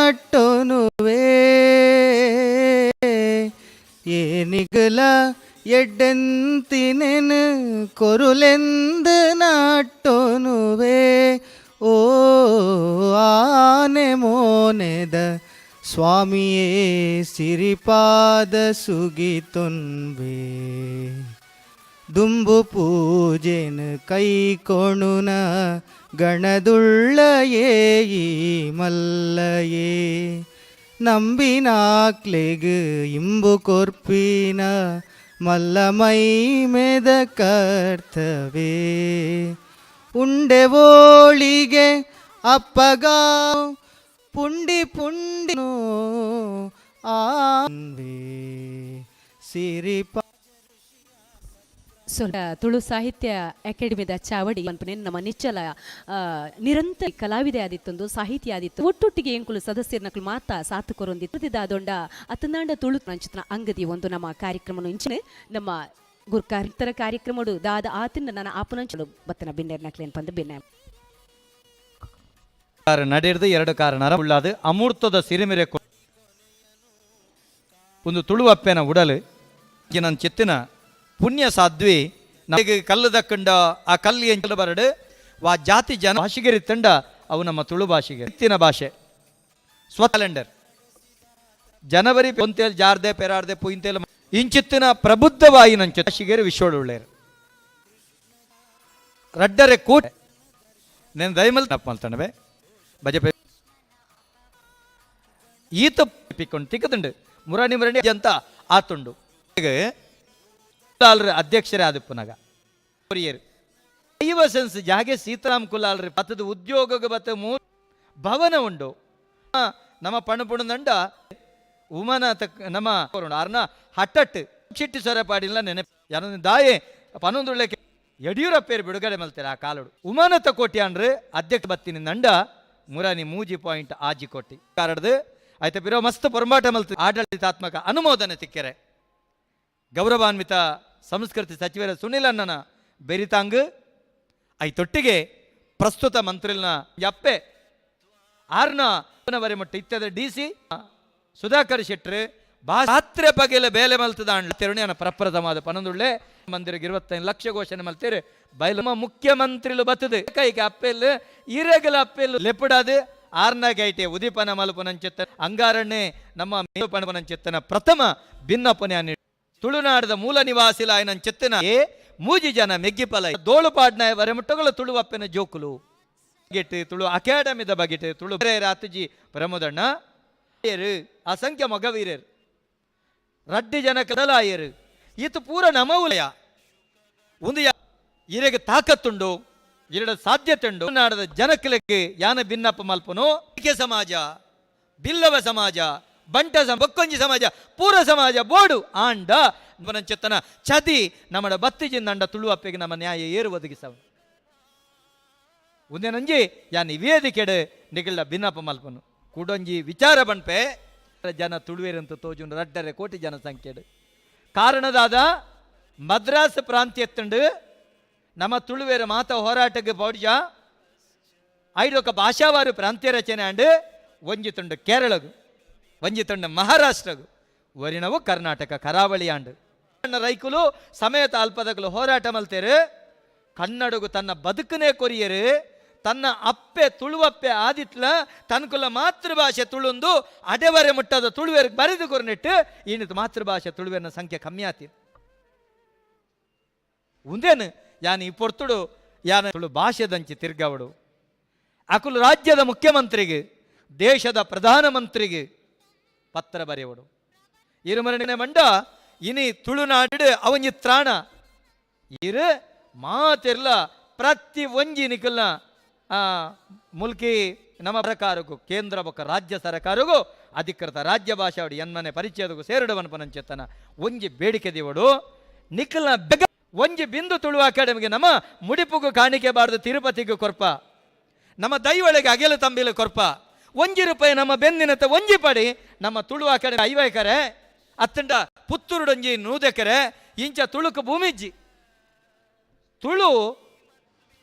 ನಟ್ಟೊನುವೆ. ಏನಿಗಲ ಎಡ್ಡೆಂತಿನೆನ್ ಕೊರುಲೆಂದು ನಟ್ಟೊನುವೆ. ಓ ಆನೆ ಮೋನೆದ ಸ್ವಾಮಿಯೇ, ಸಿರಿಪಾದ ಸುಗಿತೊನ್ವೆ. ದುಂಬು ಪೂಜೆನ ಕೈ ಕೊಣುನ ಗಣದುಳ್ಳಯೇ ಈ ಮಲ್ಲಯೇ. ನಂಬಿನಾಕ್ಲೆಗ್ ಇಂಬು ಕೊರ್ಪಿನ ಮಲ್ಲ ಮೈಮೆದ ಕರ್ತವೆ. ಉಂಡೆ ಓಳಿಗೆ ಅಪ್ಪಗ ಪುಂಡಿ ಪುಂಡಿನು ಆನ್ವೆ ಸಿರಿಪ. ಸೊ ತುಳು ಸಾಹಿತ್ಯ ಅಕಾಡೆಮಿದ ಚಾವಡಿ ಪನ್ಪುನೆ ನಮ್ಮ ನಿಚ್ಚಲ ನಿರಂತರ ಕಲಾವಿದೆ ಆದಿತ್ತೊಂದು, ಸಾಹಿತಿ ಆದಿತ್ತು. ಒಟ್ಟೊಟ್ಟಿಗೆ ಎಂಕುಲು ಸದಸ್ಯರ್ನಕುಲು ಮಾತ ಸಾತು ಕೊರೊಂದಿತ್ತು. ದಾದೊಂಡ ಅತನಾಂಡ ತುಳು ನಂಚಿನ ಅಂಗದಿ ಒಂದು ನಮ್ಮ ಕಾರ್ಯಕ್ರಮ ಇಂಚಿನ ನಮ್ಮ ಗುರ್ಕಾರ್ತರ ಕಾರ್ಯಕ್ರಮಡು ದಾದ ಆತಿನ ನನ್ನ ಆಪನಂಚಲು ಬತ್ತನ ಬಿನ್ನೆರ್ನಕ್ಲೇನ್ ಪಂದ್ ಬಿನ್ನೆ. ಕಾರ್ ನಡೆರ್ದು ಎರಡು ಕಾರ್ ನರ ಉಳ್ಳಾದು ಅಮೂರ್ತದ ಸಿರಿಮಿರೆ ಒಂದು ತುಳುವಪ್ಪೆನ ಉಡಲು ನನ್ನ ಚಿತ್ತಿನ ಪುಣ್ಯ ಸಾಧ್ವಿ. ನಮಗೆ ಕಲ್ಲು ದಕ್ಕಂಡ ಆ ಕಲ್ಲು ಎಂಚಲ ಬರಡು ವಾ ಜಾತಿ ಜನ ಭಾಷಿಗರಿ ತಂಡ ಅವು ನಮ್ಮ ತುಳು ಭಾಷೆಗೆ ಚಿತ್ತಿನ ಭಾಷೆ. ಸ್ವ ಕ್ಯಾಲೆಂಡರ್ ಜನವರಿ ಪೊಂತೇಲ್ ಜಾರ್ದೆ ಪೆರಾರ್ದೆ ಪುಯಿಂತೇಲ್ ಇಂಚಿತ್ತಿನ ಪ್ರಬುದ್ಧವಾಯಿ ನಂಚ ಭಾಷಿಗೇರು ವಿಶ್ವಡುಳ್ಳೇರು ರಡ್ಡರೆ ಕೂಟ ನೇನು ದಯಮಲ್ ಮಲ್ತಣವೆ ಬಜಪೆ ಈತ ಪಿಕ್ಕೊಂಡು ತಿಕ್ಕದುಂಡು ಮುರಣಿ ಮುರಣಿ ಅಂತ ಆತುಂಡು. ಕುಲಾಲ್ರ ಅಧ್ಯಕ್ಷರೇ ಆದಿಪ್ಪುನಗ ಕೊರಿಯರ್ ಐವ ಸೆನ್ಸ್ ಜಾಗೆ ಸೀತಾರಾಮ್ ಕುಲಾಲ್ರಿ ಪತ್ತದ ಉದ್ಯೋಗಕ್ಕೆ ಬತ್ತ ಮೂರು ಭವನ ಉಂಡು. ನಮ್ಮ ಪಣಪುಣದಂಡ ಉಮನ ತಕ್ ನಮ್ಮ ಅರ್ನ ಹಟ್ಟಟ್ಟು ಚಿಟ್ಟಿ ಸೊರೆ ಪಾಡಿಲ್ಲ ನೆನೆ ಯಾರೊಂದು ದಾಯೆ ಪನೊಂದುಳ್ಳೆ ಯಡಿಯೂರಪ್ಪೇರು ಬಿಡುಗಡೆ ಮಲ್ತಾರೆ. ಆ ಕಾಲಡು ಉಮಾನತ ಕೋಟಿ ಅನ್ರು ಅಧ್ಯಕ್ಷ ಬತ್ತಿನ ನಂಡ ಮುರಾನಿ 3.6 ಕೋಟಿ ಕಾರಡ್ದು ಆಯ್ತ ಬಿರೋ ಮಸ್ತ್ ಪೊರಂಬಾಟ ಮಲ್ತು ಆಡಳಿತಾತ್ಮಕ ಅನುಮೋದನೆ ತಿಕ್ಕೆರೆ. ಗೌರವಾನ್ವಿತ ಸಂಸ್ಕೃತಿ ಸಚಿವರ ಸುನಿಲ್ ಅಣ್ಣನ ಬೆರಿತಾಂಗ್ ಐತೊಟ್ಟಿಗೆ ಪ್ರಸ್ತುತ ಮಂತ್ರಿಲ್ನ ಯಪ್ಪೆ ಆರ್ನ ವರೆ ಮಟ್ಟ ಇತ್ಯದ ಡಿ ಸಿ ಸುಧಾಕರ್ ಶೆಟ್ರು ಬಾತ್ರೆ ಬಗೆಲ ಬೇಲೆ ಮಲ್ತದ ತೆರುಣಿ ಪ್ರಪ್ರಥಮಾದ ಪನೊಂದುಳ್ಳೆ ಮಂದಿರಗೆ 25 ಲಕ್ಷ ಘೋಷಣೆ ಮಲ್ತೇರು. ಬಯಲು ಮುಖ್ಯಮಂತ್ರಿಲು ಬತ್ತದು ಕೈಗೆ ಅಪ್ಪೆಲ್ ಇರೆಗಲ ಅಪ್ಪೆಲ್ ಲೆಪುಡಾದು ಆರ್ನಾಗ ಐಟೆ ಉದೀಪನ ಮಲ್ಪುನಂಚಿತ್ತ ಅಂಗಾರಣ್ಣೆ ನಮ್ಮ ಪಣಪನಂಚಿತ್ತನ ಪ್ರಥಮ ಭಿನ್ನಪನೆ. ತುಳುನಾಡದ ಮೂಲ ನಿವಾಸಿಲ ಚೆತ್ತನ ಏ ಮೂಜಿ ಜನ ಮೆಗ್ಗಿಪಲ ದೋಳುಪಾಡ್ನ ವರೆಮುಟ್ಟಗಳ ತುಳುವಪ್ಪೆನ ಜೋಕುಲು ಬಗೆಟ್, ತುಳು ಅಕಾಡೆಮಿದ ಬಗೆಟ್ ತುಳು ರಾತುಜಿ ಪ್ರಮೋದಣ್ಣ ಅಸಂಖ್ಯ ಮಗವೀರರು ರಡ್ಡಿ ಜನ ಕಡಲಾಯರು. ಈತ ಪೂರ ನಮವುಲಯ ಒಂದು ಇರೆಗೆ ತಾಕತ್ತುಂಡು, ಇರಡ ಸಾಧ್ಯತೆ ಉಂಡು. ನಾಡದ ಜನಕ್ಲೆಗ್ ಯಾನ ಭಿನ್ನಪ್ಪ ಮಲ್ಪನು, ಸಮಾಜ, ಬಿಲ್ಲವ ಸಮಾಜ, ಬಂಟ ಬೊಕ್ಕೊಂಜಿ ಸಮಾಜ, ಪೂರ ಸಮಾಜ ಬೋಡು ಆಂಡ ಚೆತ್ತನ ಚದಿ ನಮ್ಮಡ ಬತ್ತಿಜಿಂದಂಡ ತುಳುವಪ್ಪೆಗೆ ನಮ್ಮ ನ್ಯಾಯ ಏರು ಒದಗಿಸವ. ಉಂದೆನಂಜಿ ಯಾನ್ ವೇದಿಕೆಡು ನಿಗಳ್ಳ ಭಿನ್ನಪ್ಪ ಮಲ್ಪನು. ಕುಡೊಂಜಿ ವಿಚಾರ ಬಣ್ಪೆ. ಜನ ತುಳುವೇರಂತ ತೋಜುಂಡು 2.5 ಕೋಟಿ ಜನಸಂಖ್ಯೆಡು. ಕಾರಣದಾದ ಮದ್ರಾಸ್ ಪ್ರಾಂತ್ಯತ್ತುಂಡು ನಮ್ಮ ತುಳುವೇರ ಮಾತ ಹೋರಾಟಕ್ಕೆ ಪೌಡ್ಜ ಐಡೊಕ ಭಾಷಾವಾರು ಪ್ರಾಂತ್ಯ ರಚನೆ ಅಂಡ್ ಒಂಜಿ ತುಂಡು ಕೇರಳಗು, ಒಂಜಿ ತುಂಡು ಮಹಾರಾಷ್ಟ್ರಗು, ಒರಿನವು ಕರ್ನಾಟಕ ಕರಾವಳಿ ಆಂಡು. ರೈಕುಲು ಸಮೇತ ಅಲ್ಪದಕಲು ಹೋರಾಟ ಮಲ್ತೇರು. ಕನ್ನಡಗು ತನ್ನ ಬದುಕನೇ ಕೊರಿಯರು. ತನ್ನ ಅಪ್ಪೆ ತುಳುವಪ್ಪೆ ಆದಿತ್ಲ ತನ್ಕುಲ ಮಾತೃಭಾಷೆ ತುಳುಂದು ಅಡೆವರೆ ಮುಟ್ಟದ ತುಳುವೆರ್ ಬರೆದು ಕೊರ್ನೆಟ್ಟು ಈನಿತು ಮಾತೃಭಾಷೆ ತುಳುವೆರ್ನ ಸಂಖ್ಯೆ ಕಮ್ಮಿ ಆತಿ. ಉಂದೇನು ಯಾನ್ ಈ ಪೊರ್ತುಡು ಯಾನ ತುಳು ಭಾಷೆದಂಚಿ ತಿರ್ಗವಡು. ಅಕುಲು ರಾಜ್ಯದ ಮುಖ್ಯಮಂತ್ರಿಗೆ, ದೇಶದ ಪ್ರಧಾನಮಂತ್ರಿಗೆ ಪತ್ರ ಬರೆಯವಡು. ಇರುಮರಣೆ ಮಂಡ ಇನಿ ತುಳುನಾಡು ಅವಂಜಿ ತ್ರಾಣ ಇರು ಮಾತೆರ್ಲ ಪ್ರತಿ ಒಂಜಿ ನಿಕಲ್ನ ಮುಲ್ಕಿ ನಮ್ಮ ಸರ್ಕಾರಕ್ಕೂ, ಕೇಂದ್ರ ಬೊಕ್ಕ ರಾಜ್ಯ ಸರ್ಕಾರಕ್ಕೂ ಅಧಿಕೃತ ರಾಜ್ಯ ಭಾಷೆ ಎನ್ಮನೆ ಪರಿಚಯದಗೂ ಸೇರಿಡುವನ್ ಪನಂಚೆತ್ತನ ಒಂಜಿ ಬೇಡಿಕೆ ದಿವಡು. ನಿಖಲ್ನ ಬೆಗ ಒಂಜಿ ಬಿಂದು ತುಳು ಅಕಾಡೆಮಿಗೆ ನಮ್ಮ ಮುಡಿಪುಗು ಕಾಣಿಕೆ ಬಾರ್ದು. ತಿರುಪತಿಗೆ ಕೊರ್ಪ, ನಮ್ಮ ದೈವಳಿಗೆ ಅಗೆಲು ತಂಬಿಲು ಕೊರ್ಪ. 1 ರೂಪಾಯಿ ನಮ್ಮ ಬೆಂದಿನತ್ತ ಒಂಜಿ ಪಡಿ ನಮ್ಮ ತುಳು ಅಕಾಡೆಮಿ 50 ಎಕರೆ ಅತ್ತಂಡ ಪುತ್ತೂರುಡೊಂಜಿ 100 ಎಕರೆ ಇಂಚ ತುಳುಕು ಭೂಮಿಜ್ಜಿ. ತುಳು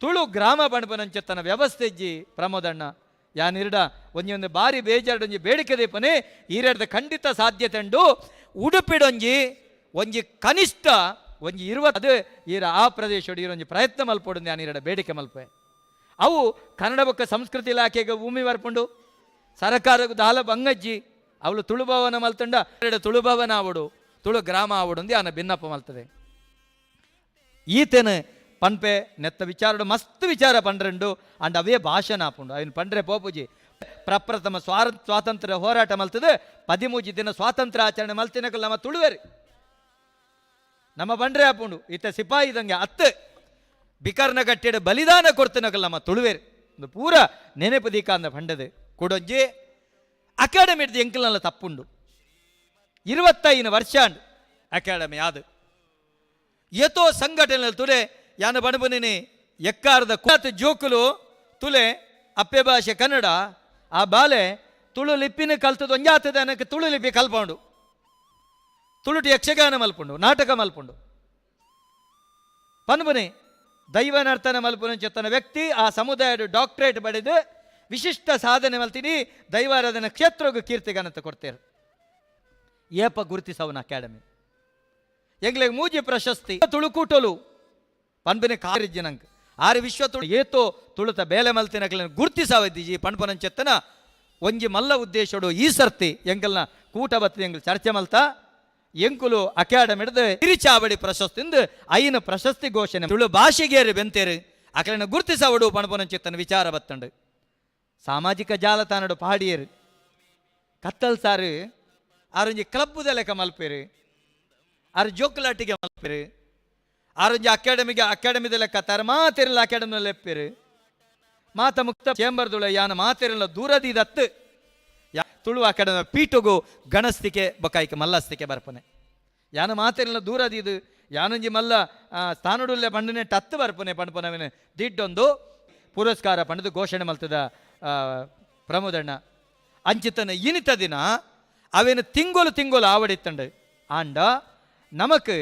ತುಳು ಗ್ರಾಮ ಪಣಪನಂಚೆತ್ತನ ವ್ಯವಸ್ಥೆ ಇಜ್ಜಿ. ಪ್ರಮೋದಣ್ಣ ಯಾನಿರ್ಡ ಒಂಜಿ ಬಾರಿ ಬೇಜಾರ್ಡೊಂಜಿ ಬೇಡಿಕೆ ದೀಪನೆ ಈರೆಡ್ದ ಖಂಡಿತ ಸಾಧ್ಯತೆ ಉಂಡು. ಉಡುಪಿಡೊಂಜಿ ಒಂಜಿ ಕನಿಷ್ಠ ಒಂಜಿ ಇರುವ ಅದು ಈರ ಆ ಪ್ರದೇಶಡು ಈರೊಂಜಿ ಪ್ರಯತ್ನ ಮಲ್ಪೊಡು ಯಾನಿರಡ ಬೇಡಿಕೆ ಮಲ್ಪೆ. ಅವು ಕನ್ನಡ ಬೊಕ್ಕ ಸಂಸ್ಕೃತಿ ಇಲಾಖೆಗೆ ಭೂಮಿ ಬರ್ಪುಂಡು, ಸರಕಾರಕ್ಕೆ ದಾಲ ಬಂಗಜ್ಜಿ ಅವಳು ತುಳುಭವನ ಮಲ್ತಂಡ ಎರಡು ತುಳುಭವನ ಆವಡು ತುಳು ಗ್ರಾಮ ಆವಡು ಅಂದು ಆನ ಭಿನ್ನಪ್ಪ ಮಲ್ತದೆ. ಈತನ ಪನ್ಪೆ ನೆತ್ತ ವಿಚಾರಡು ಮಸ್ತ್ ವಿಚಾರ ಪಂಡ್ರಂಡು ಅಂಡ್ ಅವೇ ಭಾಷಣ ಆಪುಂಡು ಅವನ್ ಪಂಡ್ರೆ ಪೋಪುಜಿ. ಪ್ರಪ್ರಥಮ ಸ್ವಾತಂತ್ರ್ಯ ಹೋರಾಟ ಮಲ್ತದೆ 13 ದಿನ ಸ್ವಾತಂತ್ರ್ಯ ಆಚರಣೆ ಮಲ್ತಿನಕಲ್ ನಮ್ಮ ತುಳುವೆರಿ ನಮ್ಮ ಬಂಡ್ರೆ ಆಪುಂಡು. ಈತ ಸಿಪಾಯಿ ಇದಂಗೆ ಅತ್ತು ಬಿಕರ್ನ ಕಟ್ಟಿಡ ಬಲಿದಾನ ಕೊಡ್ತಿನಕಲ್ ನಮ್ಮ ತುಳುವೆರಿ ಒಂದು ಪೂರ ನೆನಪು ದೀಕಾಂದ ಪಂಡದು. ಕುಡೊಂಜಿ ಅಕಾಡೆಮಿ ಹಿಡ್ದು ಎಂಕಲ್ನೆಲ್ಲ ತಪ್ಪುಂಡು. 25 ವರ್ಷ ಅಕಾಡೆಮಿ ಅದು ಏತೋ ಸಂಘಟನೆ ತುಲೆ ಯಾನ ಬಣಬನಿನಿ ಎಕ್ಕಾರದ ಕುತ್ ಜೋಕುಲು ತುಲೆ ಅಪ್ಪೆ ಭಾಷೆ ಕನ್ನಡ ಆ ಬಾಲೆ ತುಳು ಲಿಪಿನ ಕಲ್ತದ ಒಂಜಾತದ ಅನಕ್ಕೆ ತುಳು ಲಿಪಿ ಕಲ್ಪೌಂಡು, ತುಳುಟು ಯಕ್ಷಗಾನ ಮಲ್ಪುಂಡು, ನಾಟಕ ಮಲ್ಪುಂಡು. ಪನ್ಬುನಿ ದೈವ ನರ್ತನ ಮಲ್ಪುನಂಚೆತ್ತನ ವ್ಯಕ್ತಿ ಆ ಸಮುದಾಯದ ಡಾಕ್ಟರೇಟ್ ಪಡೆದು ವಿಶಿಷ್ಟ ಸಾಧನೆ ಮಲ್ತೀನಿ ದೈವಾರಾಧನ ಕ್ಷೇತ್ರಗೂ ಕೀರ್ತಿಗಾನಂತ ಕೊಡ್ತೇರು. ಏಪ ಗುರುತಿಸವನ ಅಕಾಡೆಮಿ ಎಂಗ್ಲೆಗ್ ಮೂಜಿ ಪ್ರಶಸ್ತಿ ತುಳುಕೂಟಲು ಪನ್ಬಿನ ಕಾರಿಜ್ಜಿನಂಕ್ ಆರು ವಿಶ್ವ ತುಳು ಏತೋ ತುಳುತ ಬೇಲೆ ಮಲ್ತಿನಕ್ಲೆನ್ ಗುರುತಿಸವದ್ದಿಜಿ ಪಣ್ಪನಂಚೆತ್ತನ ಒಂಜಿ ಮಲ್ಲ ಉದ್ದೇಶಡು ಈ ಸರ್ತಿ ಎಂಕಲ್ನ ಕೂಟ ಬತ್ತಿ ಎಂಗ್ಲು ಚರ್ಚೆ ಮಲ್ತ ಎಂಕುಲು ಅಕಾಡೆಮಿ ಹಿಡ್ದು ತಿರುಚಾವಡಿ ಪ್ರಶಸ್ತಿಂದು ಐನ ಪ್ರಶಸ್ತಿ ಘೋಷಣೆ ತುಳು ಭಾಷೆಗೇರಿ ಬೆಂತೇರು ಅಕಲನ ಗುರುತಿಸವಡು ಪಣ್ಪನಂಚೆತ್ತನ ವಿಚಾರ ಬತ್ತಂಡು. ಸಾಮಾಜಿಕ ಜಾಲತಾಣಡು ಪಾಡಿಯರು ಕತ್ತಲ್ ಸಾರು ಆರೊಂಜಿ ಕ್ಲಬ್ಬುದ ಲೆಕ್ಕ ಮಲ್ಪೇರು, ಆರು ಜೋಕುಲಾಟಿಗೆ ಮಲ್ಪೇರು, ಆರೊಂಜಿ ಅಕಾಡೆಮಿಗೆ ಅಕಾಡೆಮಿದ ಲೆಕ್ಕ ತರ ಮಾತಿರಲ್ಲ ಅಕಾಡೆಮಿ ಲೆಪ್ಪೇರು ಮಾತ ಮುಕ್ತ ಚೇಂಬರ್ದುಳ ಯಾನ ಮಾತಿರಲ್ಲ ದೂರದಿದತ್ತು ಯಾ ತುಳು ಅಕಾಡೆಮಿ ಪೀಠಗು ಗಣಸ್ತಿಕೆ ಬೊಕಾಯ್ಕ ಮಲ್ಲಸ್ತಿಕೆ ಬರ್ಪನೆ ಯಾನ ಮಾತಿರಲ್ಲ ದೂರದಿದು ಯಾನೊಂಜಿ ಮಲ್ಲ ಸ್ಥಾನಡುಲ್ಲೆ ಪಂಡನೆ ಟತ್ತು ಬರ್ಪನೆ ಪಂಡ್ಪನವಿನ ದಿಡ್ಡೊಂದು ಪುರಸ್ಕಾರ ಪಂಡದು ಘೋಷಣೆ ಮಲ್ತದ ಪ್ರಮೋದಣ್ಣ. ಅಂಚಿತನ ಇನಿತ ದಿನ ಅವೇನು ತಿಂಗೊಲು ತಿಂಗೊಲು ಆವಡಿತ್ತಂಡು ಆಂಡ ನಮಕ್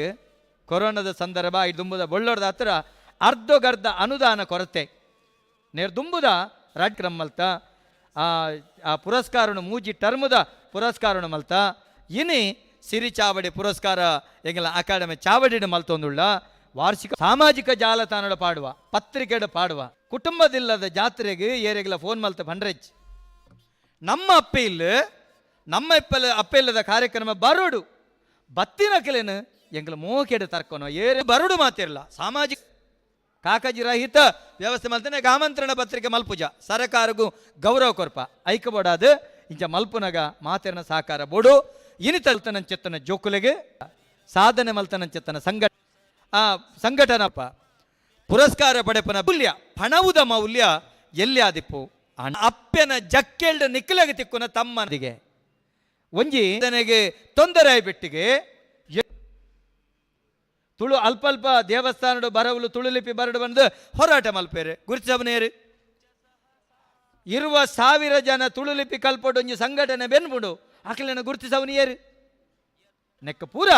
ಕೊರೋನಾದ ಸಂದರ್ಭ ದುಂಬುದ ಬೊಳ್ಳೋರ್ದ ಹತ್ರ ಅರ್ಧಗರ್ಧ ಅನುದಾನ ಕೊರತೆ ನೇರ್ ದುಂಬುದ ರಾಜ್ಕ್ರಮ ಮಲ್ತ ಆ ಪುರಸ್ಕಾರನು ಮೂಜಿ ಟರ್ಮದ ಪುರಸ್ಕಾರನು ಮಲ್ತ ಇನಿ ಸಿರಿ ಚಾವಡಿ ಪುರಸ್ಕಾರ ಎಂಗಲ ಅಕಾಡೆಮಿ ಚಾವಡಿನ ಮಲ್ತೊಂದುಳ್ಳ ವಾರ್ಷಿಕ ಸಾಮಾಜಿಕ ಜಾಲತಾಣದ ಪಾಡುವ ಪತ್ರಿಕೆಡ ಪಾಡುವ ಕುಟುಂಬದಿಲ್ಲದ ಜಾತ್ರೆಗೆ ಏರೆಗ್ಲ ಫೋನ್ ಮಲ್ತ ಪಂಡ್ರೆಜ್ ನಮ್ಮ ಅಪ್ಪೆ ಇಲ್ಲ ನಮ್ಮ ಇಪ್ಪಲ ಅಪ್ಪೆ ಇಲ್ಲದ ಕಾರ್ಯಕ್ರಮ ಬರೋಡು ಬತ್ತಿನ ಕೆಲೇನು ಎಂಗ್ಲ ಮೋಕೆಡೆ ತರ್ಕೊನೋ ಏರೆ ಬರೋಡು ಮಾತಿರಲ್ಲ. ಸಾಮಾಜಿಕ ಕಾಕಜಿ ರಹಿತ ವ್ಯವಸ್ಥೆ ಮಲ್ತನೆ ಆಮಂತ್ರಣ ಪತ್ರಿಕೆ ಮಲ್ಪುಜ ಸರಕಾರಗೂ ಗೌರವ ಕೊರ್ಪ ಐಕಬೋಡಾದು ಇಂಚ ಮಲ್ಪುನಗ ಮಾತಿರನ ಸಹಕಾರ ಬೋಡು ಇನಿ ತಲ್ತನಂಚೆತ್ತನ ಜೋಕುಲೆಗೆ ಸಾಧನೆ ಮಲ್ತನಂಚೆತ್ತನ ಆ ಸಂಘಟನಪ್ಪ ಪುರಸ್ಕಾರ ಪಡೆಪನ ಮೌಲ್ಯ ಪಣವುದ ಮೌಲ್ಯ ಎಲ್ಲಿ ಆದಿಪ್ಪು ಅಪ್ಪೆನ ಜಕ್ಕೆಲ್ಡ ನಿಕ್ಕಲಗೆ ತಿಕ್ಕುನ ತಮ್ಮನಿಗೆ ಒಂಜಿ ನನಗೆ ತೊಂದರೆ ಆಯ್ಬಿಟ್ಟಿಗೆ ತುಳು ಅಲ್ಪ ಅಲ್ಪ ದೇವಸ್ಥಾನಡು ಬರವಲು ತುಳು ಲಿಪಿ ಬರಡು ಬಂದು ಹೋರಾಟ ಮಲ್ಪೇರು ಗುರುತಿಸವನೇರು ಇರುವ 1000 ಜನ ತುಳು ಲಿಪಿ ಕಲ್ಪೊಡು ಒಂಜಿ ಸಂಘಟನೆ ಬೆನ್ಬುಡು ಅಕಲನ ಗುರುತಿಸವನಿಯರು ನೆಕ್ಕ ಪೂರ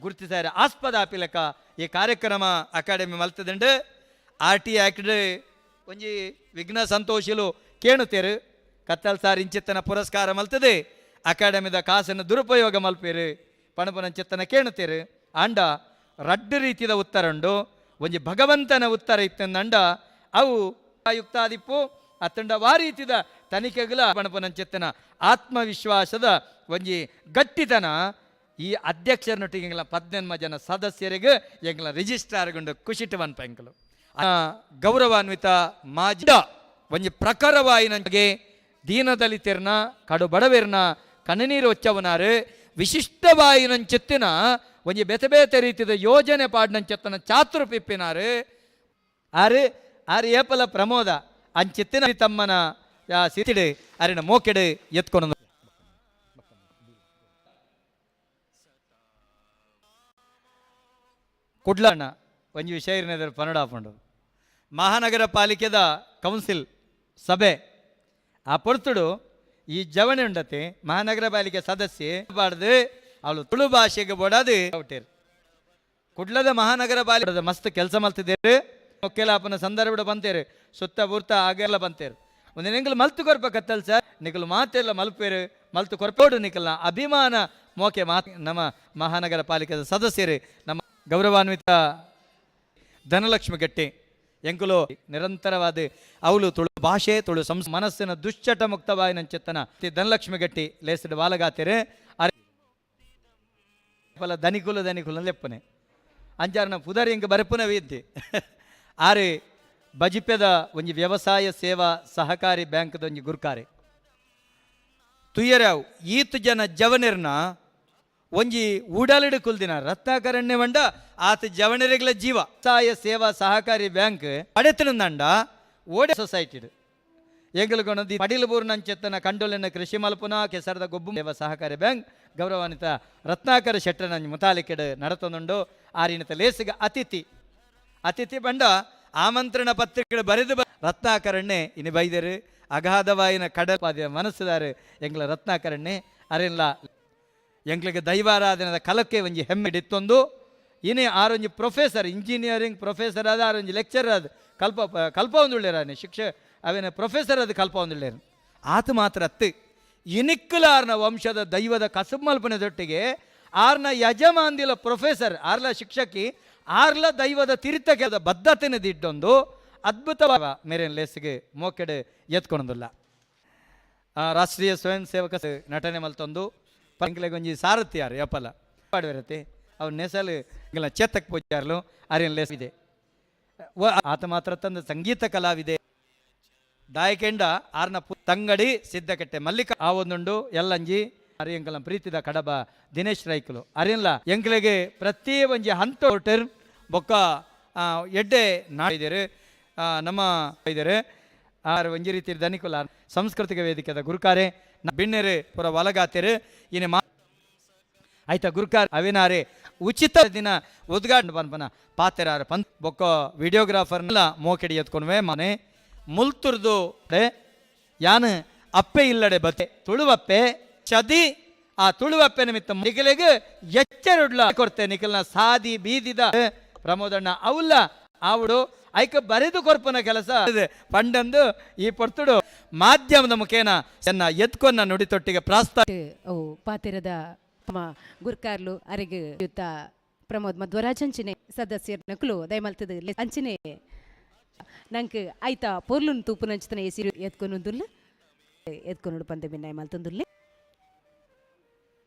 ಗುರುತಿಸಾರ ಆಸ್ಪದ ಆಪಿಲಕ ಈ ಕಾರ್ಯಕ್ರಮ ಅಕಾಡೆಮಿ ಮಲ್ತದಂಡು R T act ಒಂಜಿ ವಿಘ್ನ ಸಂತೋಷಿಲು ಕೇಣುತ್ತೇರು ಕತ್ತಲ್ ಸಾರ್ ಇಂಚಿತ್ತನ ಪುರಸ್ಕಾರ ಮಲ್ತದೆ ಅಕಾಡೆಮಿದ ಕಾಸನ್ನು ದುರುಪಯೋಗ ಮಲ್ಪೇರು ಪಣಪನಂಚಿತ್ತನ ಕೇಣುತ್ತೇರು. ಆಂಡ ರಡ್ಡು ರೀತಿಯ ಉತ್ತರ ಉಂಡು ಒಂಜಿ ಭಗವಂತನ ಉತ್ತರ ಇತ್ತಂದಂಡ ಅವು ಆಯುಕ್ತಾದಿಪ್ಪು ಅತ್ತಂಡ ವಾ ರೀತಿದ ತನಿಖೆಗಳ ಪಣಪನಂಚಿತ್ತನ ಆತ್ಮವಿಶ್ವಾಸದ ಒಂಜಿ ಗಟ್ಟಿತನ ಈ ಅಧ್ಯಕ್ಷರನ್ನೊಟ್ಟಿಗೆ ಎಂಗ್ಲ 18 ಜನ ಸದಸ್ಯರಿಗೆ ಎಂಗ್ಲ ರಿಜಿಸ್ಟ್ರಾರ್ಗೊಂಡು ಖುಷಿಟ್ಟು ವನ್ಪ ಎಂಕಲು ಗೌರವಾನ್ವಿತ ಮಾಜಿ ಒಂಜಿ ಪ್ರಖರವಾಯಿನಗೆ ದೀನದಲಿತೆರ್ನ ಕಡು ಬಡವೆರ್ನ ಕಣ್ಣನೀರು ಒಚ್ಚವನಾರು ವಿಶಿಷ್ಟವಾಯಿನಂಚೆತ್ತಿನ ಒಂಜಿ ಬೇತೆ ಬೇತೆ ರೀತಿದ ಯೋಜನೆ ಪಾಡ್ನಂಚೆತ್ತನ ಚಾತುರು ಪಿಪ್ಪಿನಾರು ಆರು ಆರು ಏಪಲ ಪ್ರಮೋದ ಅಂಚೆತ್ತಿನ ತಮ್ಮನ ಸಿತಿಡು ಅರಿನ ಮೋಕೆಡು ಎತ್ಕೊಂಡು ಕುಡ್ಲಣ್ಣ ಒಂಜಿ ವಿಷಯ ಪನ್ನಡ ಮಹಾನಗರ ಪಾಲಿಕೆದ ಕೌನ್ಸಿಲ್ ಸಭೆ ಆ ಪೊರ್ತುಡು ಈ ಜವಣಿ ಉಂಡತೆ ಮಹಾನಗರ ಪಾಲಿಕೆ ಸದಸ್ಯೆ ಬಾಡ್ದು ಅವಳು ತುಳು ಭಾಷೆಗೆ ಬೋಡಾದು ಔಟೇರು ಕುಡ್ಲದ ಮಹಾನಗರ ಪಾಲಿಕೆ ಮಸ್ತ್ ಕೆಲಸ ಮಲ್ತಿದ್ದೇರು ಒಕ್ಕೆಲಾಪನ ಸಂದರ್ಭ ಬಂತೇರು ಸುತ್ತ ಬುರ್ತ ಆಗೆಲ್ಲ ಬಂತೇರು. ಒಂದು ಎಂಕಲ್ ಮಲ್ತು ಕೊರ್ಪ ಕತ್ತಲ್ ಸರ್ ನಿಕಲು ಮಾತೆಲ್ಲ ಮಲ್ಪೇರು ಮಲ್ತು ಕೊರ್ಪೋಡು ನಿಕಲ್ನ ಅಭಿಮಾನ ಮೋಕೆ ಮಾತ್ ನಮ್ಮ ಮಹಾನಗರ ಪಾಲಿಕೆದ ಸದಸ್ಯರು ನಮ್ಮ ಗೌರವಾನ್ವಿತ ಧನಲಕ್ಷ್ಮಿ ಗಟ್ಟಿ ಎಂಕುಲು ನಿರಂತರವಾದ ಅವಳು ತುಳು ಭಾಷೆ ತುಳು ಸಂಸ್ ಮನಸ್ಸಿನ ದುಶ್ಚಟ ಮುಕ್ತವಾಯಿನ ಚೆತ್ತನ ಧನಲಕ್ಷ್ಮಿ ಗಟ್ಟಿ ಲೇಸಿಡ್ ವಾಲಗಾತಿರು. ಅರೆ ದನಿಕುಲು ದನಿಕುಲು ಲೆಪ್ಪನೆ ಅಂಚಾರನ ಪುದರ್ ಇಂಕ ಬರೆಪುನವೇ ಇದ್ದೆ. ಆರೆ ಬಜಿಪೆದ ಒಂಜಿ ವ್ಯವಸಾಯ ಸೇವಾ ಸಹಕಾರಿ ಬ್ಯಾಂಕ್ದ ಒಂಜಿ ಗುರ್ಕಾರೆ ತುಯ್ಯರಾವ್. ಈತ್ ಜನ ಜವನೆರ್ನ ಒಂಜಿ ಉಡಲಿಡು ಕುಲ್ದಿನ ರತ್ನಾಕರಣ್ಯ ವಂಡ ಆತ ಜವನರಿಗಳ ಜೀವ. ವ್ಯವಸಾಯ ಸೇವಾ ಸಹಕಾರಿ ಬ್ಯಾಂಕ್ ಪಡೆತನಂಡ ಓಡೆ ಸೊಸೈಟಿಡ್ ಎಂಗಲ್ಗೊಣದಿ ಪಡಿಲಬೂರು ನಂಚೆತ್ತನ ಕಂಡೋಲಿನ ಕೃಷಿ ಮಲ್ಪುನ ಕೆಸರದ ಗೊಬ್ಬು ಸೇವಾ ಸಹಕಾರಿ ಬ್ಯಾಂಕ್ ಗೌರವಾನ್ವಿತ ರತ್ನಾಕರ ಶೆಟ್ಟರನ ಮುತಾಲಿಕೆಡ್ ನಡತೊಂದುಂಡು. ಆರಿನತ ಲೇಸಿಗ ಅತಿಥಿ ಅತಿಥಿ ಬಂಡ ಆಮಂತ್ರಣ ಪತ್ರಿಕೆ ಬರೆದು ರತ್ನಾಕರಣ್ಣೆ ಇನಿ ಬೈದರು. ಅಗಾಧವಾಯಿನ ಕಡಲ್ ಪಾದಿಯ ಮನಸ್ಸುದಾರು ಎಂಗ್ಲ ರತ್ನಾಕರಣ್ಣೆ. ಅರೆಲ್ಲ ಎಂಕ್ಲಿಗೆ ದೈವಾರಾಧನದ ಕಲಕ್ಕೆ ಒಂಜಿ ಹೆಮ್ಮೆ ಇತ್ತೊಂದು. ಇನಿ ಆರೊಂಜಿ ಪ್ರೊಫೆಸರ್, ಇಂಜಿನಿಯರಿಂಗ್ ಪ್ರೊಫೆಸರ್ ಆದ ಆರೊಂಜಿ ಲೆಕ್ಚರ್ ಆದ ಕಲ್ಪ ಕಲ್ಪ ಒಂದುಳ್ಳೇರಾನೆ ಶಿಕ್ಷ ಅವೇನ ಪ್ರೊಫೆಸರ್ ಅದು ಕಲ್ಪ ಒಂದುಳ್ಳೇರು. ಆತ ಮಾತ್ರ ಅತ್ತು ಇನಿಕ್ಕುಲಾರ್ನ ವಂಶದ ದೈವದ ಕಸುಮಲ್ಪನೆ ದೊಟ್ಟಿಗೆ ಆರ್ನ ಯಜಮಾಂದಿಲ ಪ್ರೊಫೆಸರ್, ಆರ್ಲ ಶಿಕ್ಷಕಿ, ಆರ್ಲ ದೈವದ ತಿರಿತಕ್ಕೆ ಬದ್ಧತೆನ ದಿಟ್ಟೊಂದು ಅದ್ಭುತ ಮೇರೆನ್ ಲೇಸಿಗೆ ಮೋಕೆಡೆ ಎತ್ಕೊಳೋದಿಲ್ಲ. ರಾಷ್ಟ್ರೀಯ ಸ್ವಯಂ ಸೇವಕ ನಟನೆ ಮಲ್ತೊಂದು ಒಂಜಿ ಸಾರಥಿಯಾರು ಯಪ್ಪಲ ಪಾಡುವಿರತ್ತೆ ಅವ್ರ ನೆಸಲು ಇಂಗ್ಲ ಚೇತಕ್ ಪೂಜಾರ್ಲು ಅರಿಯನ್ ಲೇಸ್ ಇದೆ. ಆತ ಮಾತ್ರ ತಂದ ಸಂಗೀತ ಕಲಾವಿದೆ ದಾಯಕೆಂಡ ಆರ್ನ ತಂಗಡಿ ಸಿದ್ದಕಟ್ಟೆ ಮಲ್ಲಿಕ ಆ ಒಂದುಂಡು ಎಲ್ಲಂಜಿ ಅರಿಯಂಕಲ ಪ್ರೀತಿದ ಕಡಬ ದಿನೇಶ್ ರೈಕುಲು ಅರಿಯನ್ಲ ಎಂಕ್ಲೆಗೆ ಪ್ರತಿ ಒಂಜಿ ಹಂತ ಹೊಟೆರ್ ಬೊಕ್ಕ ಎಡ್ಡೆ ನಾಡಿದರು ನಮ್ಮ ಇದ್ದಾರೆ. ಆರ್ ಒಂಜಿ ರೀತಿ ದನಿಕುಲ ಸಾಂಸ್ಕೃತಿಕ ವೇದಿಕೆದ ಗುರುಕಾರೆ ಬಿಣ್ಣೆರು ಪುರ ವಲಗಾತೆರು ಇನಿ ಮಾ ಆಯ್ತಾ ಗುರುಕಾರ್ ಅವಿನಾರೆ ಉಚಿತ ದಿನ ಉದ್ಘಾಟನೆ ಪನ್ಪನ ಪಾತೆರಾರ ಪಂತ್ ಬೊಕ್ಕ ವಿಡಿಯೋಗ್ರಾಫರ್ನೆಲ್ಲ ಮೋಕೆಡಿ ಎತ್ಕೊಂಡ್ವೆ ಮನೆ ಮುಲ್ತುರ್ದು ಯಾನ್ ಅಪ್ಪೆ ಇಲ್ಲಡೆ ಬತ್ತೆ ತುಳುವಪ್ಪೆ ಚದಿ ಆ ತುಳುವಪ್ಪೆ ನಿಮಿತ್ತ ನಿಖಲಿಗೆ ಎಚ್ಚರುಡ್ಲ ಕೊರ್ತೆ ನಿಖಲ್ನ ಸಾದಿ ಬೀದಿದ ಪ್ರಮೋದಣ್ಣ ಅವಲ್ಲ ಆವುಡು ಐಕ ಬರೆದು ಕೊರ್ಪನ ಕೆಲಸ ಪಂಡಂದು ಈ ಪೊರ್ತುಡು ಮಾಧ್ಯಮದ ಮುಖೇನ ಎನ್ನ ಎತ್ಕೊನ್ನ ನುಡಿತೊಟ್ಟಿಗೆ ಪ್ರಾಸ್ತ ಓ ಪಾತೆರದ ಗುರ್ಕಾರ್ಲು ಅರೆಗ್ ಯುತ್ತ ಪ್ರಮೋದ್ ಮಧ್ವರಾಜ್ ಅಂಚಿನೆ ಸದಸ್ಯರ್ ನಕುಲು ದಯಮಲ್ತದ ಅಂಚಿನೆ ನಂಕ್ ಐತ ಪೊರ್ಲುನ್ ತೂಪುನಂಚಿತನ ಎಸಿರು ಎತ್ಕೊನುಂದುಲ್ಲ ಎತ್ಕೊನುಡು ಪಂದ ಭಿನ್ನಾಯ ಮಲ್ತೊಂದುಲ್ಲೆ.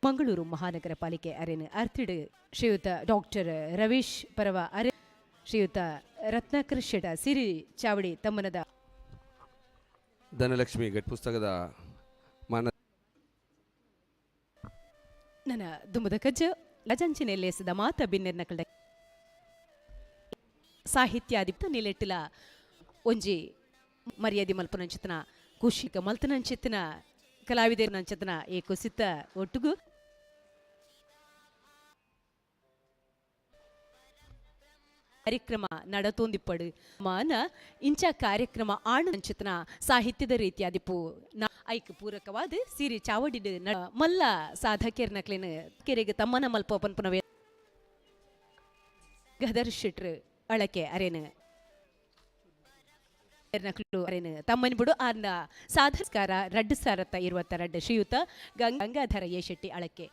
ಮಂಗಳೂರು ಮಹಾನಗರ ಪಾಲಿಕೆ ಅರೆನ್ ಅರ್ತಿಡ್ ಶ್ರೀಯುತ ಡಾಕ್ಟರ್ ರವೀಶ್ ಪರವ ಅರೆ ಶ್ರೀಯುತ ರತ್ನಾಕರ್ ಶೆಟ ಸಿರಿ ಚಾವಡಿ ತಮ್ಮನದ ಧನಲಕ್ಷ್ಮಿ ಗಟ್ ಪುಸ್ತಕದ ಮಾನ ನನ್ನ ದುಂಬದ ಕಜ್ಜ ಲಜಂಚಿನೆ ಲೇಸದ ಮಾತ ಬಿನ್ನೆರ್ನ ಕಳ್ದ ಸಾಹಿತ್ಯಾದಿಪ್ತ ನಿಲೆಟ್ಟಿಲ ಒಂಜಿ ಮರ್ಯಾದೆ ಮಲ್ಪನಂಚಿತನ ಕುಶಿಕ ಮಲ್ತನಂಚಿತನ ಕಲಾವಿದರಂಚಿತನ ಈ ಕುಸಿತ ಒಟ್ಟುಗು ಕಾರ್ಯಕ್ರಮ ನಡತೋಂದಿಪ್ಪಡು ಮಾನ ಇಂಚ ಕಾರ್ಯಕ್ರಮ ಆಣಂಚಿತನ ಸಾಹಿತ್ಯದ ರೀತಿಯಾದಿಪ್ಪು ಐಕ್ ಪೂರಕವಾದ ಸಿರಿ ಚಾವಡಿಡ್ ಮಲ್ಲ ಸಾಧಕರ್ನಕ್ಲೇನ ಕೆರೆಗೆ ತಮ್ಮನ ಮಲ್ಪ ಪನ್ಪುನವೇ ಗದರ್ ಶೆಟ್ರು ಅಳಕೆ ಅರೇನು ನಕ್ಲು ಅರೇನು ತಮ್ಮನ್ ಬಿಡು ಆರ್ನ ಸಾಧಸ್ಕಾರ ರಡ್ಡು ಸಾರತ್ತ ಇರುವತ್ತ ರಡ್ಡು ಶ್ರೀಯುತ ಗಂಗಾಧರ ಎ ಶೆಟ್ಟಿ ಅಳಕೆ.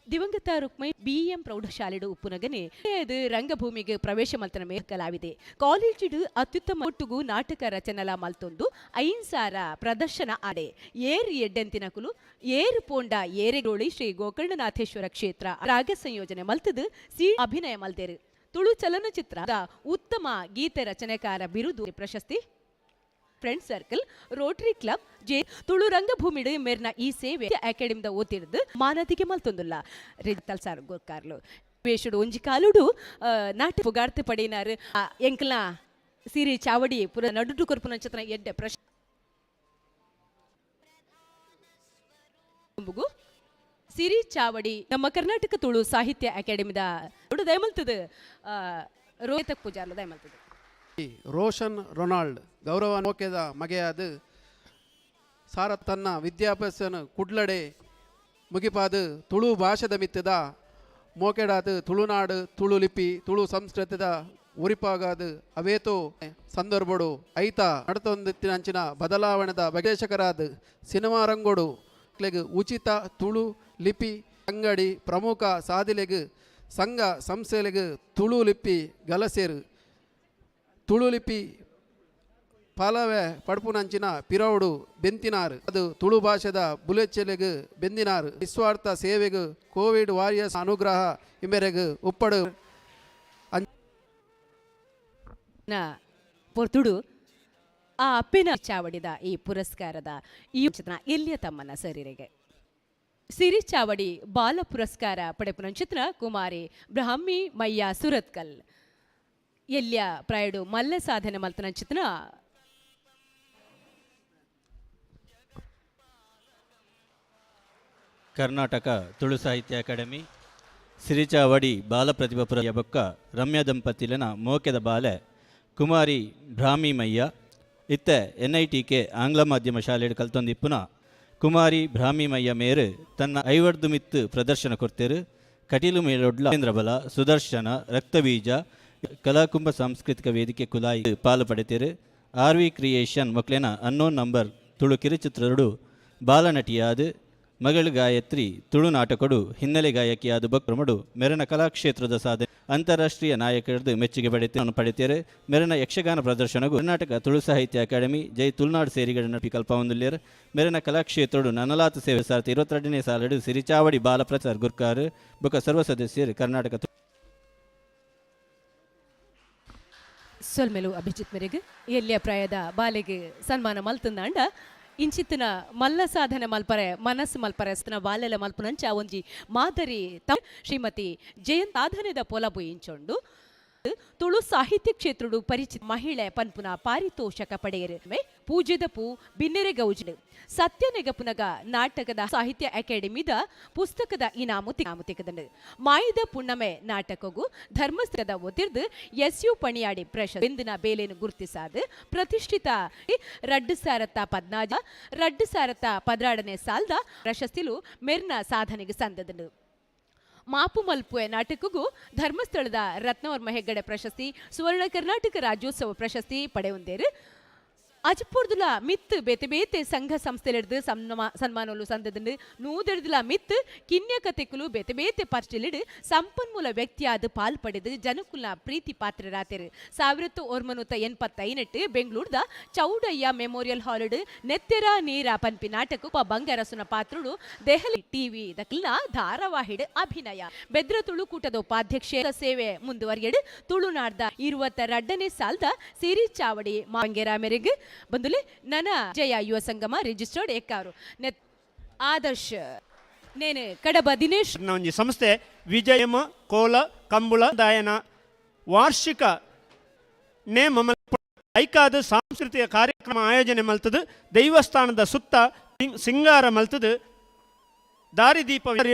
ದಿವಂಗತ ರುಕ್ಮೈ ಬಿಎಂ ಪ್ರೌಢಶಾಲೆಡು ಉಪ್ಪುನಗನೆ ಇದು ರಂಗಭೂಮಿಗೆ ಪ್ರವೇಶ ಮಲ್ತನ ಮೇ ಕಲಾವಿದೆ. ಕಾಲೇಜಿಡು ಅತ್ಯುತ್ತಮ ಒಟ್ಟುಗು ನಾಟಕ ರಚನೆಲ ಮಲ್ತೊಂದು 5,000 ಪ್ರದರ್ಶನ ಆಡೆ. ಏರು ಎಡ್ಡೆಂತಿನಕುಲು ಏರು ಪೋಂಡ ಏರೆಗೋಳಿ ಶ್ರೀ ಗೋಕರ್ಣನಾಥೇಶ್ವರ ಕ್ಷೇತ್ರ ರಾಗ ಸಂಯೋಜನೆ ಮಲ್ತದು ಸಿ ಅಭಿನಯ ಮಲ್ತೇರು. ತುಳು ಚಲನಚಿತ್ರ ಉತ್ತಮ ಗೀತೆ ರಚನೆಕಾರ ಬಿರುದು ಪ್ರಶಸ್ತಿ ಫ್ರೆಂಡ್ ಸರ್ಕಲ್ ರೋಟರಿ ಕ್ಲಬ್ ಜೆ ತುಳು ರಂಗಭೂಮಿಡು ಮೇರ್ನ ಈ ಸೇವೆ ಅಕಾಡೆಮಿದ ಓತಿರ್ದು ಮಾನತಿಗೆ ಮಲ್ತೊಂದುಲ್ಲ ರಿತಲ್ ಸಾರ್ ಗೋರ್ಕಾರ್ಲು ವೇಷುಡು ಒಂಜಿ ಕಾಲುಡು ನಾಟ್ಯ ಪುಗಾರ್ತೆ ಪಡೆಯಿನಾರು. ಎಂಕ್ಲ ಸಿರಿ ಚಾವಡಿ ಪುರ ನಡುಟು ಕೊರ್ಪುನ ಚಿತ್ರ ಎಡ್ಡೆ ಪ್ರಶ್ ಸಿರಿ ಚಾವಡಿ ನಮ್ಮ ಕರ್ನಾಟಕ ತುಳು ಸಾಹಿತ್ಯ ಅಕಾಡೆಮಿದ ದಯಮಲ್ತದ ರೋಹಿತ ಪೂಜಾರ್ಲು ದಯಮಲ್ತದ. ರೋಷನ್ ರೊನಾಲ್ಡ್ ಗೌರವ ನೋಕೆದ ಮಗೆಯಾದ ಸಾರ ತನ್ನ ವಿದ್ಯಾಭ್ಯಾಸನ ಕುಡ್ಲಡೆ ಮುಗಿಪಾದ ತುಳು ಭಾಷೆದ ಮಿತ್ತದ ಮೋಕೆಡಾದ ತುಳುನಾಡು, ತುಳು ಲಿಪಿ, ತುಳು ಸಂಸ್ಕೃತದ ಉರಿಪಾಗಾದ ಅವೇತೋ ಸಂದರ್ಭಡು ಐತ ನಡತೊಂದಿತ್ತಿನಂಚಿನ ಬದಲಾವಣೆದ ಬಗೇಶಕರಾದ ಸಿನಿಮಾ ರಂಗೋಡು ಕ್ಲೆಗ್ ಉಚಿತ ತುಳು ಲಿಪಿ ಅಂಗಡಿ ಪ್ರಮುಖ ಸಾದಿಲೆಗ್ ಸಂಘ ಸಂಸ್ಥೆಲೆಗ್ ತುಳು ಲಿಪಿ ಗಲಸೇರು ತುಳು ಲಿಪಿ ಪಾಲವೆ ಪಡ್ಪುನಂಚಿನ ಪಿರೌಡು ಬೆಂತಿನಾರು. ಅದು ತುಳು ಭಾಷೆದ ಬುಲೆಚ್ಚೆಲೆಗ್ ಬೆಂದಿನಾರು. ನಿಸ್ವಾರ್ಥ ಸೇವೆಗ್ ಕೋವಿಡ್ ವಾರಿಯರ್ಸ್ ಅನುಗ್ರಹ ಇಂಬೆರೆಗ್ ಉಪ್ಪಡು. ಪೊರ್ತುಡು ಆ ಅಪ್ಪಿನ ಚಾವಡಿದ ಈ ಪುರಸ್ಕಾರದ ಈ ಚಿತ್ರ ಎಲ್ಲಿಯ ತಮ್ಮನ ಸರಿರೆಗೆ ಸಿರಿ ಚಾವಡಿ ಬಾಲ ಪುರಸ್ಕಾರ ಪಡೆಪುನ ಚಿತ್ರ ಕುಮಾರಿ ಬ್ರಾಹ್ಮಿ ಮಯ್ಯ ಸುರತ್ಕಲ್. ಎಲ್ಲಿಯ ಪ್ರಾಯಡು ಮಲ್ಲ ಸಾಧನೆ ಮಲ್ತನ ಚಿತ್ರ. ಕರ್ನಾಟಕ ತುಳು ಸಾಹಿತ್ಯ ಅಕಾಡೆಮಿ ಸಿರಿಚಾವಡಿ ಬಾಲ ಪ್ರತಿಭಾ ಪುರ ಬೊಕ್ಕ ರಮ್ಯ ದಂಪತಿಲನ ಮೋಕೆದ ಬಾಲೆ ಕುಮಾರಿ ಬ್ರಾಹ್ಮಿಮಯ್ಯ ಇತ್ತೆ ಎನ್ಐಟಿಕೆ ಆಂಗ್ಲ ಮಾಧ್ಯಮ ಶಾಲೆಡ್ ಕಲ್ತೊಂದಿಪ್ಪುನ ಕುಮಾರಿ ಬ್ರಾಹ್ಮಿಮಯ್ಯ ಮೇರು ತನ್ನ ಐವರ್ದು ಮಿತ್ತು ಪ್ರದರ್ಶನ ಕೊರ್ತೆರು. ಕಟೀಲು ಮೇಲೊಡ್ಲ ಬಲ ಸುದರ್ಶನ ರಕ್ತಬೀಜ ಕಲಾಕುಂಭ ಸಾಂಸ್ಕೃತಿಕ ವೇದಿಕೆ ಕುಲಾಯಿ ಪಾಲು ಪಡೆತೇರು. ಆರ್ ವಿ ಕ್ರಿಯೇಷನ್ ಮೊಕ್ಲೆನ ಅನ್ನೋನ್ ನಂಬರ್ ತುಳು ಕಿರುಚಿತ್ರಡು ಬಾಲನಟಿಯಾದ ಮಗಳು ಗಾಯತ್ರಿ ತುಳು ನಾಟಕಡು ಹಿನ್ನೆಲೆ ಗಾಯಕಿಯಾದ ಬಕ್ರಮಡು ಮೆರನ ಕಲಾಕ್ಷೇತ್ರದ ಸಾಧನೆ ಅಂತಾರಾಷ್ಟ್ರೀಯ ನಾಯಕರದ್ದು ಮೆಚ್ಚುಗೆ ಪಡೆತೇರು. ಮೆರನ ಯಕ್ಷಗಾನ ಪ್ರದರ್ಶನಗೂ ಕರ್ನಾಟಕ ತುಳು ಸಾಹಿತ್ಯ ಅಕಾಡೆಮಿ ಜೈ ತುಳುನಾಡು ಸೇರಿಗಡ ನಪಿ ಕಲ್ಪವೊಂದುಲ್ಲೇರ್. ಮೆರನ ಕಲಾಕ್ಷೇತ್ರಡು ನನಲಾತ ಸೇವೆ 2022ನೇ ಸಾಲಡು ಸಿರಿಚಾವಡಿ ಬಾಲ ಪ್ರಚಾರ್ ಗುರ್ಕಾರ್ ಬೊಕ ಸರ್ವ ಸದಸ್ಯರು ಕರ್ನಾಟಕ ಸೊಲ್ಮೆಲು ಅಭಿಜಿತ್ ಮೆರೆಗ್. ಎಲ್ಲಿಯ ಪ್ರಾಯದ ಬಾಲೆಗೆ ಸನ್ಮಾನ ಮಲ್ತಂದಾಂಡ ಇಂಚಿತ್ತಿನ ಮಲ್ಲ ಸಾಧನೆ ಮಲ್ಪರೆ ಮನಸ್ಸು ಮಲ್ಪರೆ ಸ್ತನ ಬಾಲೆಲ ಮಲ್ಪುನಂಚ ಒಂಜಿ ಮಾದರಿ ಶ್ರೀಮತಿ ಜಯಂತ್ ಸಾಧನೆದ ಪೊಲಬು ಇಂಚೊಂಡು. ತುಳು ಸಾಹಿತ್ಯ ಕ್ಷೇತ್ರಡು ಪರಿಚಿತ ಮಹಿಳೆ ಪನ್ಪುನ ಪಾರಿತೋಷಕ ಪಡೆಯರು. ಪೂಜೆದ ಪೂ ಬಿನ್ನೆರೆ ಗೌಜು ಸತ್ಯ ನೆಗಪುನಗ ನಾಟಕದ ಸಾಹಿತ್ಯ ಅಕಾಡೆಮಿದ ಪುಸ್ತಕದ ಇನಾಮು ತಿಕ್ಕದಂಡು. ಮಾಯದ ಪುಣ್ಣಮೆ ನಾಟಕಗೂ ಧರ್ಮಸ್ಥಳದ ಒತಿರ್ದು ಎಸ್ ಯು ಪಣಿಯಾಡಿ ಪ್ರಶಸ್ತಿ ಬೆಂದಿನ ಬೇಲೆನು ಗುರುತಿಸಾದ ಪ್ರತಿಷ್ಠಿತ 2014 2012ನೇ ಸಾಲದ ಪ್ರಶಸ್ತಿಲು ಮೆರ್ನ ಸಾಧನೆಗೆ ಸಂದದನು. ಮಾಪು ಮಲ್ಪುವೆ ನಾಟಕಗೂ ಧರ್ಮಸ್ಥಳದ ರತ್ನವರ್ಮ ಹೆಗ್ಗಡೆ ಪ್ರಶಸ್ತಿ, ಸುವರ್ಣ ಕರ್ನಾಟಕ ರಾಜ್ಯೋತ್ಸವ ಪ್ರಶಸ್ತಿ ಪಡೆಯುಂದೇರು. ಅಜಪುರ್ದುಲ ಮಿತ್ ಬೇತೆ ಬೇತೆ ಸಂಘ ಸಂಸ್ಥೆಲೆಡ್ದು ಸನ್ಮಾನಲು ಸಂದದಂಡು. ನೂದೆಡ್ದುಲ ಮಿತ್ ಕಿನ್ಯ ಕತೆಕುಲು ಬೇತೆ ಬೇತೆ ಪರ್ಚಿಲಿಡು ಸಂಪನ್ಮೂಲ ವ್ಯಕ್ತಿಯಾದ ಪಾಲ್ ಪಡೆದು ಜನಕುಲ ಪ್ರೀತಿ ಪಾತ್ರರಾತೆರು. 1988 ಬೆಂಗಳೂರ್ದ ಚೌಡಯ್ಯ ಮೆಮೋರಿಯಲ್ ಹಾಲ್ಡ್ ನೆತ್ತೆರ ನೀರ ಪನ್ಪಿ ನಾಟಕ ಬಂಗಾರಸುನ ಪಾತ್ರುಡು ದೆಹಲಿ ಟಿವಿ ದಕ್ಲಿನ ಧಾರಾವಾಹಿಡ್ ಅಭಿನಯ. ಬೆದ್ರ ತುಳುಕೂಟದ ಉಪಾಧ್ಯಕ್ಷೆ ಸೇವೆ ಮುಂದುವರಿಯಡು. ತುಳುನಾಡ್ದ 22ನೇ ಸಾಲದ ಸಿರಿ ಚಾವಡಿ ಮಾಂಗೇರ ಮೇರೆಗೆ ಬಂದುಲೆ ನನ ಜಯ ಯುವ ಸಂಗಮ ರಿಜಿಸ್ಟರ್ಡ್ ಎಕ್ಕಾರು ಆದರ್ಶ್ ನೇನೆ ಕಡಬ ದಿನೇಶ್. ಒಂಜಿ ಸಂಸ್ಥೆ ವಿಜಯಮ ಕೋಲ ಕಂಬುಳ ದಾಯನ ವಾರ್ಷಿಕ ನೇಮ ಐಕಾದ ಸಾಂಸ್ಕೃತಿಕ ಕಾರ್ಯಕ್ರಮ ಆಯೋಜನೆ ಮಲ್ತದು. ದೈವಸ್ಥಾನದ ಸುತ್ತ ಸಿಂಗಾರ ಮಲ್ತದು. ದಾರಿದೀಪ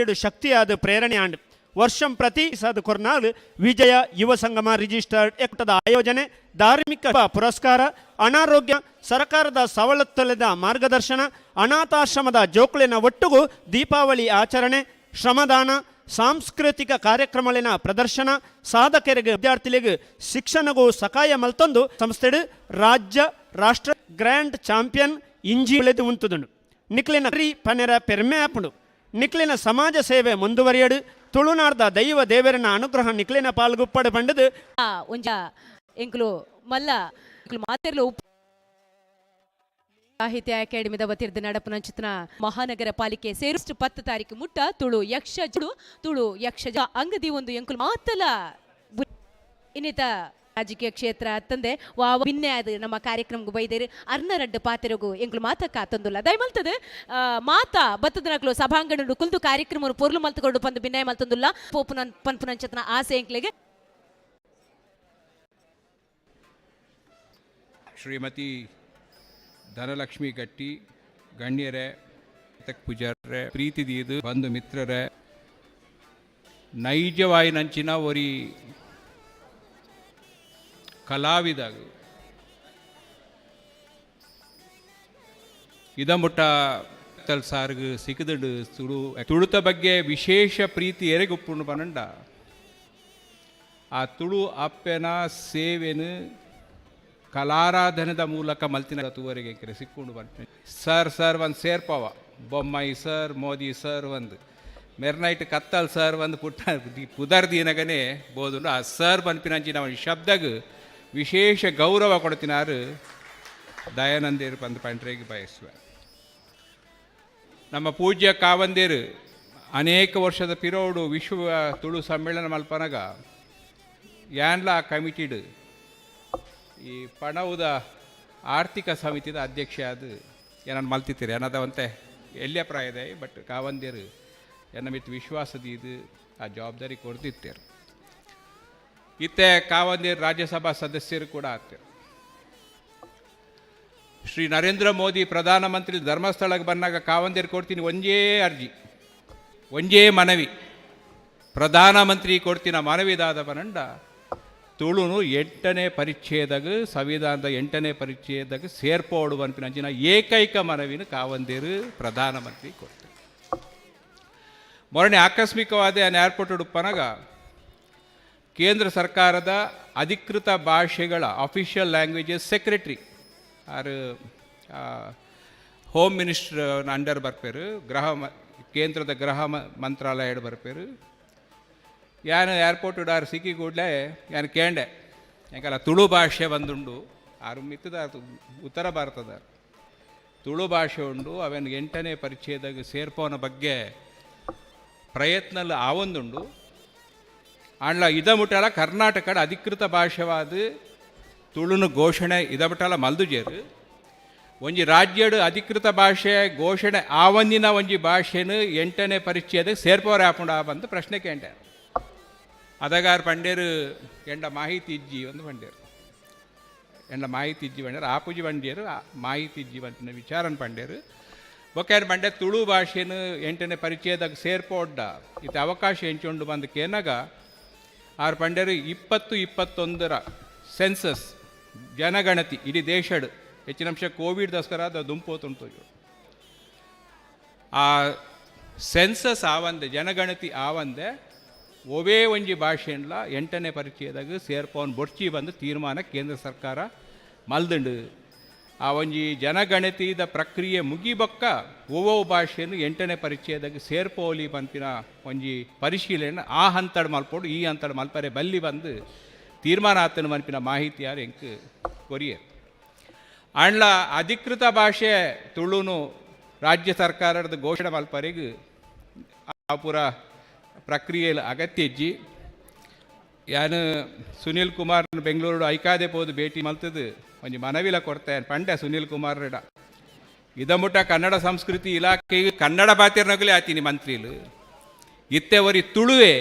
ಶಕ್ತಿಯಾದ ಪ್ರೇರಣೆ ಆಂಡ್ ವರ್ಷಂ ಪ್ರತಿ ಸಾದ ಕೊರ್ನಾಲ್ ವಿಜಯ ಯುವ ಸಂಗಮ ರಿಜಿಸ್ಟರ್ಡ್ ಎಕ್ಕಟದ ಆಯೋಜನೆ, ಧಾರ್ಮಿಕ ಪುರಸ್ಕಾರ, ಅನಾರೋಗ್ಯ ಸರ್ಕಾರದ ಸವಲತ್ತುಲದ ಮಾರ್ಗದರ್ಶನ, ಅನಾಥಾಶ್ರಮದ ಜೋಕುಳಿನ ಒಟ್ಟುಗು ದೀಪಾವಳಿ ಆಚರಣೆ, ಶ್ರಮದಾನ, ಸಾಂಸ್ಕೃತಿಕ ಕಾರ್ಯಕ್ರಮಗಳಿನ ಪ್ರದರ್ಶನ, ಸಾಧಕರಿಗೆ ವಿದ್ಯಾರ್ಥಿಗಳಿಗೆ ಶಿಕ್ಷಣಗೂ ಸಕಾಯ ಮಲ್ತೊಂದು ಸಂಸ್ಥೆಡು ರಾಜ್ಯ ರಾಷ್ಟ್ರ ಗ್ರ್ಯಾಂಡ್ ಚಾಂಪಿಯನ್ ಇಂಜಿ ಉಳಿದು ಉಂತುದುಂಡು. ನಿಕ್ಲಿನ ರೀ ಪನೆರ ಪೆರ್ಮೆ ಆಪುಂಡು. ನಿಕ್ಲಿನ ಸಮಾಜ ಸೇವೆ ಮುಂದುವರಿಯಡು. ತುಳುನಾಡ್ದ ದೈವ ದೇವರನ ಅನುಗ್ರಹ ನಿಕ್ಲಿನ ಪಾಲ್ಗುಪ್ಪಡು ಪಂಡದು. ಒಂಜ ಎಂಕುಲು ಮಲ್ಲ ಎಂಕುಲು ಮಾತೆರ್ಲು ಸಾಹಿತ್ಯ ಅಕಾಡೆಮಿದ ವತಿರ್ದ ನಡಪುನ ಚಿತ್ರ ಮಹಾನಗರ ಪಾಲಿಕೆ ಸೇರಿಷ್ಟು 10 ತಾರೀಕು ಮುಟ್ಟ ತುಳು ಯಕ್ಷ ಜುಡು ತುಳು ಯಕ್ಷ ಅಂಗದಿ ಒಂದು ಎಂಕುಲು ಮಾತಲ ಇನ್ನಿತ ರಾಜಕೀಯ ಕ್ಷೇತ್ರ ತಂದೆ ವಾ ಬಿನ್ನೆ ಅದು ನಮ್ಮ ಕಾರ್ಯಕ್ರಮಕ್ಕೆ ಬೈದೇರು ಅರ್ನ ರಡ್ಡು ಪಾತೆರಗು ಎಂಕುಲು ಮಾತ ಕಾತಂದುಲ್ಲ. ದಯಮಲ್ತದ ಮಾತಾ ಬತ್ತದನಕ್ಲು ಸಭಾಂಗಣ ಕುಲ್ದು ಕಾರ್ಯಕ್ರಮ ಪೊರ್ಲು ಮಲ್ತುಕೊಂಡು ಪಂದು ಬಿನ್ನಯ ಮಲ್ತಂದುಲ್ಲ ಪೋಪುನ ಪನ್ಪುನಂಚತನ ಆಸೆ ಎಂಕ್ಲೆಗೆ. ಶ್ರೀಮತಿ ಧನಲಕ್ಷ್ಮಿ ಗಟ್ಟಿ, ಗಣ್ಯರೇ, ಪೂಜಾರ್ರೆ, ಪ್ರೀತಿ ದೀದು ಬಂಧು ಮಿತ್ರರೇ, ನೈಜವಾಯಿನಂಚಿನ ಒರಿ ಕಲಾವಿದಾಗ ಇದಮುಟ್ಟ ಸಾರ್ಗ್ ಸಿಕ್ಕದುಂಡು. ತುಳು ತುಳುತ ಬಗ್ಗೆ ವಿಶೇಷ ಪ್ರೀತಿ ಎರೆಗುಪ್ಪುಂಡು ಪನಂಡ. ಆ ತುಳು ಅಪ್ಪೆನ ಸೇವೆನು ಕಲಾರಾಧನೆದ ಮೂಲಕ ಮಲ್ತಿನ ತೂವರಿಗೆ ಎಂಕರೆ ಸಿಕ್ಕೊಂಡು ಬರ್ತೀನಿ. ಸರ್ ಸರ್ ಒಂದು ಸೇರ್ಪವ, ಬೊಮ್ಮಾಯಿ ಸರ್, ಮೋದಿ ಸರ್ ಒಂದು ಮೆರ್ನೈಟ್ ಕತ್ತಲ್ ಸರ್ ಒಂದು ಪುಟ್ಟ ಪುದರ್ ದೀನಗನೇ ಬೋದುಂಡು. ಆ ಸರ್ ಪನ್ಪಿನಂಚಿನ ಒಂದು ಶಬ್ದಗ್ ವಿಶೇಷ ಗೌರವ ಕೊಡ್ತಿನಾರು ದಯಾನಂದೇರು ಪಂದ್ ಪಂಡ್ರೆಗೆ ಬಯಸುವೆ. ನಮ್ಮ ಪೂಜ್ಯ ಕಾವಂದೇರು ಅನೇಕ ವರ್ಷದ ಪಿರೋಡು ವಿಶ್ವ ತುಳು ಸಮ್ಮೇಳನ ಮಲ್ಪನಗ ಯಾನ್ಲ ಕಮಿಟಿಡ್ ಈ ಪಣವುದ ಆರ್ಥಿಕ ಸಮಿತಿದ ಅಧ್ಯಕ್ಷ ಅದು ಏನನ್ನು ಮಲ್ತಿತ್ತೀರಿ ಏನದವಂತೆ ಎಲ್ಲಿಯ ಪ್ರಾಯದ, ಬಟ್ ಕಾವಂದೇರು ಎನ್ನ ಮಿತ್ ವಿಶ್ವಾಸದ ಇದು ಆ ಜವಾಬ್ದಾರಿ ಕೊಡ್ತಿತ್ತೇರು. ಇತ್ತೆ ಕಾವಂದೇರು ರಾಜ್ಯಸಭಾ ಸದಸ್ಯರು ಕೂಡ ಆಗ್ತೇವೆ. ಶ್ರೀ ನರೇಂದ್ರ ಮೋದಿ ಪ್ರಧಾನಮಂತ್ರಿ ಧರ್ಮಸ್ಥಳಕ್ಕೆ ಬಂದಾಗ ಕಾವಂದೇರು ಕೊಡ್ತೀನಿ ಒಂಜೇ ಅರ್ಜಿ, ಒಂಜೇ ಮನವಿ, ಪ್ರಧಾನಮಂತ್ರಿ ಕೊಡ್ತೀನ ಮನವಿದಾದ ಪನಂಡ ತುಳುನು 8ನೇ ಪರಿಚ್ಛೇದಗ, ಸಂವಿಧಾನದ 8ನೇ ಪರಿಚ್ಛೇದಗ ಸೇರ್ಪೋಡು ಪನ್ಪಿನಂಚಿನ ಏಕೈಕ ಮನವಿನ ಕಾವಂದೇರು ಪ್ರಧಾನಮಂತ್ರಿ ಕೊಡ್ತಾರೆ. ಮೊರನೆ ಆಕಸ್ಮಿಕವಾದ ಏರ್ಪೋರ್ಟ್ ಉಡುಪನಾಗ ಕೇಂದ್ರ ಸರ್ಕಾರದ ಅಧಿಕೃತ ಭಾಷೆಗಳ ಅಫಿಷಿಯಲ್ ಲ್ಯಾಂಗ್ವೇಜಸ್ ಸೆಕ್ರೆಟ್ರಿ ಆರು ಹೋಮ್ ಮಿನಿಸ್ಟರ್ ಅಂಡರ್ ಬರ್ಪೇರು, ಗೃಹ ಕೇಂದ್ರದ ಗೃಹ ಮಂತ್ರಾಲಯ ಬರ್ಪೇರು. ಯಾನು ಏರ್ಪೋರ್ಟ್ ಆರು ಸಿಕ್ಕಿ ಕೂಡಲೇ ಯಾನು ಕೇಂಡೆ, ಯಾಕಲ್ಲ ತುಳು ಭಾಷೆ ಬಂದುಂಡು, ಆರು ಮಿತ್ತದ ಉತ್ತರ ಭಾರತದ ತುಳು ಭಾಷೆ ಉಂಡು, ಅವೇನು 8ನೇ ಪರಿಚ್ಛೇದಾಗ ಸೇರ್ಪೋನ ಬಗ್ಗೆ ಪ್ರಯತ್ನಲ್ಲಿ ಆವೊಂದುಂಡು. ಆಂಡ್ಲ ಇದ ಮುಟ್ಟಲ ಕರ್ನಾಟಕದ ಅಧಿಕೃತ ಭಾಷೆವಾದ ತುಳುನು ಘೋಷಣೆ ಇದ ಮುಟ್ಟಲ ಮಲ್ದುಜೇರು. ಒಂಜಿ ರಾಜ್ಯಡು ಅಧಿಕೃತ ಭಾಷೆ ಘೋಷಣೆ ಆವಂದಿನ ಒಂಜಿ ಭಾಷೆನು 8ನೇ ಪರಿಚ್ಛೇದ ಸೇರ್ಪೋರೆ ಆಪುಂಡ ಬಂದು ಪ್ರಶ್ನೆ ಕೇಂಡೆ. ಅದಗಾರ್ ಪಂಡೇರು ಎಂಡ ಮಾಹಿತಿ ಇಜ್ಜಿ ಒಂದು ಪಂಡೇರು, ಎಂಡ ಮಾಹಿತಿ ಇಜ್ಜಿ ಪಂಡೇರು, ಆಪುಜಿ ಬಂಡೇರು ಮಾಹಿತಿ ಇಜ್ಜಿ ಬಂತಿನ ವಿಚಾರನ್ ಪಂಡೇರು. ಬೊಕ್ಯಾರ ಪಂಡೆ ತುಳು ಭಾಷೆನು 8ನೇ ಪರಿಚಯದಾಗ ಸೇರ್ಪೋಡ್ಡ ಇತ್ತ ಅವಕಾಶ ಎಂಚುಂಡು ಬಂದು ಕೇನಾಗ ಆರು ಪಂಡೇರು 2021ರ ಸೆನ್ಸಸ್ ಜನಗಣತಿ ಇಡೀ ದೇಶಡ್ ಹೆಚ್ಚಿನ ಅಂಶ ಕೋವಿಡ್ ದಸ್ಕರ ಅದು ದುಂಪೋತುಂಟು. ಆ ಸೆನ್ಸಸ್ ಆವಂದೆ, ಜನಗಣತಿ ಆವಂದೆ ಒವೇ ಒಂಜಿ ಭಾಷೆನ್ಲ 8ನೇ ಪರಿಚಯದಾಗ ಸೇರ್ಪವನ್ ಬೊಡ್ಚಿ ಬಂದು ತೀರ್ಮಾನ ಕೇಂದ್ರ ಸರ್ಕಾರ ಮಲ್ದುಂಡು. ಆ ಒಂಜಿ ಜನಗಣತಿದ ಪ್ರಕ್ರಿಯೆ ಮುಗಿಬೊಕ್ಕ ಒವ್ವೋ ಭಾಷೆಯನ್ನು 8ನೇ ಪರಿಚಯದಾಗ ಸೇರ್ಪೋಲಿ ಪನ್ಪಿನ ಒಂಜಿ ಪರಿಶೀಲನೆ ಆ ಹಂತಡ್ ಮಲ್ಪೋಡು, ಈ ಹಂತಡ್ ಮಲ್ಪರೆ ಬಲ್ಲಿ ಬಂದು ತೀರ್ಮಾನ ಆತನ ಮನ್ಪಿನ ಮಾಹಿತಿ ಯಾರು ಎಂಕ್ ಕೊರಿಯರ್. ಆಂಡ್ಲ ಅಧಿಕೃತ ಭಾಷೆ ತುಳುನು ರಾಜ್ಯ ಸರ್ಕಾರದ ಘೋಷಣೆ ಮಲ್ಪರೆಗ್ ಆ ಪೂರ ಪ್ರಕ್ರಿಯೆಯಲ್ಲಿ ಅಗತ್ಯ ಇಜ್ಜಿ. ಯಾನು ಸುನೀಲ್ ಕುಮಾರ್ ಬೆಂಗಳೂರು ಐಕಾದೆ ಪೋದು ಭೇಟಿ ಮಲ್ತದು ಒಂಜಿ ಮನವಿಲ ಕೊಡ್ತೆ ಪಂಡೆ ಸುನೀಲ್ ಕುಮಾರ್ ರೆಡ ಇದಮುಟ್ಟ ಕನ್ನಡ ಸಂಸ್ಕೃತಿ ಇಲಾಖೆಗೆ ಕನ್ನಡ ಬಾತಿರ್ನಗಲೇ ಆತೀನಿ ಮಂತ್ರಿಲು, ಇತ್ತೆ ಒರಿ ತುಳುವೆ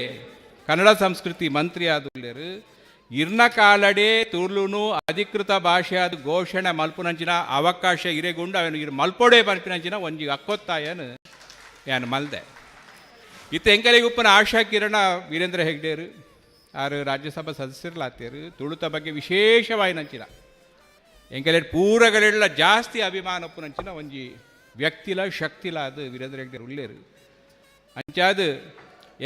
ಕನ್ನಡ ಸಂಸ್ಕೃತಿ ಮಂತ್ರಿ ಆದುಲ್ಲೇರು. ಇರ್ನ ಕಾಲಡೆ ತುಳುನು ಅಧಿಕೃತ ಭಾಷೆ ಅದು ಘೋಷಣೆ ಮಲ್ಪುನಂಚಿನ ಅವಕಾಶ ಇರೆಗುಂಡು ಅವನು ಇರು ಮಲ್ಪೊಡೆ ಪನ್ಪಿನಂಚಿನ ಒಂಜಿ ಅಕ್ಕೊತ್ತಾಯನು ಯಾನು ಮಲ್ದೆ. ಇತ್ತೆ ಎಂಕಲಿಗೆ ಉಪ್ಪನ ಆಶಾ ಕಿರಣ ವೀರೇಂದ್ರ ಹೆಗ್ಡೇರು ಆರು ರಾಜ್ಯಸಭಾ ಸದಸ್ಯರ್ಲಾತೇರು, ತುಳುತ ಬಗ್ಗೆ ವಿಶೇಷವಾಯಿನಂಚಿನ ಎಂಕಲೆ ಪೂರಗಳೆಲ್ಲ ಜಾಸ್ತಿ ಅಭಿಮಾನ ಉಪ್ಪುನಂಚಿನ ಒಂಜಿ ವ್ಯಕ್ತಿಲ ಶಕ್ತಿಲ ಅದು ವೀರೇಂದ್ರ ಹೆಗ್ಡೇರು ಉಲ್ಲೇರು. ಅಂಚಾದ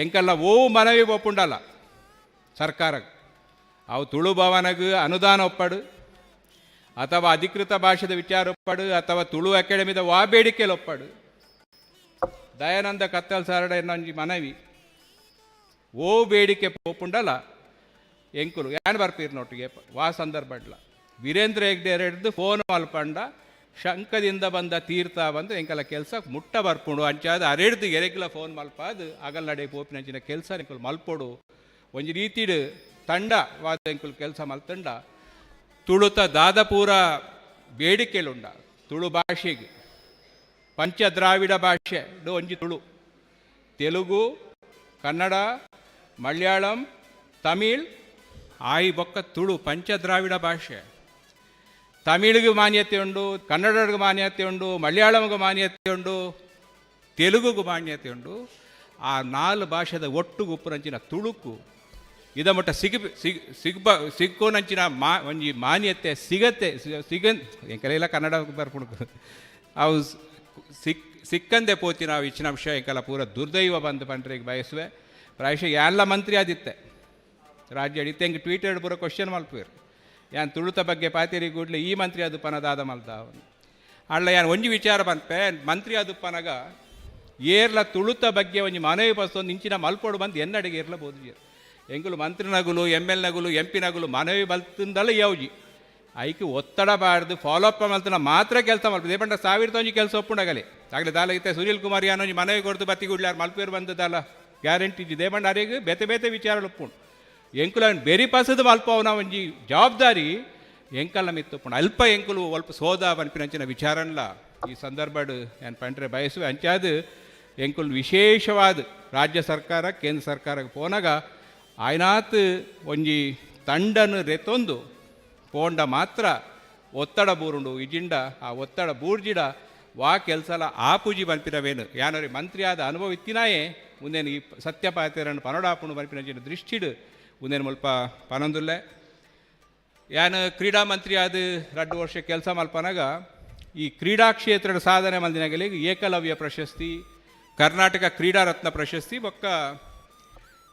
ಎಂಕಲ್ಲ ಓ ಮನವಿ ಒಪ್ಪುಂಡಲ್ಲ ಸರ್ಕಾರ ಅವು ತುಳು ಭವನಗ್ ಅನುದಾನ ಒಪ್ಪಡು ಅಥವಾ ಅಧಿಕೃತ ಭಾಷೆದ ವಿಚಾರ ಒಪ್ಪಡು ಅಥವಾ ತುಳು ಅಕಾಡೆಮಿದ ವಾ ಬೇಡಿಕೆಲ್ ಒಪ್ಪಡು. ದಯಾನಂದ ಕತ್ತಲ್ ಸಾರಡ ಎನ್ನೊಂಜಿ ಮನವಿ, ಓ ಬೇಡಿಕೆ ಪೋಪುಂಡಲ್ಲ ಎಂಕುಲು ಯಾನ್ ಬರ್ಪೀರ್ ನೋಟಿಗೆ ವಾ ಸಂದರ್ಭಡ್ಲ ವೀರೇಂದ್ರ ಹೆಗ್ಡೆ ಹಿಡ್ದು ಫೋನ್ ಮಲ್ಪಂಡ ಶಂಕದಿಂದ ಬಂದ ತೀರ್ಥ ಬಂದು ಎಂಕಲ ಕೆಲಸ ಮುಟ್ಟ ಬರ್ಪುಂಡು. ಅಂಚಾದ ಅರೆಡ್ದು ಎರೆಗ್ಲ ಫೋನ್ ಮಲ್ಪಾದು ಅಗಲ್ ನಡೆ ಪೋಪಿನಂಚಿನ ಕೆಲಸ ಎಂಕುಲು ಮಲ್ಪೊಡು. ಒಂಜಿ ರೀತಿಡ್ ತಂಡ ವಾದ ಎಂಕುಲು ಕೆಲಸ ಮಲ್ತಂಡ ತುಳುತ ದಾದಪೂರ ಬೇಡಿಕೆಲುಂಡ ತುಳು ಭಾಷೆಗೆ ಪಂಚದ್ರಾವಿಡ ಭಾಷೆ ಒಂಜಿ ತುಳು, ತೆಲುಗು, ಕನ್ನಡ, ಮಲಯಾಳಂ, ತಮಿಳ್ ಆಯಿ ಬೊಕ್ಕ ತುಳು ಪಂಚದ್ರಾವಿಡ ಭಾಷೆ. ತಮಿಳಿಗೆ ಮಾನ್ಯತೆ ಉಂಡು, ಕನ್ನಡಗೆ ಮಾನ್ಯತೆ ಉಂಡು, ಮಲಯಾಳಂಗೆ ಮಾನ್ಯತೆ ಉಂಡು, ತೆಲುಗುಗೆ ಮಾನ್ಯತೆ ಉಂಡು. ಆ ನಾಲ್ ಭಾಷೆದ ಒಟ್ಟುಗು ಉಪ್ಪುನಂಚಿನ ತುಳುಕು ಇದ ಮಟ್ಟ ಸಿಗ ಸಿಗ್ ಸಿಗ್ಬ ಸಿಕ್ಕೋನಂಚಿನ ಮಾ ಒಂಜಿ ಮಾನ್ಯತೆ ಸಿಗತ್ತೆ ಸಿಗ ಎಂಕಲೆಲ್ಲ ಕನ್ನಡ ಬರ್ಪುಂಡು ಅವು ಸಿಕ್ಕಂದೆ ಪೋತಿ ನಾವು ಇಚ್ಚಿನ ಅಂಶ ಎಂಕಲ ಪೂರ ದುರ್ದೈವ ಬಂದು ಪಂಡ್ರಿಗೆ ಬಯಸುವೆ. ಪ್ರಾಯಶಃ ಎಲ್ಲ ಮಂತ್ರಿ ಆದಿತ್ತೆ ರಾಜ್ಯ ಇತ್ತೆ ಎಂಕ್ ಟ್ವೀಟರ್ ಪೂರ ಕ್ವಶನ್ ಮಲ್ಪುವೆರ್. ಯಾನ್ ತುಳುತ ಬಗ್ಗೆ ಪಾತೆರಿ ಕೂಡ್ಲೆ ಈ ಮಂತ್ರಿ ಆದುಪ್ಪನ ದಾದ ಮಲ್ತ ಅಳ್ಳ. ಯಾನ್ ಒಂಜಿ ವಿಚಾರ ಪನ್ಪೆ. ಮಂತ್ರಿ ಆದುಪ್ಪನಗ ಏರ್ಲ ತುಳುತ ಬಗ್ಗೆ ಒಂಜಿ ಮನವಿ ಬಸ್ತೊಂದು ಇಂಚಿನ ಮಲ್ಪೊಡು ಬಂದು ಎನ್ನಡೆಗೆ ಏರ್ಲ ಬೋದಿಜೆರ್. ಎಂಕುಲು ಮಂತ್ರಿನಗುಲು, ಎಮ್ ಎಲ್ ನಗುಲು, ಎಂ ಪಿ ನಗುಲು ಮನವಿ ಬಲ್ತಂದಲ್ಲ ಯಾವ್ಜಿ. ಐಕ್ ಒತ್ತಡ ಬಾರ್ದು ಫಾಲೋ ಅಪ್ ಮಲ್ತನ ಮಾತ್ರ ಕೆಲಸ ಮಲ್ಪು. ಪಂಡ ಸಾವಿರದ ಒಂಜಿ ಕೆಲಸ ಒಪ್ಪುಂಡಗಲೆ ಆಗಲೆ ದಾಲ. ಇತ್ತೆ ಸುನೀಲ್ ಕುಮಾರ್ ಯಾನ್ ಒಂಜಿ ಮನವಿ ಕೊರ್ದು ಬತ್ತಿ ಗುಡ್ಲಾರ್ ಮಲ್ಪೇರು ಬಂದು ದಾಲ ಗ್ಯಾರಂಟಿ ಇಜ್ಜಿ. ದೇಪಂಡ ಅರೆಗ್ ಬೇತೆ ಬೇತೆ ವಿಚಾರలు ಉಪ್ಪುಂಡು. ಎಂಕುಲು ಅವನ್ ಬೆರಿ ಪಸದು ಮಲ್ಪವನ ಒಂಜಿ ಜವಾಬ್ದಾರಿ ಎಂಕಲ್ನ ಮಿತ್ತು ಉಪ್ಪುಂಡು. ಅಲ್ಪ ಎಂಕುಲು ಒಲ್ಪ ಸೋದ ಪನ್ಪಿನಂಚಿನ ವಿಚಾರನ್ಲ ಈ ಸಂದರ್ಭಡ್ ಯಾನ್ ಪಂಡ್ರೆ ಬಯಸುವೆ. ಅಂಚಾದ್ ಎಂಕುಲು ವಿಶೇಷವಾದ ರಾಜ್ಯ ಸರ್ಕಾರ, ಕೇಂದ್ರ ಸರ್ಕಾರಕ್ಕೆ ಪೋನಾಗ ಆಯ್ನಾತ್ ಒಂಜಿ ತಂಡನು ರೆತೊಂದು ಪೋಂಡ ಮಾತ್ರ ಒತ್ತಡ ಬೂರುಂಡು. ಇಜಿಂಡ ಆ ಒತ್ತಡ ಬೂರ್ಜಿಡ ವಾ ಕೆಲಸಲ ಆಪುಜಿ ಪನ್ಪಿನವೇನು. ಯಾನೊರಿ ಮಂತ್ರಿ ಆದ ಅನುಭವ ಇತ್ತಿನಾಯೇ ಉಂದೇನು ಈ ಸತ್ಯಪಾತೆರನ್ನು ಪನೊಡಾಪುಂಡು ಪನ್ಪಿನಂಚಿನ ದೃಷ್ಟಿಡ್ ಉಂದೇನು ಮುಲ್ಪ ಪನೊಂದುಲ್ಲೆ. ಯಾನ್ ಕ್ರೀಡಾ ಮಂತ್ರಿ ಆದ 2 ವರ್ಷ ಕೆಲಸ ಮಲ್ಪನಾಗ ಈ ಕ್ರೀಡಾ ಕ್ಷೇತ್ರದ ಸಾಧನೆ ಮಲ್ದಿನಗಲಿಗೆ ಏಕಲವ್ಯ ಪ್ರಶಸ್ತಿ, ಕರ್ನಾಟಕ ಕ್ರೀಡಾ ರತ್ನ ಪ್ರಶಸ್ತಿ, ಬೊಕ್ಕ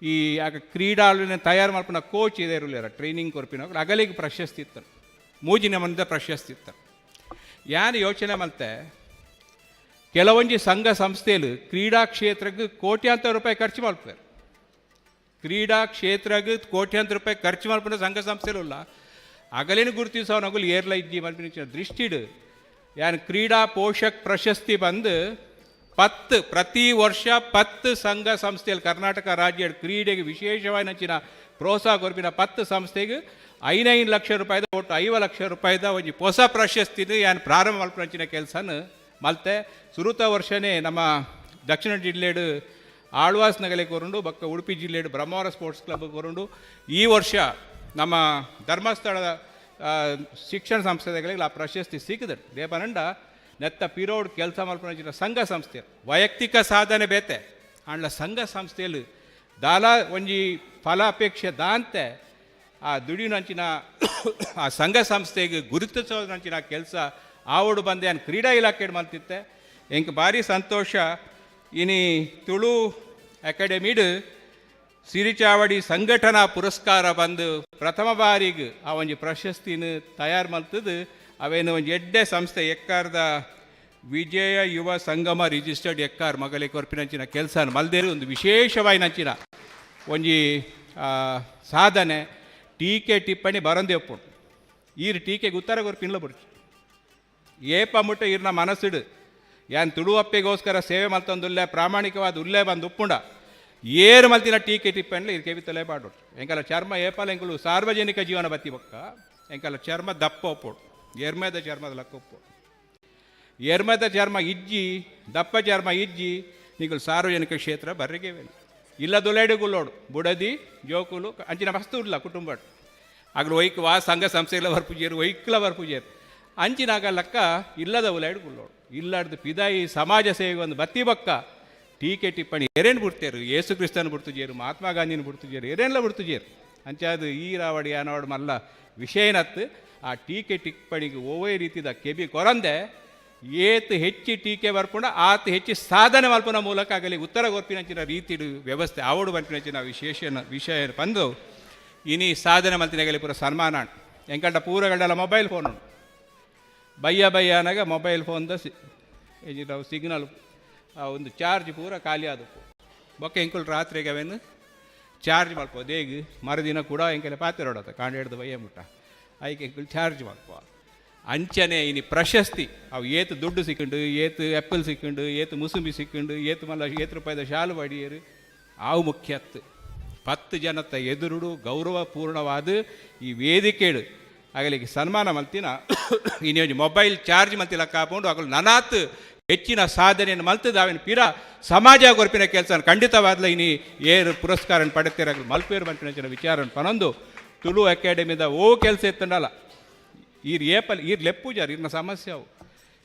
ಈ ಆಗ ಕ್ರೀಡಾಳುವಿನ ತಯಾರು ಮಲ್ಪುನ ಕೋಚ್ ಇದೆ ಇರಲಿಲ್ಲ, ಟ್ರೈನಿಂಗ್ ಕೊರ್ಪಿನ ಅಗಲಿಗೆ ಪ್ರಶಸ್ತಿ ಇತ್ತು. ಮೂಜಿ ನಮೂನಿದ ಪ್ರಶಸ್ತಿ ಇತ್ತು. ಯಾನ್ ಯೋಚನೆ ಮಲ್ತೆ, ಕೆಲವೊಂಜಿ ಸಂಘ ಸಂಸ್ಥೆಲು ಕ್ರೀಡಾ ಕ್ಷೇತ್ರಕ್ಕೆ ಕೋಟ್ಯಾಂತರ ರೂಪಾಯಿ ಖರ್ಚು ಮಲ್ಪುವೆರ್. ಕ್ರೀಡಾ ಕ್ಷೇತ್ರಕ್ಕೆ ಕೋಟ್ಯಾಂತರ ರೂಪಾಯಿ ಖರ್ಚು ಮಲ್ಪುನ ಸಂಘ ಸಂಸ್ಥೆಲು ಇಲ್ಲ. ಅಗಲೇನು ಗುರುತಿಸೋನಗುಲು ಏರ್ಲ ಇಜ್ಜಿ ಮಲ್ಪಿನ ದೃಷ್ಟಿಡ್ ಯಾನ್ ಕ್ರೀಡಾ ಪೋಷಕ್ ಪ್ರಶಸ್ತಿ ಬಂದು 10, ಪ್ರತಿ ವರ್ಷ 10 ಸಂಘ ಸಂಸ್ಥೆಯಲ್ಲಿ ಕರ್ನಾಟಕ ರಾಜ್ಯ ಕ್ರೀಡೆಗೆ ವಿಶೇಷವಾಗಿ ನಂಚಿನ ಪ್ರೋತ್ಸಾಹ ಕೊರ್ಪಿನ 10 ಸಂಸ್ಥೆಗೆ 5 5 ಲಕ್ಷ ರೂಪಾಯಿದ, ಒಟ್ಟು 50 ಲಕ್ಷ ರೂಪಾಯಿದ ಒಂಜಿ ಹೊಸ ಪ್ರಶಸ್ತಿನ ಯಾನ್ ಪ್ರಾರಂಭ ಮಲ್ಪುನಂಚಿನ ಕೆಲಸನ ಮಲ್ತೆ. ಸುರುತ ವರ್ಷನೇ ನಮ್ಮ ದಕ್ಷಿಣ ಜಿಲ್ಲೆಡು ಆಳ್ವಾಸ್ ನಗಲೆ ಕೊರುಂಡು, ಬೊಕ್ಕ ಉಡುಪಿ ಜಿಲ್ಲೆಡು ಬ್ರಹ್ಮಾವರ ಸ್ಪೋರ್ಟ್ಸ್ ಕ್ಲಬ್ ಕೊರುಂಡು. ಈ ವರ್ಷ ನಮ್ಮ ಧರ್ಮಸ್ಥಳದ ಶಿಕ್ಷಣ ಸಂಸ್ಥೆಗಳಿಗೆ ಆ ಪ್ರಶಸ್ತಿ ಸಿಕ್ಕಿದೆ. ದೇಪನಂಡ ನೆತ್ತ ಪಿರೋಡ್ ಕೆಲಸ ಮಲ್ಪುನಂಚಿನ ಸಂಘ ಸಂಸ್ಥೆ, ವೈಯಕ್ತಿಕ ಸಾಧನೆ ಬೇತೆ ಆಂಡ್ಲ ಸಂಘ ಸಂಸ್ಥೆಯಲ್ಲಿ ದಾಲ ಒಂಜಿ ಫಲಾಪೇಕ್ಷೆ ದಾಂತೆ ಆ ದುಡಿಯುನಂಚಿನ ಆ ಸಂಘ ಸಂಸ್ಥೆಗೆ ಗುರುತಿಸೋದಂಚಿನ ಕೆಲಸ ಆವಡು ಬಂದೆ ನಾನು ಕ್ರೀಡಾ ಇಲಾಖೆ ಮಲ್ತಿತ್ತೆ. ಎಂಕ್ ಭಾರಿ ಸಂತೋಷ. ಇನಿ ತುಳು ಅಕಾಡೆಮಿಡ್ ಸಿರಿಚಾವಡಿ ಸಂಘಟನಾ ಪುರಸ್ಕಾರ ಬಂದು ಪ್ರಥಮ ಬಾರಿಗೆ ಆ ಒಂಜಿ ಪ್ರಶಸ್ತಿನ ತಯಾರು ಮಲ್ತದ್ದು. ಅವೇನು ಒಂಜಿ ಎಡ್ಡೆ ಸಂಸ್ಥೆ ಎಕ್ಕಾರದ ವಿಜಯ ಯುವ ಸಂಗಮ ರಿಜಿಸ್ಟರ್ಡ್ ಎಕ್ಕಾರ್ ಮಗಲಿ ಕೊರ್ಪಿನಂಚಿನ ಕೆಲಸ ಮಲ್ದೇರು. ಒಂದು ವಿಶೇಷವಾಯಿನಂಚಿನ ಒಂಜಿ ಸಾಧನೆ. ಟೀಕೆ ಟಿಪ್ಪಣಿ ಬರಂದೆ ಒಪ್ಪುಂಡು. ಈರ್ ಟೀಕೆಗೆ ಉತ್ತರ ಕೊರ್ಪಿನ್ಲ ಬುಡ್ಚಿ. ಏಪ ಮುಟ್ಟ ಈರ್ನ ಮನಸ್ಸಿಡು ಯಾನ್ ತುಳುವಪ್ಪೆಗೋಸ್ಕರ ಸೇವೆ ಮಲ್ತೊಂದುಲ್ಲೆ, ಪ್ರಾಮಾಣಿಕವಾದ ಉಲ್ಲೆ ಬಂದು ಉಪ್ಪುಂಡ, ಏರು ಮಲ್ತಿನ ಟೀಕೆ ಟಿಪ್ಪಣಿಲ ಇದು ಕೆವಿತಲೆ ಪಾಡೋಡು. ಎಂಕಲ ಚರ್ಮ ಏಪಲ ಎಂಕುಲು ಸಾರ್ವಜನಿಕ ಜೀವನ ಬತ್ತಿ ಬೊಕ್ಕ ಎಂಕಲ ಚರ್ಮ ದಪ್ಪ ಒಪ್ಪೋಡು, ಎರ್ಮೆದ ಚರ್ಮದ ಲಕ್ಕ ಒಪ್ಪೋಡು. ಎರ್ಮೆದ ಚರ್ಮ ಇಜ್ಜಿ, ದಪ್ಪ ಚರ್ಮ ಇಜ್ಜಿ ನಿಕುಲು ಸಾರ್ವಜನಿಕ ಕ್ಷೇತ್ರ ಬರ್ರಿಗೆ ಇಲ್ಲ. ದುಲೆಡುಗುಲ್ಲೋಡು ಬುಡದಿ ಜೋಕುಲು ಅಂಚಿನ ವಸ್ತು ಇಲ್ಲ ಕುಟುಂಬ ಆಗಲು ಒಯ್ಕ್ ವಾ ಸಂಘ ಸಂಸ್ಥೆಗಳ ಬರ್ಪುಜೇರು, ಒಯ್ಕ್ಲ ಬರ್ಪುಜೇರು. ಅಂಚಿನಾಗ ಲಕ್ಕ ಇಲ್ಲದ ಉಲೈಡ್ ಗುಲ್ಲೋಡು. ಇಲ್ಲಾಡ್ದು ಪಿದಾಯಿ ಸಮಾಜ ಸೇವೆಗೆ ಒಂದು ಬತ್ತಿ ಬಕ್ಕ ಟೀಕೆ ಟಿಪ್ಪಣಿ ಏರೇನು ಬಿಡ್ತೇರು? ಯೇಸು ಕ್ರಿಸ್ತನ ಬಿಡ್ತುಜೇರು, ಮಹಾತ್ಮ ಗಾಂಧಿನ ಬಿಡ್ತುಜೇರು, ಏರೇನ್ಲ ಬಿಡ್ತುಜೇರು. ಅಂಚಾದು ಈ ರಾವಡಿ ಯಾನವಾಡು ಮಲ್ಲ ವಿಷಯನತ್ತು. ಆ ಟೀಕೆ ಟಿಪ್ಪಣಿಗೆ ಓವೇ ರೀತಿದ ಕೆಬಿ ಕೊರಂದೆ ಏತ್ ಹೆಚ್ಚಿ ಟೀಕೆ ಬರ್ಪುಂಡ ಆತ ಹೆಚ್ಚಿ ಸಾಧನೆ ಮಲ್ಪುನ ಮೂಲಕ ಆಗಲಿ ಉತ್ತರ ಕೊರ್ಪಿನಂಚಿನ ರೀತಿಡು ವ್ಯವಸ್ಥೆ ಆವಡು ಬರ್ಪಿನಂಚಿನ ವಿಶೇಷ ವಿಷಯ ಬಂದು. ಇನಿ ಸಾಧನೆ ಮಲ್ತಿನಗಲಿ ಪೂರ ಸನ್ಮಾನ. ಎಂಕಲ್ಟ ಪೂರಗಳ್ಳೆಲ್ಲ ಮೊಬೈಲ್ ಫೋನ್ ಉಂಡು. ಬಯ್ಯ ಬಯ್ಯ ಅನಗ ಮೊಬೈಲ್ ಫೋನ್ದ ಸಿ ಸಿಗ್ನಲ್ ಒಂದು ಚಾರ್ಜ್ ಪೂರ ಖಾಲಿ ಆದಪ್ಪು. ಬೊಕ್ಕ ಎಂಕುಲು ರಾತ್ರಿಗೆ ಅವೇನು ಚಾರ್ಜ್ ಮಲ್ಪೋ ದೇಗ್ ಮರುದಿನ ಕೂಡ ಎಂಕೆಲ್ಲ ಪಾತೆರೋಡತ್ತ ಕಾಂಡ ಹಿಡ್ದು ಬಯ್ಯ ಮುಟ್ಟ ಐಕೆ ಎಂಕುಲು ಚಾರ್ಜ್ ಮಲ್ಪ. ಅಂಚನೆ ಇನಿ ಪ್ರಶಸ್ತಿ ಅವು ಏತು ದುಡ್ಡು ಸಿಕ್ಕುಂಡು, ಏತು ಆ್ಯಪಲ್ ಸಿಕ್ಕುಂಡು, ಏತು ಮುಸುಂಬಿ ಸಿಕ್ಕುಂಡು, ಏತು ಮಲ್ಲ ಏತು ರೂಪಾಯಿದ ಶಾಲು ಬಡಿಯರು ಆವು ಮುಖ್ಯತ್ತು. 10 ಜನತ ಎದುರುಡು ಗೌರವಪೂರ್ಣವಾದ ಈ ವೇದಿಕೆಡು ಆಗಲಿಕ್ಕೆ ಸನ್ಮಾನ ಮಲ್ತಿನ. ಇನಿ ಒಂಜಿ ಮೊಬೈಲ್ ಚಾರ್ಜ್ ಮಲ್ತಿಲ ಕಾಪುಂಡು. ಅಗಲು ನನಾತ್ ಹೆಚ್ಚಿನ ಸಾಧನೆಯನ್ನು ಮಲ್ತದ ಅವಿನ ಪಿರ ಸಮಾಜ ಕೊರ್ಪಿನ ಕೆಲಸ ಖಂಡಿತವಾದ್ಲ ಇನಿ ಏರು ಪುರಸ್ಕಾರ ಪಡೆತೀರ ಮಲ್ಪೇರು ಮಲ್ಪಿನ ವಿಚಾರ ಪನೊಂದು. ತುಳು ಅಕಾಡೆಮಿದ ಓ ಕೆಲಸ ಎತ್ತಂಡಲ್ಲ ಈರ್ ಏಪಲ್ ಈರ್ ಲೆಪ್ಪುಜಾರ್ ಈರ್ನ ಸಮಸ್ಯೆ ಅವು.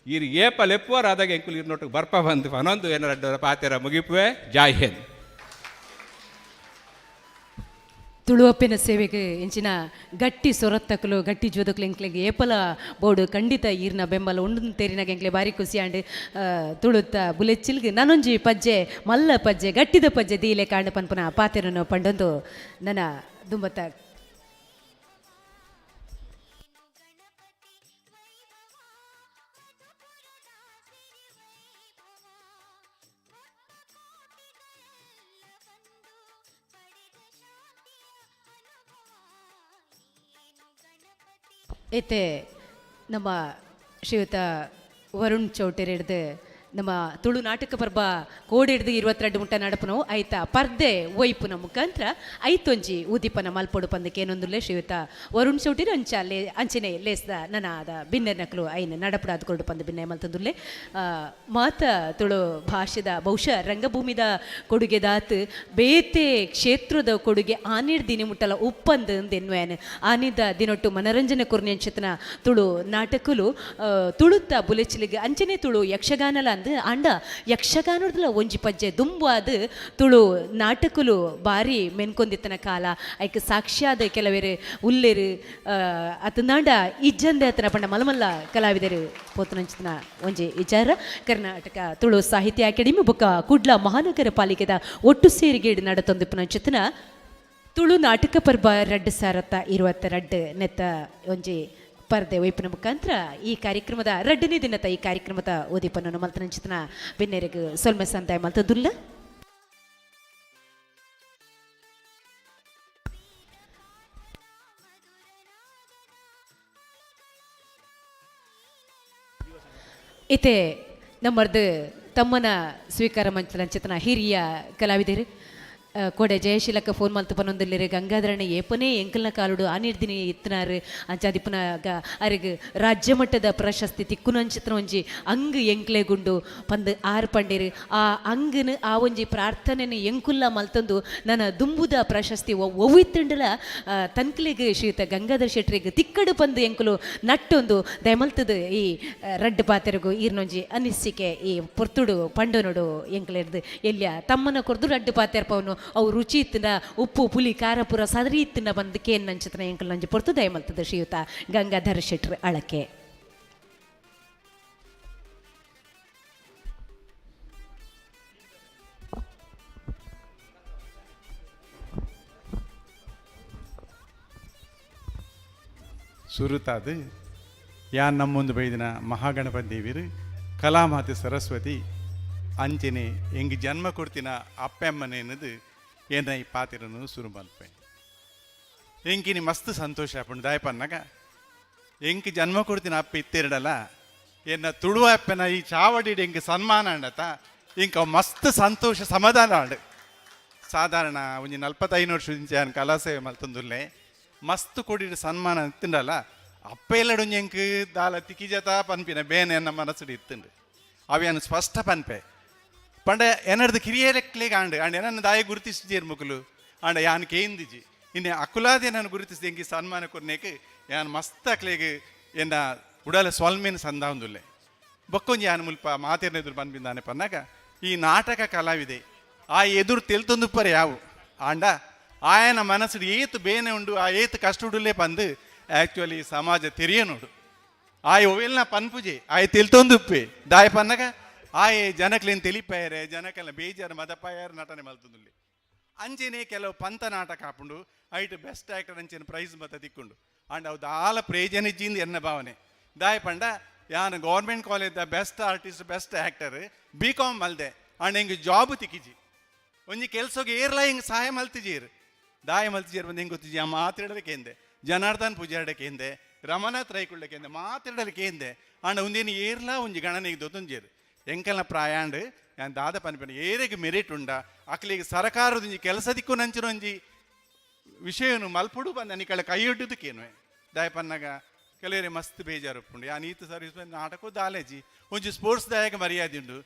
ಈರ್ ಏಪ ಲೆಪ್ಪುವಾರ ಆದಾಗ ಎಂಕುಲು ಈರ್ನೊಟ್ಟಿಗೆ ಬರ್ಪ ಬಂದು ಪನೊಂದು ಏನಾರ ಪಾತೆರ ಮುಗಿಪುವೆ. ಜೈ ಹಿಂದ್. ತುಳುವಪ್ಪಿನ ಸೇವೆಗೆ ಇಂಚಿನ ಗಟ್ಟಿ ಸೊರತ್ತಕಲು ಗಟ್ಟಿ ಜೋದಕ್ಲು ಎಂಕ್ಲೆಗ್ ಏಪಲ ಬೋಡು ಖಂಡಿತ ಈರ್ನ ಬೆಂಬಲ ಉಂಡು ತೇರಿನಾಗ ಎಂಕ್ಲೆ ಬಾರಿ ಖುಷಿ ಆಂಡ್. ತುಳುತ್ತ ಬುಲೆಚ್ಚಿಲ್ಗ್ ನಾನೊಂಜಿ ಪಜ್ಜೆ, ಮಲ್ಲ ಪಜ್ಜೆ, ಗಟ್ಟಿದ ಪಜ್ಜೆ ದೀಲೆ ಕಾಂಡ ಪನ್ಪುನ ಪಾತೆರನು ಪಂಡೊಂದು ನನ್ನ ದುಂಬತ್ತ ಏತೆ ನಮ್ಮ ಶ್ರೀಯುತ ವರುಣ್ ಚೌಟೆರ್ ಹಿಡ್ದು ನಮ್ಮ ತುಳು ನಾಟಕ ಪರ್ಬ ಕೋಡಿ ಹಿಡ್ದು 22 ಮುಟ್ಟ ನಡಪುನವು ಐತ ಪರ್ದೆ ಒಯ್ಪುನ ಮುಖಾಂತರ ಐತೊಂಜಿ ಉದಿಪನ ಮಲ್ಪೊಡು ಪಂದಕ್ಕೆ ಏನೊಂದುಲ್ಲೆ ಶ್ರೀಯುತ ವರುಣ್ ಚೌಟೆರ್ ಅಂಚ ಲೇ ಅಂಚನೆ ಲೇಸ್ದ ನನ ಆದ ಬಿನ್ನೆರ್ನಕ್ಲು ಐನ್ ನಡಪುಡಾದ ಕೊರಡು ಪಂದು ಬಿನ್ನೆ ಮಲ್ತಂದುಲ್ಲೆ. ಮಾತ ತುಳು ಭಾಷೆದ ಬಹುಶಃ ರಂಗಭೂಮಿದ ಕೊಡುಗೆ ದಾತ್ ಬೇತೆ ಕ್ಷೇತ್ರದ ಕೊಡುಗೆ ಆನಿಡ್ ದಿನ ಮುಟ್ಟಲ ಉಪ್ಪಂದು ಎನ್ನುವೇನು. ಆನಿದ ದಿನೊಟ್ಟು ಮನರಂಜನೆ ಕೊರ್ನೆಂಚತನ ತುಳು ನಾಟಕಲು, ತುಳುತ್ತ ಬುಲೆಚಿಲಿಗೆ ಅಂಚನೆ ತುಳು ಯಕ್ಷಗಾನಲ ಅಂದ್ ಆಂಡ ಯಕ್ಷಗಾನದಲ ಒಂಜಿ ಪಜ್ಜೆ ದುಂಬಾದ ತುಳು ನಾಟಕಲು ಬಾರಿ ಮೆನ್ಕೊಂದಿತ್ತನ ಕಾಲ. ಐಕ್ ಸಾಕ್ಷಿಯಾದ ಕೆಲವೇರು ಉಲ್ಲೇರು, ಅತನಾಂಡ ಇಜ್ಜಂದೆ ಆತನ ಪಂಡ ಮಲಮಲ್ಲ ಕಲಾವಿದರು ಪೋತನಂಚಿತನ ಒಂಜಿ ವಿಚಾರ. ಕರ್ನಾಟಕ ತುಳು ಸಾಹಿತ್ಯ ಅಕಾಡೆಮಿ ಬೊಕ್ಕ ಕುಡ್ಲ ಮಹಾನಗರ ಪಾಲಿಕೆದ ಒಟ್ಟು ಸೇರಿಗೆ ನಡತೊಂದಿಪ್ಪುನಂಚಿತನ ತುಳು ನಾಟಕ ಪರ್ಬ 2022 ನೆತ್ತ ಒಂಜಿ ಪರ್ದೆ ಒಯ್ಪಿನ ಮುಖಾಂತರ ಈ ಕಾರ್ಯಕ್ರಮದ ರಡ್ಡನೇ ದಿನದ ಈ ಕಾರ್ಯಕ್ರಮದ ಉದೀಪನನ್ನು ಮಲ್ತನಂಚಿತನ ಬಿನ್ನೆರೆಗ್ ಸೊಲ್ಮೆ ಸಂದಾಯ ಮಲ್ತದುಲ್ಲ. ಇತ್ತೆ ನಮ್ಮರ್ದು ತಮ್ಮನ ಸ್ವೀಕಾರ ಮಂಚಲಂಚಿತನ ಹಿರಿಯ ಕಲಾವಿದರು ಕೋಡೆ ಜಯಶೀಲಕ್ಕ ಫೋನ್ ಮಲ್ತು ಪನೊಂದುಲ್ಲೆರ್. ಗಂಗಾಧರಣ್ಣ ಏಪನೇ ಎಂಕಲ್ನ ಕಾಲುಡು ಆನಿರ್ದಿನಿ ಇತ್ತನಾರು ಅಂಚಾದಿಪ್ಪುನ ಅರೆಗ್ ರಾಜ್ಯ ಮಟ್ಟದ ಪ್ರಶಸ್ತಿ ತಿಕ್ಕುನಂಚಿತನ ಒಂಜಿ ಅಂಗ್ ಎಂಕ್ಲೆ ಗುಂಡು ಪಂದ್ ಆರ್ ಪಂಡೇರು. ಆ ಅಂಗನ ಆ ಒಂಜಿ ಪ್ರಾರ್ಥನೆನ ಎಂಕುಲ್ಲ ಮಲ್ತಂದು ನನ್ನ ದುಂಬುದ ಪ್ರಶಸ್ತಿ ಒವ್ವಿತ್ತುಂಡಲ ತನ್ಕಲೆಗ್ ಶ್ರೀಯುತ ಗಂಗಾಧರ ಶೆಟ್ರಿಗೆ ತಿಕ್ಕಡು ಪಂದು ಎಂಕುಲು ನಟ್ಟೊಂದು ದಯಮಲ್ತದು ಈ ರಡ್ಡ್ ಪಾತೆರಗು ಈರ್ನೊಂಜಿ ಅನಿಸಿಕೆ ಈ ಪೊರ್ತುಡು ಪಂಡನೋಡು ಎಂಕಲೆರ್ದು ಎಲ್ಯ ತಮ್ಮನ ಕೊರ್ದು ರಡ್ಡ್ ಪಾತೆರ್ಪವನು ಅವು ರುಚಿ ಇತ್ತಿನ ಉಪ್ಪು ಪುಲಿ ಖಾರ ಪೂರ ಸದರಿ ಇತ್ತಿನ ಬಂದು ಕೇನ್ ನಂಚಿತನ ಎಂಕಲ್ ನಂಜಿ ಪೊರ್ತು ದಯಮಲ್ತದ ಶ್ರೀಯುತ ಗಂಗಾಧರ ಶೆಟ್ರ್ ಅಳಕೆ. ಸುರುತಾದು ಯಾನ್ ನಮ್ಮೊಂದು ಬೈದಿನ ಮಹಾಗಣಪತಿ ದೇವಿರು ಕಲಾಮಾತೆ ಸರಸ್ವತಿ ಅಂಚನೆ ಎಂಗ್ ಜನ್ಮ ಕೊಡ್ತಿನ ಅಪ್ಪೆಮ್ಮನೇನದು ಏನ ಈ ಪಾತಿರನು ಸುರು ಮಲ್ಪೆ. ಎಂಕಿನಿ ಮಸ್ತ್ ಸಂತೋಷ ಆಪುಂಡು ದಾಯಪನ್ನಾಗ ಎಂಕ್ ಜನ್ಮ ಕೊಡ್ತಿನ ಅಪ್ಪ ಇತ್ತೆರಡಲ್ಲ ಎನ್ನ ತುಳುವ ಅಪ್ಪನ ಈ ಚಾವಡಿ ಎಂಕ್ ಸನ್ಮಾನ ಅಂಡತ ಇಂಕ ಮಸ್ತ್ ಸಂತೋಷ ಸಮಾಧಾನ ಅಂಡ್. ಸಾಧಾರಣ ಒಂಜಿ 45 ವರ್ಷ ಇಂಚೆ ಕಲಾಸೇವೆ ಮಲ್ತೊಂದುಲ್ಲೆ ಮಸ್ತ್ ಕೊಡಿಡು ಸನ್ಮಾನ ತಿಂಡಲ್ಲ ಅಪ್ಪ ಎಲ್ಲಡೊಂಜಿ ಎಂಕ್ ದಾಲ ತಿಕ್ಕಿಜತ ಪನ್ಪಿನ ಬೇನೆ ಎನ್ನ ಮನಸ್ಸುಡು ಇತ್ತುಂಡು. ಅವೇನು ಸ್ಪಷ್ಟ ಪನ್ಪೆ ಪಂಡ ಎನರ್ದು ಕಿರಿಯರೆಕ್ಲೆಗ್ ಆಂಡ್ ಆಂಡ್ ಎನನ್ನು ದಾಯ ಗುರುತಿಸಿಜೇರ್ ಮುಕುಲು ಆಂಡ ಯಾನ್ ಕೇಂದಿಜಿ ಇನ್ನೆ ಅಕುಲಾದೆ ನಾನು ಗುರುತಿಸಿದ ಎಂಕಿ ಸನ್ಮಾನ ಕೊರ್ನೇಕ್ ಯಾನ್ ಮಸ್ತ್ ಅಕ್ಲೆಗ್ ಎನ್ನ ಉಡಲ ಸೊಲ್ಮೆನ್ ಸಂದಾವೊಂದುಲ್ಲೆ. ಬೊಕ್ಕೊಂಜಿ ಯಾನ್ ಮುಲ್ಪ ಮಾತೆರ್ನ ಎದುರು ಪನ್ಪಿಂದಾನೆ ಪನ್ನಾಗ ಈ ನಾಟಕ ಕಲಾವಿದೆ ಆ ಎದುರು ತೆಲ್ತೊಂದುಪ್ಪರೆ ಯಾವು ಆಂಡ ಆಯನ ಮನಸ್ಸುಡು ಏತ್ ಬೇನೆ ಉಂಡು ಆ ಏತ್ ಕಷ್ಟ ಉಡುಲೇ ಪಂದು ಆ್ಯಕ್ಚುಲಿ ಸಮಾಜ ತೆರಿಯನೋಡು ಆಯ್ ಒವೆಲ್ನ ಪನ್ಪುಜೆ ಆಯ್ ತೆಲ್ತೊಂದುಪ್ಪೆ ದಾಯ ಪನ್ನಗ ಆಯೆ ಜನಕ್ಲೇನ್ ತೆಲಿಪಾಯರೆ ಜನಕಲ್ನ ಬೇಜಾರು ಮದಪಾಯರ್ ನಟನೆ ಮಲ್ತೊಂದುಲ್ಲೆ. ಅಂಚೆನೆ ಕೆಲವು ಪಂತ ನಾಟಕ ಆಪುಂಡು ಐಟ್ ಬೆಸ್ಟ್ ಆ್ಯಕ್ಟರ್ ಅಂಚೆನೆ ಪ್ರೈಸ್ ಮತ ತಿಕ್ಕೊಂಡು ಆಂಡ ಅವು ದಾಲ ಪ್ರಯೋಜನ ಇಜ್ಜಿಂದು ಎನ್ನ ಭಾವನೆ. ದಾಯ ಪಂಡ ಯಾನ್ government college the best artist best actor B com ಮಲ್ದೆ ಆಂಡ ಎಂಕ್ ಜಾಬ್ ತಿಕ್ಕಿಜಿ ಒಂಜಿ ಕೆಲ್ಸೊಗೆ ಏರ್ಲ ಹಿಂಗೆ ಸಹಾಯ ಮಲ್ತಿಜೀರ್ ದಾಯ ಮಲ್ತಿಜೀರ್ ಬಂದು ಹೆಂಗೆ ಗೊತ್ತಿಜಿ ಆ ಮಾತಾಡಲಿಕ್ಕೆ ಜನಾರ್ದನ್ ಪೂಜಾರ್ಡಕ್ಕೆ ಹಿಂದೆ ರಮನಾಥ್ ರೈಕುಳ್ಳಕ್ಕೆ ಹಿಂದೆ ಮಾತಾಡಲಿಕ್ಕೆ ಹಿಂದೆ ಆಂಡ ಒಂದೇನು ಏರ್ಲ ಒಂಜಿ ಗಣನೆಗೆ ದೊತ್ತೊಂಜೇರು ಎಂಕಲ್ನ ಪ್ರಾಯಾಂಡ್ ಯಾನ್ ದಾದ ಪನ್ಪಿನ ಏರೆಗ್ ಮೆರಿಟ್ ಉಂಡ ಅಕ್ಲಿಗೆ ಸರಕಾರದೊಂಜಿ ಕೆಲಸ ದಿಕ್ಕು ನಂಚಿನೊಂಜಿ ವಿಷಯನು ಮಲ್ಪುಡು ಬಂದ ನಿಕಳ ಕೈ ಹಿಡಿದಕ್ಕೇನು ದಾಯ ಪನ್ನಗ ಕೆಲವರೆ ಮಸ್ತ್ ಬೇಜಾರು ಉಪ್ಪುಂಡು. ಯಾನ್ ಈತ ಸರ್ವಿಸ್ ನಾಟಕ ದಾಲೇಜಿ ಒಂಜಿ ಸ್ಪೋರ್ಟ್ಸ್ ದಾಯಕ ಮರ್ಯಾದೆ ಉಂಡು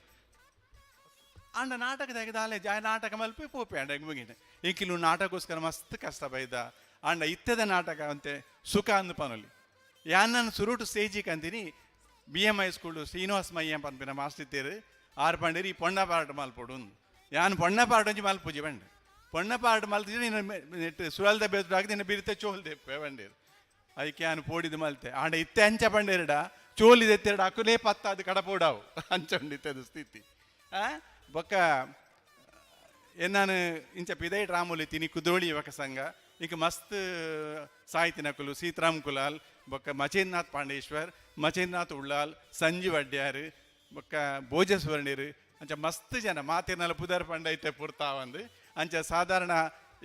ಆಂಡ ನಾಟಕದಾಗ ದಾಲೇಜಿ ಆ ನಾಟಕ ಮಲ್ಪೆ ಪೋಪೆ ಅಂಡ ಮುಗಿನ ಎಂಕಿಲು ನಾಟಕೋಸ್ಕರ ಮಸ್ತ್ ಕಷ್ಟ ಬೈದ ಆಂಡ ಇತ್ತದ ನಾಟಕ ಅಂತೆ ಸುಖ ಅಂದು ಪನೊಲಿ. ಯಾನ್ ಸುರುಟು ಸ್ಟೇಜಿಗೆ ಅಂತೀನಿ B M I school Srinivasa Mayya ಪನ್ಪಿನ ಮಾಸ್ಟರ್ ಇತ್ತೇರು ಆರು ಪಂಡೇರಿ ಈ ಪೊಣ್ಣ ಪಾಠ ಮಲ್ಪೊಡು ಯಾನ್ ಪೊಣ್ಣ ಪಾಠ ಒಂಜಿ ಮಲ್ಪುಜಿ ಪಂಡೆ. ಪೊಣ್ಣ ಪಾರ್ಟ್ ಮಲ್ತಿದ್ರೆ ನಿನ್ನ ನೆಟ್ ಸುರಲ್ದ ಬೇತಾಗಿ ನಿನ್ನ ಬಿರಿತೆ ಚೋಲ್ ದೆಪ್ಪೆ ಪಂಡೇರು. ಐಕೆ ಯಾನು ಪೋಡಿದು ಮಲ್ತೆ. ಆಂಡ ಇತ್ತೆ ಅಂಚ ಪಂಡೇರಡ ಚೋಲಿ ದೆತ್ತೆರಡ ಅಕುಲೇ ಪತ್ತಾದು ಕಡಪೋಡಾವು ಅಂಚ ಉಂಡಿತ್ತದ ಸ್ಥಿತಿ. ಬೊಕ್ಕ ಎನ್ನಾನು ಇಂಚ ಪಿದೈ ರಾಮುಲಿ ತಿನಿ ಕುದ್ರೋಳಿ ಯುವಕ ಸಂಘ ಇಂಕ ಮಸ್ತ್ ಸಾಹಿತಿನಕುಲು ಸೀತಾರಾಮ್ ಕುಲಾಲ್ ಬೊಕ್ಕ ಮಚೇಂದ್ರನಾಥ್ ಪಾಂಡೇಶ್ವರ್, ಮಚೇಂದ್ರನಾಥ್ ಉಳ್ಳಾಲ್, ಸಂಜೀವ್ ಅಡ್ಯಾರ್, ಬೊಕ್ಕ ಭೋಜ ಸುವರ್ಣಿರು, ಅಂಚ ಮಸ್ತ್ ಜನ ಮಾತಿರ್ನಲ ಪುದರ್ ಪಂಡೈತೆ ಪುರ್ತಾವಂದು. ಅಂಚ ಸಾಧಾರಣ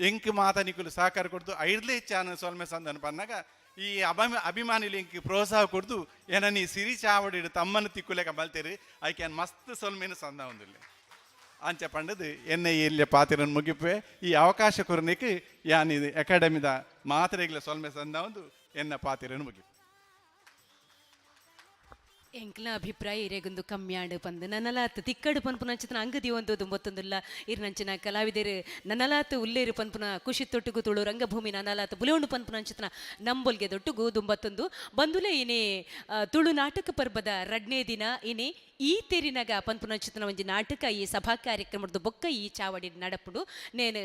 ಎಂಕ್ ಮಾತ ನಿಕುಲು ಸಹಕಾರ ಕೊಡ್ತು ಐಡ್ಲೇ ಹೆಚ್ಚಾನ ಸೊಲ್ಮೆ ಸಂದನ ಪನ್ನಾಗ ಈ ಅಭಿಮಾನಿಲು ಎಂಕ್ ಪ್ರೋತ್ಸಾಹ ಕೊಡ್ದು ಏನ ನೀ ಸಿರಿ ಚಾವಡಿಡು ತಮ್ಮನ ತಿಕ್ಕುಲೆಕ ಮಲ್ತೇರು ಐಕೆ ಮಸ್ತ್ ಸೊಲ್ಮೆನು ಸಂದ ಒಂದಿಲ್ಲ. ಅಂಚ ಪಂಡದು ಎನ್ನ ಇಲ್ಲಿ ಪಾತಿರನ್ ಮುಗಿಪೆ ಈ ಅವಕಾಶ ಕೊರನಿಕ್ ಯಾನ್ ಇದು ಅಕಾಡೆಮಿದ ಮಾತ್ರೆಗ್ಲ ಸೊಲ್ಮೆ ಸಂದ ಒಂದು ಎನ್ನ ಪಾತಿರನ್ ಮುಗಿಪೆ. ಎಂಕ್ಲ ಅಭಿಪ್ರಾಯ ಇರೆಗೊಂದು ಕಮ್ಮಿಯಾಡು ಪಂದು ನನ್ನಲಾತ್ ತಿಕ್ಕಡು ಪನ್ಪುನ ಅಂಚಿನ ಅಂಗದಿ ಒಂದು ದುಂಬತ್ತೊಂದುಲ್ಲ ಇರ್ನಂಚಿನ ಕಲಾವಿದರು ನನ್ನಲಾತ್ ಉಲ್ಲೇರು ಪನ್ಪುನ ಖುಷಿ ತೊಟ್ಟುಗು ತುಳು ರಂಗಭೂಮಿ ನನ್ನಲಾತ್ ಬುಲೆਉಂಡು ಪನ್ಪುನ ಅಂಚಿನ ನಂಬೊಲ್ಗೆ ದೊಟ್ಟುಗು ದುಂಬತ್ತೊಂದು ಬಂದುಲೆ. ಇನಿ ತುಳು ನಾಟಕ ಪರ್ಬದ ರಡ್ನೇ ದಿನ. ಇನಿ ಈ ತೆರಿನಗ ಪನ್ಪುನ ಅಂಚಿನ ಒಂಜಿ ನಾಟಕ ಈ ಸಭಾ ಕಾರ್ಯಕ್ರಮದ ಬೊಕ್ಕ ಈ ಚಾವಡಿ ನಡಪುಡು. ನೇನು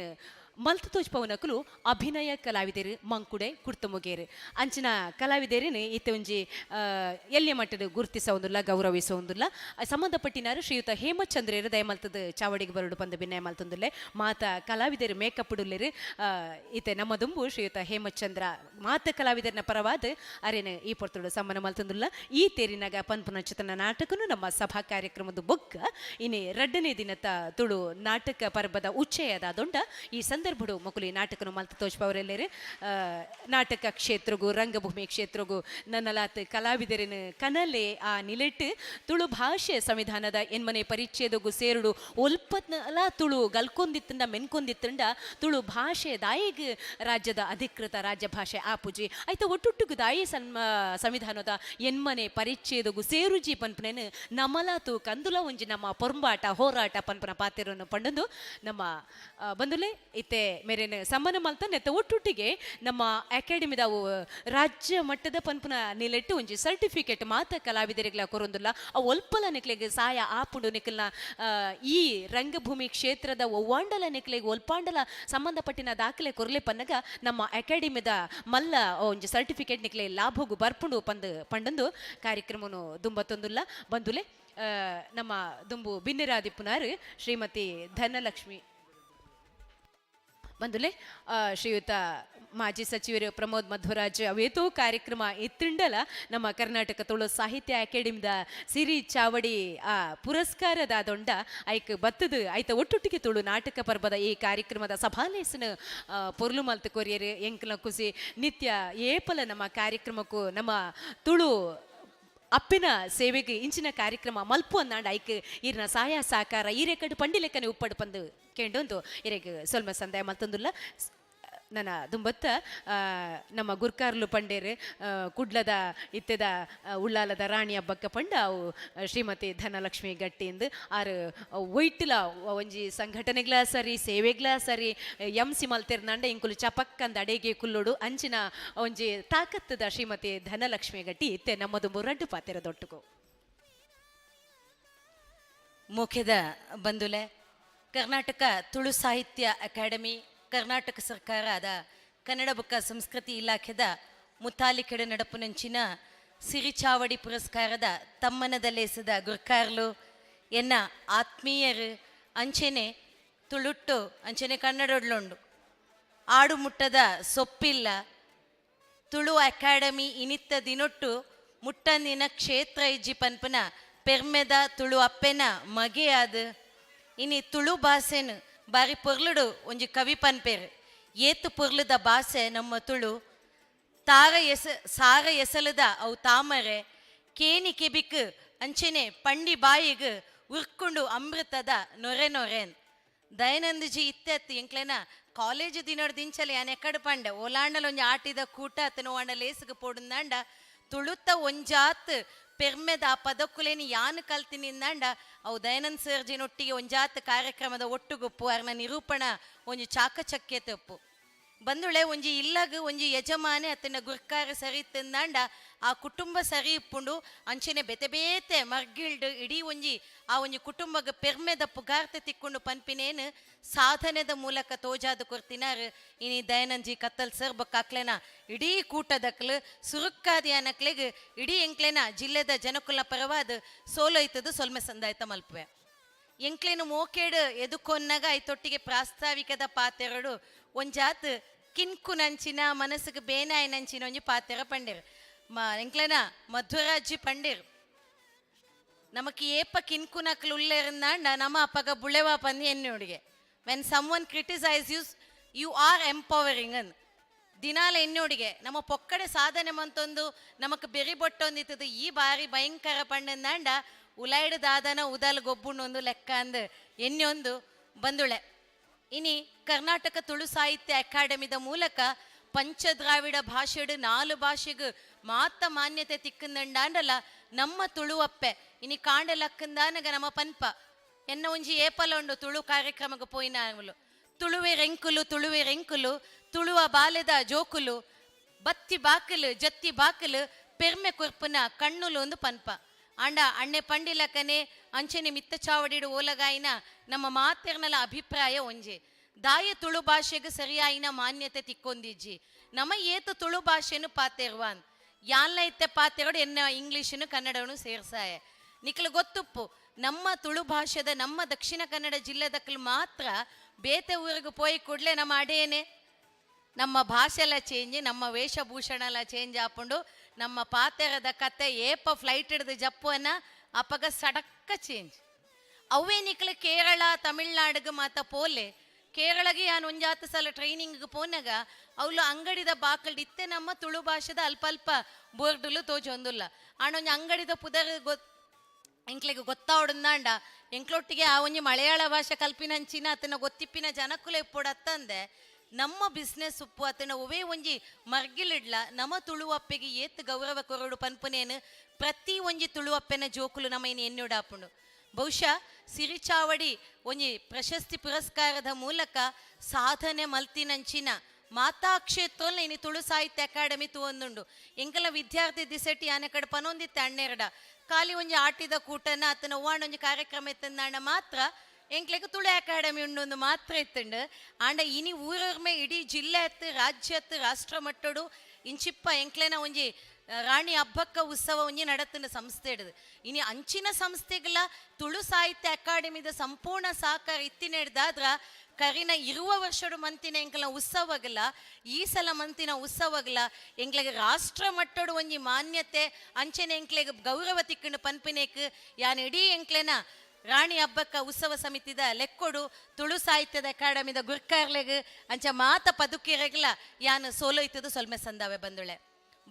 ಮಲ್ತು ತೋಜ್ಪವನಕುಲು ಅಭಿನಯ ಕಲಾವಿದರು ಮಂಕುಡೆ ಕುರ್ತಮುಗೇರು ಅಂಚಿನ ಕಲಾವಿದರೇನು ಇತ್ತೆ ಒಂಜಿ ಎಲ್ಯ ಮಟ್ಟದ ಗುರುತಿಸೋಂದುಲ್ಲ, ಗೌರವಿಸೋಂದುಲ್ಲ. ಸಂಬಂಧಪಟ್ಟಿನಾರು ಶ್ರೀಯುತ ಹೇಮಚಂದ್ರರು ದಯಮಲ್ತದ ಚಾವಡಿಗೆ ಬರಡು ಪಂದ ಭಿನ್ನಯ ಮಲ್ತಂದುಲ್ಲೆ. ಮಾತ ಕಲಾವಿದರು ಮೇಕಪ್ ಉಡುಲ್ಲೆರು. ಇತ್ತೆ ನಮ್ಮ ದುಂಬು ಶ್ರೀಯುತ ಹೇಮಚಂದ್ರ ಮಾತ ಕಲಾವಿದರನ ಪರವಾದ ಅರೇನು ಈ ಪೊರ್ತುಡು ಸಮ್ಮನ ಮಲ್ತಂದುಲ್ಲ. ಈ ತೇರಿನಾಗ ಪನ್ಪುನ ಚಿತ್ರನ ನಾಟಕನು ನಮ್ಮ ಸಭಾ ಕಾರ್ಯಕ್ರಮದ ಬೊಕ್ಕ ಇನಿ ರಡ್ಡನೇ ದಿನತ ತುಳು ನಾಟಕ ಪರ್ಬದ ಉಚ್ಚಯದಾದೊಂಡ ಈ ಸಂದರ್ಭಡು ಮೊಕುಲಿ ನಾಟಕನು ಮಲ್ತ ತೋಜ್ಪವರೆಲ್ಲೇರು. ನಾಟಕ ಕ್ಷೇತ್ರಗು ರಂಗಭೂಮಿ ಕ್ಷೇತ್ರಗು ನನ್ನಲಾತ್ ಕಲಾವಿದರಿನ ಕನಲೆ ಆ ನಿಲೆಟ್ಟು ತುಳು ಭಾಷೆ ಸಂವಿಧಾನದ ಎನ್ಮನೆ ಪರಿಚ್ಛೇದಗು ಸೇರುಡು ಒಲ್ಪತ್ನಲ ತುಳು ಗಲ್ಕೊಂದಿತ್ತಂಡ ಮೆನ್ಕೊಂದಿತ್ತಂಡ ತುಳು ಭಾಷೆ ದಾಯಿಗ್ ರಾಜ್ಯದ ಅಧಿಕೃತ ರಾಜ್ಯ ಭಾಷೆ ಆಪುಜಿ ಆಯ್ತ ಒಟ್ಟುಟ್ಟುಗು ದಾಯಿ ಸಂವಿಧಾನದ ಎನ್ಮನೆ ಪರಿಚ್ಛೇದಗು ಸೇರುಜಿ ಪನ್ಪನೇನು ನಮಲಾತು ಕಂದುಲ ಒಂಜಿ ನಮ್ಮ ಪೊರ್ಂಬಾಟ ಹೋರಾಟ ಪನ್ಪನ ಪಾತಿರನ್ನು ಪಂಡಂದು ನಮ್ಮ ಬಂದುಲೆ ಇತ್ತೆ ಮೇರೇನು ಸಮ್ಮನ ಮಲ್ತ ನೆತ್ತ ಒಟ್ಟುಟ್ಟಿಗೆ ನಮ್ಮ ಅಕಾಡೆಮಿದ ರಾಜ್ಯ ಮಟ್ಟದ ಪನ್ಪುನ ನಿಲೆಟ್ಟು ಒಂಜಿ ಸರ್ಟಿಫಿಕೇಟ್ ಮಾತ ಕಲಾವಿದರಿಗ್ಲ ಕೊರೊಂದುಲ್ಲ. ಅವು ಒಲ್ಪಲ ನಿಕ್ಲೆಗ್ ಸಾಯ ಆಪುಂಡು. ನಿಕಲ್ನ ಈ ರಂಗಭೂಮಿ ಕ್ಷೇತ್ರದ ಒವ್ವಾಂಡಲ ನಿಕ್ಲೆಗ್ ಒಲ್ಪಾಂಡಲ ಸಂಬಂಧಪಟ್ಟಿನ ದಾಖಲೆ ಕೊರ್ಲೆ ಪನ್ನಗ ನಮ್ಮ ಅಕಾಡೆಮಿದ ಮಲ್ಲ ಒಂಜಿ ಸರ್ಟಿಫಿಕೇಟ್ ನಿಕ್ಲೆ ಲಾಭಗು ಬರ್ಪುಂಡು ಪಂದ್ ಪಂಡಂದು ಕಾರ್ಯಕ್ರಮನು ದುಂಬತ್ತೊಂದುಲ್ಲ. ಬಂದುಲೆ ನಮ್ಮ ದುಂಬು ಬಿನ್ನೆರಾದಿಪ್ಪುನಾರು ಶ್ರೀಮತಿ ಧನಲಕ್ಷ್ಮಿ ಬಂದುಲೆ. ಶ್ರೀಯುತ ಮಾಜಿ ಸಚಿವರು ಪ್ರಮೋದ್ ಮಧ್ವರಾಜ್ ಅವೇತೋ ಕಾರ್ಯಕ್ರಮ ಇತ್ತುಂಡಲ ನಮ್ಮ ಕರ್ನಾಟಕ ತುಳು ಸಾಹಿತ್ಯ ಅಕಾಡೆಮಿದ ಸಿರಿ ಚಾವಡಿ ಆ ಪುರಸ್ಕಾರದಾದೊಂಡ ಐಕ್ ಬತ್ತದು ಐತ ಒಟ್ಟೊಟ್ಟಿಗೆ ತುಳು ನಾಟಕ ಪರ್ಬದ ಈ ಕಾರ್ಯಕ್ರಮದ ಸಭಾಲೇಸನ ಪೊರ್ಲು ಮಲ್ತು ಕೊರಿಯರ್ ಎಂಕ್ಲ ಕುಸಿ ನಿತ್ಯ ಏಪಲ ನಮ್ಮ ಕಾರ್ಯಕ್ರಮಕ್ಕೂ ನಮ್ಮ ತುಳು ಅಪ್ಪಿನ ಸೇವೆಗೆ ಇಂಚಿನ ಕಾರ್ಯಕ್ರಮ ಮಲ್ಪು ಅಂದಾಂಡ ಐಕ್ ಈರ್ನ ಸಹಾಯ ಸಹಕಾರ ಈ ರೆಕಡ್ ಪಂಡಿ ಲೆಕ್ಕನೆ ಉಪ್ಪಡು ಪಂದು ಕೇಂಡೊಂದು ಇರೆಗ್ ಸೊಲ್ಮ ಸಂದಾಯ ಮಲ್ತೊಂದುಲ್ಲ. ನನ್ನ ದುಂಬತ್ತ ನಮ್ಮ ಗುರ್ಕಾರ್ಲು ಪಂಡೇರು ಕುಡ್ಲದ ಇತ್ತೆದ ಉಳ್ಳಾಲದ ರಾಣಿ ಹಬ್ಬಕ್ಕ ಪಂಡ ಅವು ಶ್ರೀಮತಿ ಧನಲಕ್ಷ್ಮಿ ಗಟ್ಟಿಂದು ಆರು ಒಯ್ಟುಲ ಒಂಜಿ ಸಂಘಟನೆಗ್ಲ ಸರಿ ಸೇವೆಗ್ಲ ಸರಿ ಎಂ ಸಿ ಮಲ್ತೆರ್ನಂಡ ಇಂಕುಲು ಚಪಕ್ಕಂದ ಅಡೇಗೆ ಕುಲ್ಲುಡು ಅಂಚಿನ ಒಂಜಿ ತಾಕತ್ತದ ಶ್ರೀಮತಿ ಧನಲಕ್ಷ್ಮಿ ಗಟ್ಟಿ ಇತ್ತೆ ನಮ್ಮದು ರಡ್ಡು ಪಾತೆರ ದೊಟ್ಟುಗು. ಮುಖ್ಯದ ಬಂಧುಲೆ, ಕರ್ನಾಟಕ ತುಳು ಸಾಹಿತ್ಯ ಅಕಾಡೆಮಿ ಕರ್ನಾಟಕ ಸರ್ಕಾರದ ಕನ್ನಡ ಬುಕ್ಕ ಸಂಸ್ಕೃತಿ ಇಲಾಖೆದ ಮುತಾಲಿಕೆಡೆ ನಡಪುನಂಚಿನ ಸಿರಿಚಾವಡಿ ಪುರಸ್ಕಾರದ ತಮ್ಮನದ ಲೇಸದ ಗುರ್ಕಾರ್ಲು ಎನ್ನ ಆತ್ಮೀಯರು ಅಂಚೆನೆ ತುಳುಟ್ಟು ಅಂಚೆನೆ ಕನ್ನಡೊಡ್ಲುಂಡು ಆಡು ಮುಟ್ಟದ ಸೊಪ್ಪಿಲ್ಲ ತುಳು ಅಕಾಡೆಮಿ ಇನಿತ್ತ ದಿನೊಟ್ಟು ಮುಟ್ಟಂದಿನ ಕ್ಷೇತ್ರ ಇಜ್ಜಿ ಪನ್ಪುನ ಪೆರ್ಮೆದ ತುಳು ಅಪ್ಪೆನ ಮಗೆಯಾದ ಇನಿ ತುಳು ಭಾಷೆನು ಬಾರಿ ಪೊರ್ಲುಡು ಒಂಜಿ ಕವಿ ಪನ್ಪೇರು ಏತು ಪೊರ್ಲುದ ಭಾಷೆ ನಮ್ಮ ತುಳು ತಾರ ಎಸ ಸಾರ ಎಸಲದ ಅವು ತಾಮರೆ ಕೇನಿ ಕೆಬಿಕ್ ಅಂಚೆನೆ ಪಂಡಿ ಬಾಯಿಗ್ ಉರ್ಕೊಂಡು ಅಮೃತದ ನೊರೆ ನೊರೆನ್. ದಯಾನಂದಜಿ ಇತ್ತೆತ್ತು ಎಂಕ್ಲೆನ ಕಾಲೇಜ್ ದಿನಡ್ ದಿಂಚಲೆ ಯಾನ್ ಎಕ್ಕಡ ಪಂಡೆ ಓಲಾಂಡಲ ಒಂಜಿ ಆಟಿದ ಕೂಟ ಅತ್ತನ ಓಂಡ ಲೇಸ್ಗ್ ಪೋಡುಂದಾಂಡ ತುಳುತ್ತ ಒಂಜಾತ್ ಪೆರ್ಮೆದ ಆ ಪದಕ್ಕುಲೇನಿ ಯಾನ್ ಕಲ್ತಿನಿಂದಾಂಡ ಅವು ದಯಾನಂದ್ ಸರ್ಜಿನೊಟ್ಟಿಗೆ ಒಂಜಾತ್ ಕಾರ್ಯಕ್ರಮದ ಒಟ್ಟುಗುಪ್ಪು ಅರ್ನ ನಿರೂಪಣ ಒಂಜಿ ಚಾಕಚಕ್ಯತೆ ಉಪ್ಪು. ಬಂದುಳೆ ಒಂಜಿ ಇಲ್ಲಗ್ ಒಂಜಿ ಯಜಮಾನೆ ಅತ್ತನ ಗುರ್ಕಾರ ಸರಿ ತಿಂದಾಂಡ ಆ ಕುಟುಂಬ ಸರಿ ಇಪ್ಪುಂಡು. ಅಂಚನೆ ಬೇತೆ ಬೇತೆ ಮರ್ಗಿಲ್ಡ್ ಇಡೀ ಒಂಜಿ ಆ ಒಂಜಿ ಕುಟುಂಬಗ್ ಪೆರ್ಮೆದ ಪುಗಾರ್ತೆ ತಿಕ್ಕೊಂಡು ಪನ್ಪಿನೇನು ಸಾಧನೆದ ಮೂಲಕ ತೋಜಾದ ಕೊರ್ತಿನಾರ್ ಇನಿ ದಯಾನಂದ್ ಜಿ ಕತ್ತಲ್ ಸರ್ ಬೊಕ್ಕ ಅಕ್ಲೆನ ಇಡೀ ಕೂಟದಕ್ಲು ಸುರುಕ್ಕಾದಿ ಅನಕ್ಲೆಗ್ ಇಡೀ ಎಂಕ್ಲೆನ ಜಿಲ್ಲೆದ ಜನಕುಲ ಪರವಾದ ಸೋಲೋಯ್ತದ ಸೊಲ್ಮೆ ಸಂದಾಯ್ತ ಮಲ್ಪುವೆ. ಎಂಕ್ಲೇನು ಮೋಕೇಡು ಎದುಕೊನ್ನಗ ಐತೊಟ್ಟಿಗೆ ಪ್ರಾಸ್ತಾವಿಕದ ಪಾತೆರಡು ಒಂಜಾತ್ ಕಿನ್ಕು ನಂಚಿನ ಮನಸ್ಸಿಗೆ ಬೇನಾಯ ನಂಚಿನ ಒಂಜಿ ಪಾತೆರ ಪಂಡೇರು ಎಂಕ್ಲೇನ ಮಧ್ವರಾಜಿ ಪಂಡೇರು. ನಮಕ್ ಏಪ ಕಿನ್ಕು ನಕ್ಲು ಉಲ್ಲೇರಂದಾಂಡ ನಮ್ಮ ಅಪ್ಪಗ ಬುಳೆವಾ ಪಂದಿ ಎನ್ನುಡಿಗೆ. When someone criticise use, you are empowering ಅಂದ್ ದಿನಾಲ ಎನ್ನುಡಿಗೆ. ನಮ್ಮ ಪೊಕ್ಕಡೆ ಸಾಧನೆ ಮಂತೊಂದು ನಮಕ್ ಬೆರಿ ಬೊಟ್ಟೊಂದಿತ್ತದು ಈ ಬಾರಿ ಭಯಂಕರ ಪಂಡಂದಾಂಡ ಉಲಾಯ್ಡು ದಾದನ ಉದಲ್ ಗೊಬ್ಬುಂಡೊಂದು ಲೆಕ್ಕ ಅಂದ್ ಎಣ್ಣೊಂದು ಬಂದುಳೆ. ಇನಿ ಕರ್ನಾಟಕ ತುಳು ಸಾಹಿತ್ಯ ಅಕಾಡೆಮಿದ ಮೂಲಕ ಪಂಚದ್ರಾವಿಡ ಭಾಷೆಡು ನಾಲು ಭಾಷೆಗೆ ಮಾತ ಮಾನ್ಯತೆ ತಿಕ್ಕಂದಂಡಾಂಡಲ ನಮ್ಮ ತುಳುವಪ್ಪೆ ಇನಿ ಕಾಂಡಲಕ್ಕಂದಾನಗ ನಮ್ಮ ಪನ್ಪ ಎನ್ನ ಒಂಜಿ ಏಪಲ ಉಂಡು ತುಳು ಕಾರ್ಯಕ್ರಮಕ್ಕೆ ಪೋಯಿನ ತುಳುವೆ ರೆಂಕುಲು, ತುಳುವೆ ರೆಂಕುಲು, ತುಳುವ ಬಾಲೆದ ಜೋಕುಲು, ಬತ್ತಿ ಬಾಕಲು ಜತ್ತಿ ಬಾಕಲು ಪೆರ್ಮೆ ಕೊರ್ಪುನ ಕಣ್ಣುಲು ಒಂದು ಪನ್ಪ. ಆಂಡ ಅಣ್ಣೆ ಪಂಡಿಲಕನೆ ಅಂಚನೆ ಮಿತ್ತ ಚಾವಡಿಡು ಓಲಗಾಯಿನ ನಮ್ಮ ಮಾತೆರ್ನಲ ಅಭಿಪ್ರಾಯ ಒಂಜೆ, ದಾಯ ತುಳು ಭಾಷೆಗೆ ಸರಿಯಾಯಿನ ಮಾನ್ಯತೆ ತಿಕ್ಕೊಂದಿಜ್ಜಿ. ನಮ್ಮ ಏತು ತುಳು ಭಾಷೆನು ಪಾತೆರ್ವಾನ್ ಯಾನ್ಲ ಇತ್ತೆ ಪಾತೆರೋಡು ಎನ್ನ ಇಂಗ್ಲೀಷನು ಕನ್ನಡವನ್ನು ಸೇರ್ಸಾಯ. ನಿಕ್ಲು ಗೊತ್ತುಪ್ಪು, ನಮ್ಮ ತುಳು ಭಾಷೆದ ನಮ್ಮ ದಕ್ಷಿಣ ಕನ್ನಡ ಜಿಲ್ಲೆದಕ್ಲು ಮಾತ್ರ ಬೇತೆ ಊರಿಗೆ ಪೋಯಿ ಕೂಡಲೇ ನಮ್ಮ ಅಡೇನೆ ನಮ್ಮ ಭಾಷೆಲ ಚೇಂಜ್, ನಮ್ಮ ವೇಷಭೂಷಣ ಎಲ್ಲ ಚೇಂಜ್ ಆಪುಂಡು. ನಮ್ಮ ಪಾತೆರದ ಕತೆ ಏಪ ಫ್ಲೈಟ್ ಹಿಡ್ದು ಜಪ್ಪುವನ ಅಪಗ ಸಡಕ್ಕ ಚೇಂಜ್. ಅವೇ ನಿಕ್ಲು ಕೇರಳ ತಮಿಳ್ನಾಡಿಗೆ ಮಾತ ಪೋಲೆ. ಕೇರಳಗೆ ಯಾನ್ ಒಂಜಾತ ಸಲ ಟ್ರೈನಿಂಗ್ ಪೋನಾಗ ಅವಳು ಅಂಗಡಿದ ಬಾಕಲ್ಡ್ ಇತ್ತೆ ನಮ್ಮ ತುಳು ಭಾಷೆದ ಅಲ್ಪ ಅಲ್ಪ ಬೋರ್ಡುಲು ತೋಜೊಂದುಲ್ಲ. ಆಂಡ ಒಂಜಿ ಅಂಗಡಿದ ಪುದರ್ ಎಂಕ್ಲೆಗ್ ಗೊತ್ತಾವಡುಂದಾಂಡ ಎಂಕ್ಲೊಟ್ಟಿಗೆ ಆ ಒಂಜಿ ಮಲಯಾಳ ಭಾಷೆ ಕಲ್ಪಿನಂಚಿನ ಅತನ ಗೊತ್ತಿಪ್ಪಿನ ಜನಕುಲ ಇಪ್ಪೊಡತ್ತಂದೆ ನಮ್ಮ ಬಿಸ್ನೆಸ್ ಉಪ್ಪು ಅತನ ಒವೇ ಒಂಜಿ ಮರ್ಗಿಲಿಡ್ಲ ನಮ್ಮ ತುಳುವಪ್ಪೆಗೆ ಏತ್ ಗೌರವ ಕೊರಡು ಪನ್ಪುನೇನು ಪ್ರತಿ ಒಂಜಿ ತುಳುವಪ್ಪೆನ ಜೋಕುಲು ನಮ್ಮ ಇನ್ನು ಎನ್ನುಡಾಪುಂಡು. ಬಹುಶಃ ಸಿರಿಚಾವಡಿ ಒಂಜಿ ಪ್ರಶಸ್ತಿ ಪುರಸ್ಕಾರದ ಮೂಲಕ ಸಾಧನೆ ಮಲ್ತಿನಂಚಿನ ಮಾತಾ ಕ್ಷೇತ್ರದಲ್ಲಿ ಇನಿ ತುಳು ಸಾಹಿತ್ಯ ಅಕಾಡೆಮಿ ತೂವೊಂದುಂಡು. ಎಂಕಲ ವಿದ್ಯಾರ್ಥಿ ದಿಸೆಟಿ ಆನೆ ಕಡೆ ಪನೊಂದಿತ್ತೆ ಅಣ್ಣೆರಡ ಖಾಲಿ ಒಂಜಿ ಆಟಿದ ಕೂಟನ ಅತನ ಒವ್ವಾಂಡ ಒಂಜಿ ಕಾರ್ಯಕ್ರಮ ಇತ್ತಂದಾಂಡ ಮಾತ್ರ ಎಂಕ್ಲೆಗ್ ತುಳು ಅಕಾಡೆಮಿ ಉಂಡು ಮಾತ್ರ ಇತ್ತುಂಡು. ಆಂಡ ಇನಿ ಊರರ್ಮೆ ಇಡೀ ಜಿಲ್ಲೆ ಅತ್ತು ರಾಜ್ಯ ಅತ್ತು ರಾಷ್ಟ್ರ ಮಟ್ಟಡು ಇಂಚಿಪ್ಪ ಎಂಕ್ಲೆನ ಒಂಜಿ ರಾಣಿ ಹಬ್ಬಕ್ಕ ಉತ್ಸವ ಒಂಜಿ ನಡತಿನ ಸಂಸ್ಥೆ ಹಿಡಿದು ಇನಿ ಅಂಚಿನ ಸಂಸ್ಥೆಗಳ ತುಳು ಸಾಹಿತ್ಯ ಅಕಾಡೆಮಿದ ಸಂಪೂರ್ಣ ಸಹಕಾರ ಇತ್ತಿನ ಹಿಡ್ದಾದ್ರ ಕರಿನ ಇರುವ ವರ್ಷಡು ಮಂತಿನ ಎಂಕಲ ಉತ್ಸವಗಲ ಈ ಸಲ ಮಂತಿನ ಉತ್ಸವಗಲ ಎಂಕ್ಲೆಗ್ ರಾಷ್ಟ್ರ ಮಟ್ಟಡು ಒಂಜಿ ಮಾನ್ಯತೆ ಅಂಚನೆ ಎಂಕ್ಲೆಗ್ ಗೌರವ ತಿಕ್ಕಂಡು ಪನ್ಪಿನೇಕ್ ಯಾನ್ ಇಡೀ ಎಂಕ್ಲೆನ ರಾಣಿ ಹಬ್ಬಕ್ಕ ಉತ್ಸವ ಸಮಿತಿದ ಲೆಕ್ಕೊಡು ತುಳು ಸಾಹಿತ್ಯದ ಅಕಾಡೆಮಿದ ಗುರ್ಕಾರ್ಲೆಗ್ ಅಂಚ ಮಾತ ಪದುಕಿರೆಗ್ಲ ಯಾನ್ ಸೋಲೋಯ್ತದ ಸೊಲ್ಮೆ ಸಂದಾವೆ. ಬಂದುಳೆ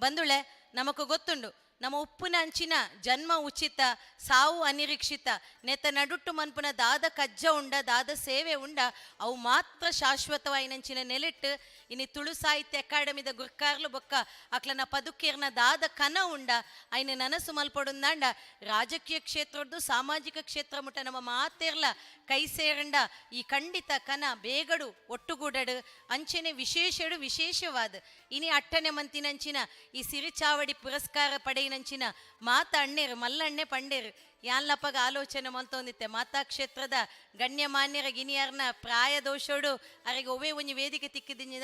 ಬಂದುಳೆ, ನಮಕ್ ಗೊತ್ತುಂಡು, ನಮ್ಮ ಉಪ್ಪುನ ಅಂಚಿನ ಜನ್ಮ ಉಚಿತ, ಸಾವು ಅನಿರೀಕ್ಷಿತ. ನೆತ್ತ ನಡುಟ್ಟು ಮನ್ಪುನ ದಾದ ಕಜ್ಜ ಉಂಡ, ದಾದ ಸೇವೆ ಉಂಡ, ಅವು ಮಾತ್ರ ಶಾಶ್ವತವಾಯಿನಂಚಿನ ನೆಲೆಟ್ಟು ಇನಿ ತುಳು ಸಾಹಿತ್ಯ ಅಕಾಡೆಮಿದ ಗುರ್ಕಾರ್ಲು ಬೊಕ್ಕ ಅಕ್ಲನ ಪದುಕೇರ್ನ ದಾದ ಕನ ಉಂಡ ಐನ ನನಸು ಮಲ್ಪೊಡುಂದಾಂಡ ರಾಜಕೀಯ ಕ್ಷೇತ್ರದ್ದು ಸಾಮಾಜಿಕ ಕ್ಷೇತ್ರ ಮುಟ್ಟ ನಮ್ಮ ಮಾತೇರ್ಲ ಕೈ ಸೇರಂಡ ಈ ಖಂಡಿತ ಕನ ಬೇಗಡು ಒಟ್ಟುಗೂಡಡು. ಅಂಚನೆ ವಿಶೇಷಡು ವಿಶೇಷವಾದ ಇನಿ ಅಟ್ಟನೆ ಮಂತಿನಂಚಿನ ಈ ಸಿರಿಚಾವಡಿ ಪುರಸ್ಕಾರ ಪಡೆಯಿನಂಚಿನ ಮಾತ ಅಣ್ಣೇರು ಮಲ್ಲಣ್ಣೆ ಪಂಡೇರು ಯಾನ್ಲಪ್ಪಗ ಆಲೋಚನೆ ಮಲ್ತೊಂದಿತ್ತೆ. ಮಾತಾ ಕ್ಷೇತ್ರದ ಗಣ್ಯಮಾನ್ಯರ ಗಿನಿಯಾರ್ನ ಪ್ರಾಯ ದೋಷೋಡು ಅರೆಗೆ ಒವೇ ಒಂಜಿ ವೇದಿಕೆ ತಿಕ್ಕಿದಿಂಜಿ.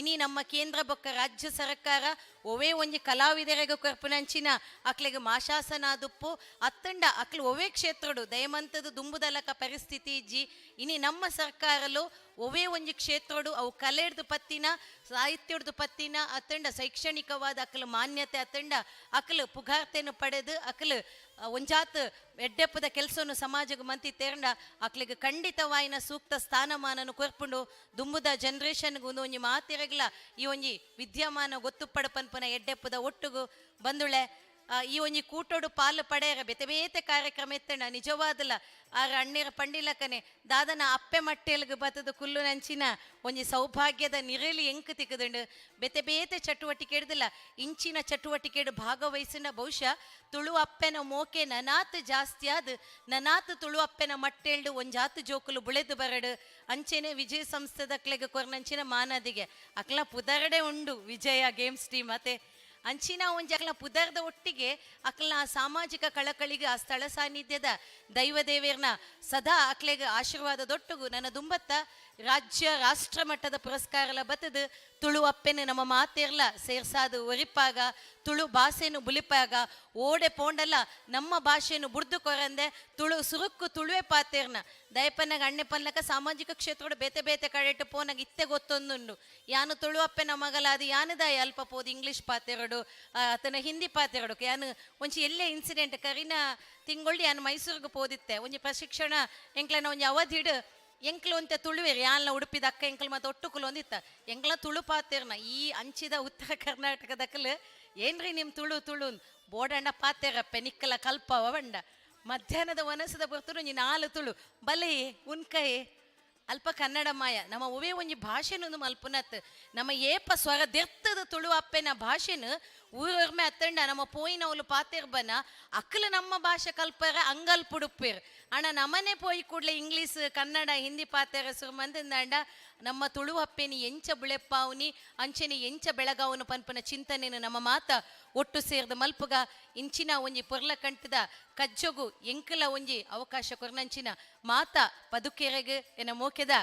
ಇನಿ ನಮ್ಮ ಕೇಂದ್ರ ಬೊಕ್ಕ ರಾಜ್ಯ ಸರ್ಕಾರ ಒವೇ ಒಂಜಿ ಕಲಾವಿದರೆಗ ಕೊರ್ಪುನಂಚಿನ ಅಕ್ಲೆಗ್ ಮಾಶಾಸನಾದುಪ್ಪು ಅತ್ತಂಡ ಅಕ್ಲು ಒವೇ ಕ್ಷೇತ್ರಡು ದಯಮಂತದ ದುಂಬುದಲಕ ಪರಿಸ್ಥಿತಿ ಇಜ್ಜಿ. ಇನಿ ನಮ್ಮ ಸರ್ಕಾರಲು ಒವೇ ಒಂಜಿ ಕ್ಷೇತ್ರಡು ಅವು ಕಲೆಡ್ದು ಪತ್ತಿನ, ಸಾಹಿತ್ಯಡ್ದು ಪತ್ತಿನ, ಅತ್ತಂಡ ಶೈಕ್ಷಣಿಕವಾದ ಅಕ್ಲು ಮಾನ್ಯತೆ ಅತ್ತಂಡ ಅಕ್ಲು ಪುಗಾರ್ತೆನು ಪಡೆದು ಅಕ್ಲು ಒಂಜಾತ್ ಎಡ್ಡೆಪ್ಪದ ಕೆಲಸವನ್ನು ಸಮಾಜಕ್ಕೆ ಮಂತಿ ತೇರಂಡ ಅಕ್ಲಿಗೆ ಖಂಡಿತವಾಯಿನ ಸೂಕ್ತ ಸ್ಥಾನಮಾನನು ಕೊರ್ಪುಂಡು. ದುಂಬುದ ಜನರೇಷನ್ಗೆ ಒಂದು ಒಂಜಿ ಮಾತಿರಗ್ಲ ಈ ಒಂಜಿ ವಿದ್ಯಮಾನ ಗೊತ್ತುಪ್ಪಡ ಪನ್ಪುನ ಎಡ್ಡೆಪ್ಪದ ಒಟ್ಟುಗು ಬಂದುಳೆ. ಈ ಒಂಜಿ ಕೂಟೋಡು ಪಾಲು ಪಡೆಯರ ಬೇತೆ ಬೇತೆ ಕಾರ್ಯಕ್ರಮ ಎತ್ತಣ ನಿಜವಾದಲ ಆರ್ ಅಣ್ಣೀರ ಪಂಡಿಲಕನೆ ದಾದನ ಅಪ್ಪೆ ಮಟ್ಟೆಲ್ಗ್ ಬತ್ತದ ಕುಲ್ಲು ನಂಚಿನ ಒಂಜಿ ಸೌಭಾಗ್ಯದ ನಿರೆಲಿ ಎಂಕ್ ತಿಕ್ಕದುಂಡು. ಬೇತೆ ಬೇತೆ ಚಟುವಟಿಕೆ ಹಿಡ್ದಿಲ್ಲ, ಇಂಚಿನ ಚಟುವಟಿಕೆಡು ಭಾಗವಹಿಸಿನ ಬಹುಶಃ ತುಳು ಅಪ್ಪೆನ ಮೋಕೆ ನನಾತ್ ಜಾಸ್ತಿ ಆದ್ ನನಾತ್ ತುಳು ಅಪ್ಪೆನ ಮಟ್ಟೆಲ್ಡು ಒಂಜಾತ್ ಜೋಕುಲು ಬುಳೆದು ಬರಡು. ಅಂಚೆನೆ ವಿಜಯ ಸಂಸ್ಥೆದಕ್ಲೆಗ್ ಕೊರ್ನಂಚಿನ ಮಾನದಿಗೆ ಅಕ್ಲ ಪುದರಡೆ ಉಂಡು ವಿಜಯ ಗೇಮ್ಸ್ ಟೀಮ್ ಅತೆ. ಅಂಚಿನ ಒಂಜಿ ಅಕ್ಲ ಪುದರ್ದ ಒಟ್ಟಿಗೆ ಅಕ್ಲ ಸಾಮಾಜಿಕ ಕಳಕಳಿಗೆ ಆ ಸ್ಥಳ ಸಾನ್ನಿಧ್ಯದ ದೈವ ದೇವೇರ್ನ ಸದಾ ಅಕ್ಲೆಗ್ ಆಶೀರ್ವಾದ ದೊಟ್ಟುಗು ನನ್ನ ದುಂಬತ್ತ ರಾಜ್ಯ ರಾಷ್ಟ್ರ ಮಟ್ಟದ ಪುರಸ್ಕಾರ ಬತ್ತದು ತುಳು ಅಪ್ಪೆನು ನಮ್ಮ ಮಾತೇರ್ಲ ಸೇರ್ಸಾದು ಒರಿಪಾಗ ತುಳು ಭಾಷೆನು ಬುಲಿಪಾಗ ಓಡೆ ಪೋಂಡಲ್ಲ ನಮ್ಮ ಭಾಷೆನು ಬುಡ್ದು ಕೊರಂದೆ ತುಳು ಸುರುಕ್ಕು ತುಳುವೆ ಪಾತೇರ್ನ ದಯಪನ್ನಗ ಅಣ್ಣೆ ಪಲ್ಲಕ ಸಾಮಾಜಿಕ ಕ್ಷೇತ್ರೋಡು ಬೇತೆ ಬೇತೆ ಕಡೆಟ್ಟು ಪೋನಾಗ ಇತ್ತೆ ಗೊತ್ತೊಂದುಂಡು. ಯಾನು ತುಳು ಅಪ್ಪೆನ ಮಗಲಾದ ಯಾನದಾಯ ಅಲ್ಪ ಪೋದು ಇಂಗ್ಲೀಷ್ ಪಾತೆರಡು ಆತನ ಹಿಂದಿ ಪಾತೆರಡು. ಯಾನು ಒಂಜಿ ಎಲ್ಲೇ ಇನ್ಸಿಡೆಂಟ್ ಕರಿನ ತಿಂಗೊಳ್ಳಿ ಯಾನು ಮೈಸೂರಿಗೆ ಪೋದಿತ್ತೆ ಒಂಜಿ ಪ್ರಶಿಕ್ಷಣ ಎಂಕ್ಲನ ಒಂಜಿ ಅವಧಿಡು ಎಂಕ್ಲು ಅಂತ ತುಳುವೇರು ಯಾನ್ಲ ಉಡುಪಿದ ಅಕ್ಕ ಎಂಕ್ಲು ಮತ್ತೆ ಒಟ್ಟುಕುಲು ಒಂದಿತ್ತ ಎಂಕ್ಲ ತುಳು ಪಾತೇರ್ನ ಈ ಅಂಚಿದ ಉತ್ತರ ಕರ್ನಾಟಕದಕ್ಕಲು ಏನ್ರಿ ನಿಮ್ಮ ತುಳು ತುಳು ಬೋಡಣ್ಣ ಪಾತೇರಪ್ಪೆ ನಿಕ್ಕಲ ಕಲ್ಪವ ಬಂಡ ಮಧ್ಯಾಹ್ನದ ವನಸದ ಬರ್ತರು ನೀ ನಾಲು ತುಳು ಬಲೆ ಉನ್ಕಯೆ ಅಲ್ಪ ಕನ್ನಡ ಮಾಯ ನಮ್ಮ ಒವೇ ಒಂಜಿ ಭಾಷೆನೊಂದು ಮಲ್ಪುನತ್ ನಮ್ಮ ಏಪ ಸ್ವರ ದೆರ್ತದ ತುಳು ಅಪ್ಪೆನ ಭಾಷೆನು ಊರೊರ್ಮೆ ಅತ್ತಂಡ ನಮ್ಮ ಪೋಯಿನವಲು ಪಾತಿರ್ಬನ ಅಕ್ಕಲು ನಮ್ಮ ಭಾಷೆ ಕಲ್ಪರ ಅಂಗಲ್ ಪುಡುಪ್ಪೇರ್ ಅಣ್ಣ ನಮ್ಮನೆ ಪೋಯಿ ಕೂಡಲೇ ಇಂಗ್ಲೀಷ್ ಕನ್ನಡ ಹಿಂದಿ ಪಾತೆರ ಸುರುಮಂದಂಡ ನಮ್ಮ ತುಳು ಅಪ್ಪೆನಿ ಎಂಚ ಬುಳೆಪ್ಪಾವುನಿ ಅಂಚೆನಿ ಎಂಚ ಬೆಳಗಾವನು ಪನ್ಪನ ಚಿಂತನೆನು ನಮ್ಮ ಮಾತ ಒಟ್ಟು ಸೇರ್ದ ಮಲ್ಪುಗ ಇಂಚಿನ ಒಂಜಿ ಪೊರ್ಲ ಕಂಠದ ಕಜ್ಜೊಗು ಎಂಕಲ ಒಂಜಿ ಅವಕಾಶ ಕೊರ್ನಂಚಿನ ಮಾತ ಪದುಕೆರೆಗ್ ಎನ ಮೋಕೆದ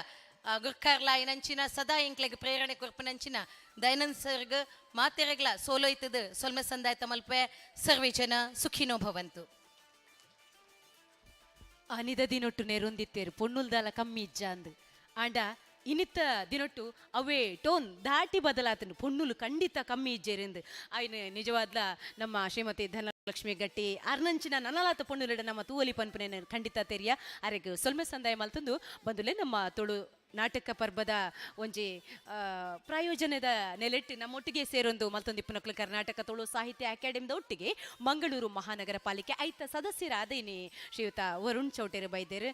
ಗುರ್ಕಾರ್ಲಾಯಿನಂಚಿನ ಸದಾ ಎಂಕ್ಲೆಗ್ ಪ್ರೇರಣೆ ಕೊರ್ಪನಂಚಿನ ದಯಾನಂದ್ ಸರ್ಗ್ ಮಾತೆರೆಗ್ಲ ಸೋಲೋಯ್ತದ ಸೊಲ್ಮೆ ಸಂದಾಯ್ತ ಮಲ್ಪೆ. ಸರ್ವೇ ಜನ ಸುಖಿನೋ ಭವಂತು. ಅನಿದ ದಿನೊಟ್ಟು ನೆರೊಂದಿತ್ತೇರು ಪೊಣ್ಣುಲ್ದಾಲ ಕಮ್ಮಿ ಇಜ್ಜಾಂದ್ ಆಂಡ ಇನಿತ ದಿನೊಟ್ಟು ಅವೇ ಟೋನ್ ದಾಟಿ ಬದಲಾತನು ಪೊಣ್ಣುಲು ಖಂಡಿತ ಕಮ್ಮಿ ಇಜ್ಜೇರೆಂದು ಆಯ್ನ ನಿಜವಾದ್ಲ ನಮ್ಮ ಶ್ರೀಮತಿ ಧನಲಕ್ಷ್ಮಿ ಗಟ್ಟಿ ಅರ್ನಂಚಿನ ನನಲಾತ ಪೊಣ್ಣುಲಿಡ ನಮ್ಮ ತೂವಲಿ ಪನ್ಪನೆ ಖಂಡಿತ ತೆರಿಯ ಅರೆಗ್ ಸೊಲ್ಮೆ ಸಂದಾಯ ಮಲ್ತಂದು ಬಂದುಲೆ. ನಮ್ಮ ತುಳು ನಾಟಕ ಪರ್ಬದ ಒಂಜಿ ಪ್ರಾಯೋಜನದ ನೆಲೆಟ್ಟು ನಮ್ಮೊಟ್ಟಿಗೆ ಸೇರೊಂದು ಮಲ್ತೊಂದಿಪ್ಪುನಕ್ಲು ಕರ್ನಾಟಕ ತುಳು ಸಾಹಿತ್ಯ ಅಕಾಡೆಮಿದ ಒಟ್ಟಿಗೆ ಮಂಗಳೂರು ಮಹಾನಗರ ಪಾಲಿಕೆ ಐತ ಸದಸ್ಯರಾದ ಇನಿ ಶ್ರೀಯುತ ವರುಣ್ ಚೌಟೇರು ಬೈದೇರು.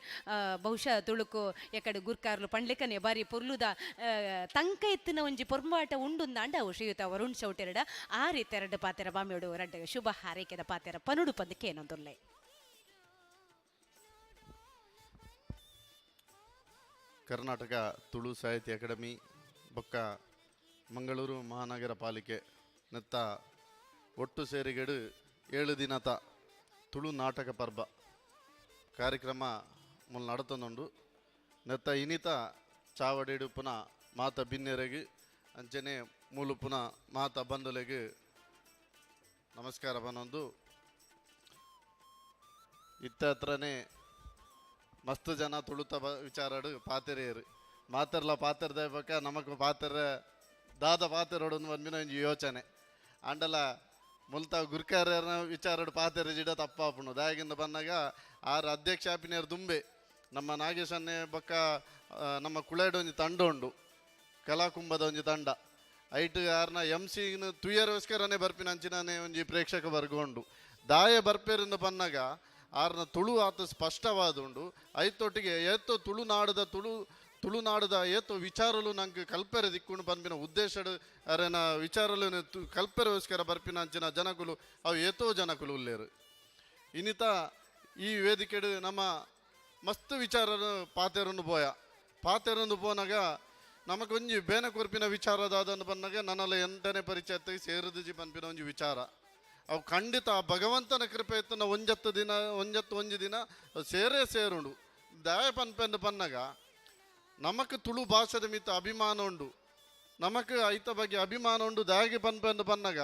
ಬಹುಶಃ ತುಳುಕು ಎಕಡೆ ಗುರ್ಕಾರ್ಲು ಪಂಡ್ಲೆಕನೆ ಬಾರಿ ಪೊರ್ಲುದ ತಂಕ ಎತ್ತಿನ ಒಂಜಿ ಪೊರ್ಂಬಾಟ ಉಂಡುಂದಾಂಡ ಅವು ಶ್ರೀಯುತ ವರುಣ್ ಚೌಟೆರಡ ಆ ರೀತಿ ಎರಡು ಪಾತೆರ ಬಾಮಿಯೋಡು ರಡ್ಡ ಶುಭ ಹಾರೈಕೆದ ಪಾತೆರ ಪನುಡು ಪಂದಕ್ಕೆ ಏನೊಂದುಲ್ಲೆ. ಕರ್ನಾಟಕ ತುಳು ಸಾಹಿತ್ಯ ಅಕಾಡೆಮಿ ಬೊಕ್ಕ ಮಂಗಳೂರು ಮಹಾನಗರ ಪಾಲಿಕೆ ನೆತ್ತ ಒಟ್ಟು ಸೇರಿಗೆಡು 7 ದಿನದ ತುಳು ನಾಟಕ ಪರ್ಬ ಕಾರ್ಯಕ್ರಮ ಮುಲ್ ನಡತೊಂದುಂಡು. ನೆತ್ತ ಇನಿತ ಚಾವಡಿಡು ಪುನಃ ಮಾತ ಬಿನ್ನೆರೆಗ್ ಅಂಚನೆ ಮೂಲು ಪುನಃ ಮಾತ ಬಂಧುಲೆಗ್ ನಮಸ್ಕಾರ ಬನ್ನೊಂದು. ಇತ್ತ ಹತ್ರನೇ ಮಸ್ತ್ ಜನ ತುಳುತ ವಿಚಾರಡು ಪಾತೆರೇರು ಮಾತೆರ್ಲ ಪಾತೆರ್ದ ಬೊಕ್ಕ ನಮಕ್ ಪಾತೆರ ದಾದ ಪಾತೆರೋಡು ಒಂದಿನ ಒಂಜಿ ಯೋಚನೆ ಆಂಡಲ ಮುಲ್ತ ಗುರ್ಕಾರ್ಯನ ವಿಚಾರಡು ಪಾತೆರ ಜಿಡ ತಪ್ಪಾಪುಂಡು. ದಾಯಗಿಂದ ಬಂದಾಗ ಆರ್ ಅಧ್ಯಕ್ಷ ಆಪಿನೇರು ದುಂಬೆ ನಮ್ಮ ನಾಗೇಶನ್ನೇ ಬೊಕ್ಕ ನಮ್ಮ ಕುಳೇಡು ಒಂಜಿ ತಂಡ ಉಂಡು, ಕಲಾಕುಂಭದ ಒಂಜಿ ತಂಡ. ಐಟ್ ಆರ್ನ ಎಂ ಸಿನ ತುಯರೋಸ್ಕರನೇ ಬರ್ಪಿನ ಅಂಚಿನೇ ಒಂಜಿ ಪ್ರೇಕ್ಷಕ ವರ್ಗ ಉಂಡು. ದಾಯ ಬರ್ಪೇರಿಂದ ಬಂದಾಗ ಆರ್ನ ತುಳು ಆತ ಸ್ಪಷ್ಟವಾದುಂಡು. ಐತೊಟ್ಟಿಗೆ ಏತೋ ತುಳುನಾಡದ ತುಳುನಾಡದ ಏತೋ ವಿಚಾರಲು ನಂಗೆ ಕಲ್ಪೆರೆ ದಿಕ್ಕುಂಡು ಪನ್ಪಿನ ಉದ್ದೇಶಡ್ ಅರೆನ ವಿಚಾರಲು ಕಲ್ಪೆರೋಸ್ಕರ ಬರ್ಪಿನ ಅಂಚಿನ ಜನಕುಲು ಅವು ಏತೋ ಜನಕುಲು ಉಲ್ಲೇರು. ಇನ್ನಿತ ಈ ವೇದಿಕೆಡು ನಮ್ಮ ಮಸ್ತ್ ವಿಚಾರನು ಪಾತೆರನ್ನು ಪೋಯ ಪಾತೆರನ್ನು ಪೋನಾಗ ನಮಗೊಂಜಿ ಬೇನ ಕೊರ್ಪಿನ ವಿಚಾರದಾದನ್ನು ಬಂದಾಗ ನನ್ನೆಲ್ಲ ಎಂಟನೇ ಪರಿಚಯಕ್ಕೆ ಸೇರಿದುಜಿ ಪನ್ಪಿನ ಒಂಜಿ ವಿಚಾರ ಅವು ಖಂಡಿತ ಆ ಭಗವಂತನ ಕೃಪೆ ಇತ್ತನ ಒಂಜತ್ತು ದಿನ ಒಂಜತ್ತು ಒಂಜಿ ದಿನ ಸೇರೇ ಸೇರುಂಡು. ದಾಯ ಪನ್ಪೆಂದು ಪನ್ನಾಗ ನಮಕ್ ತುಳು ಭಾಷೆದ ಮಿತ್ತ ಅಭಿಮಾನ ಉಂಡು, ನಮಕ್ ಐತ ಬಗ್ಗೆ ಅಭಿಮಾನ ಉಂಡು. ದಾಯಗೆ ಪನ್ಪೆಂದು ಪನ್ನಾಗ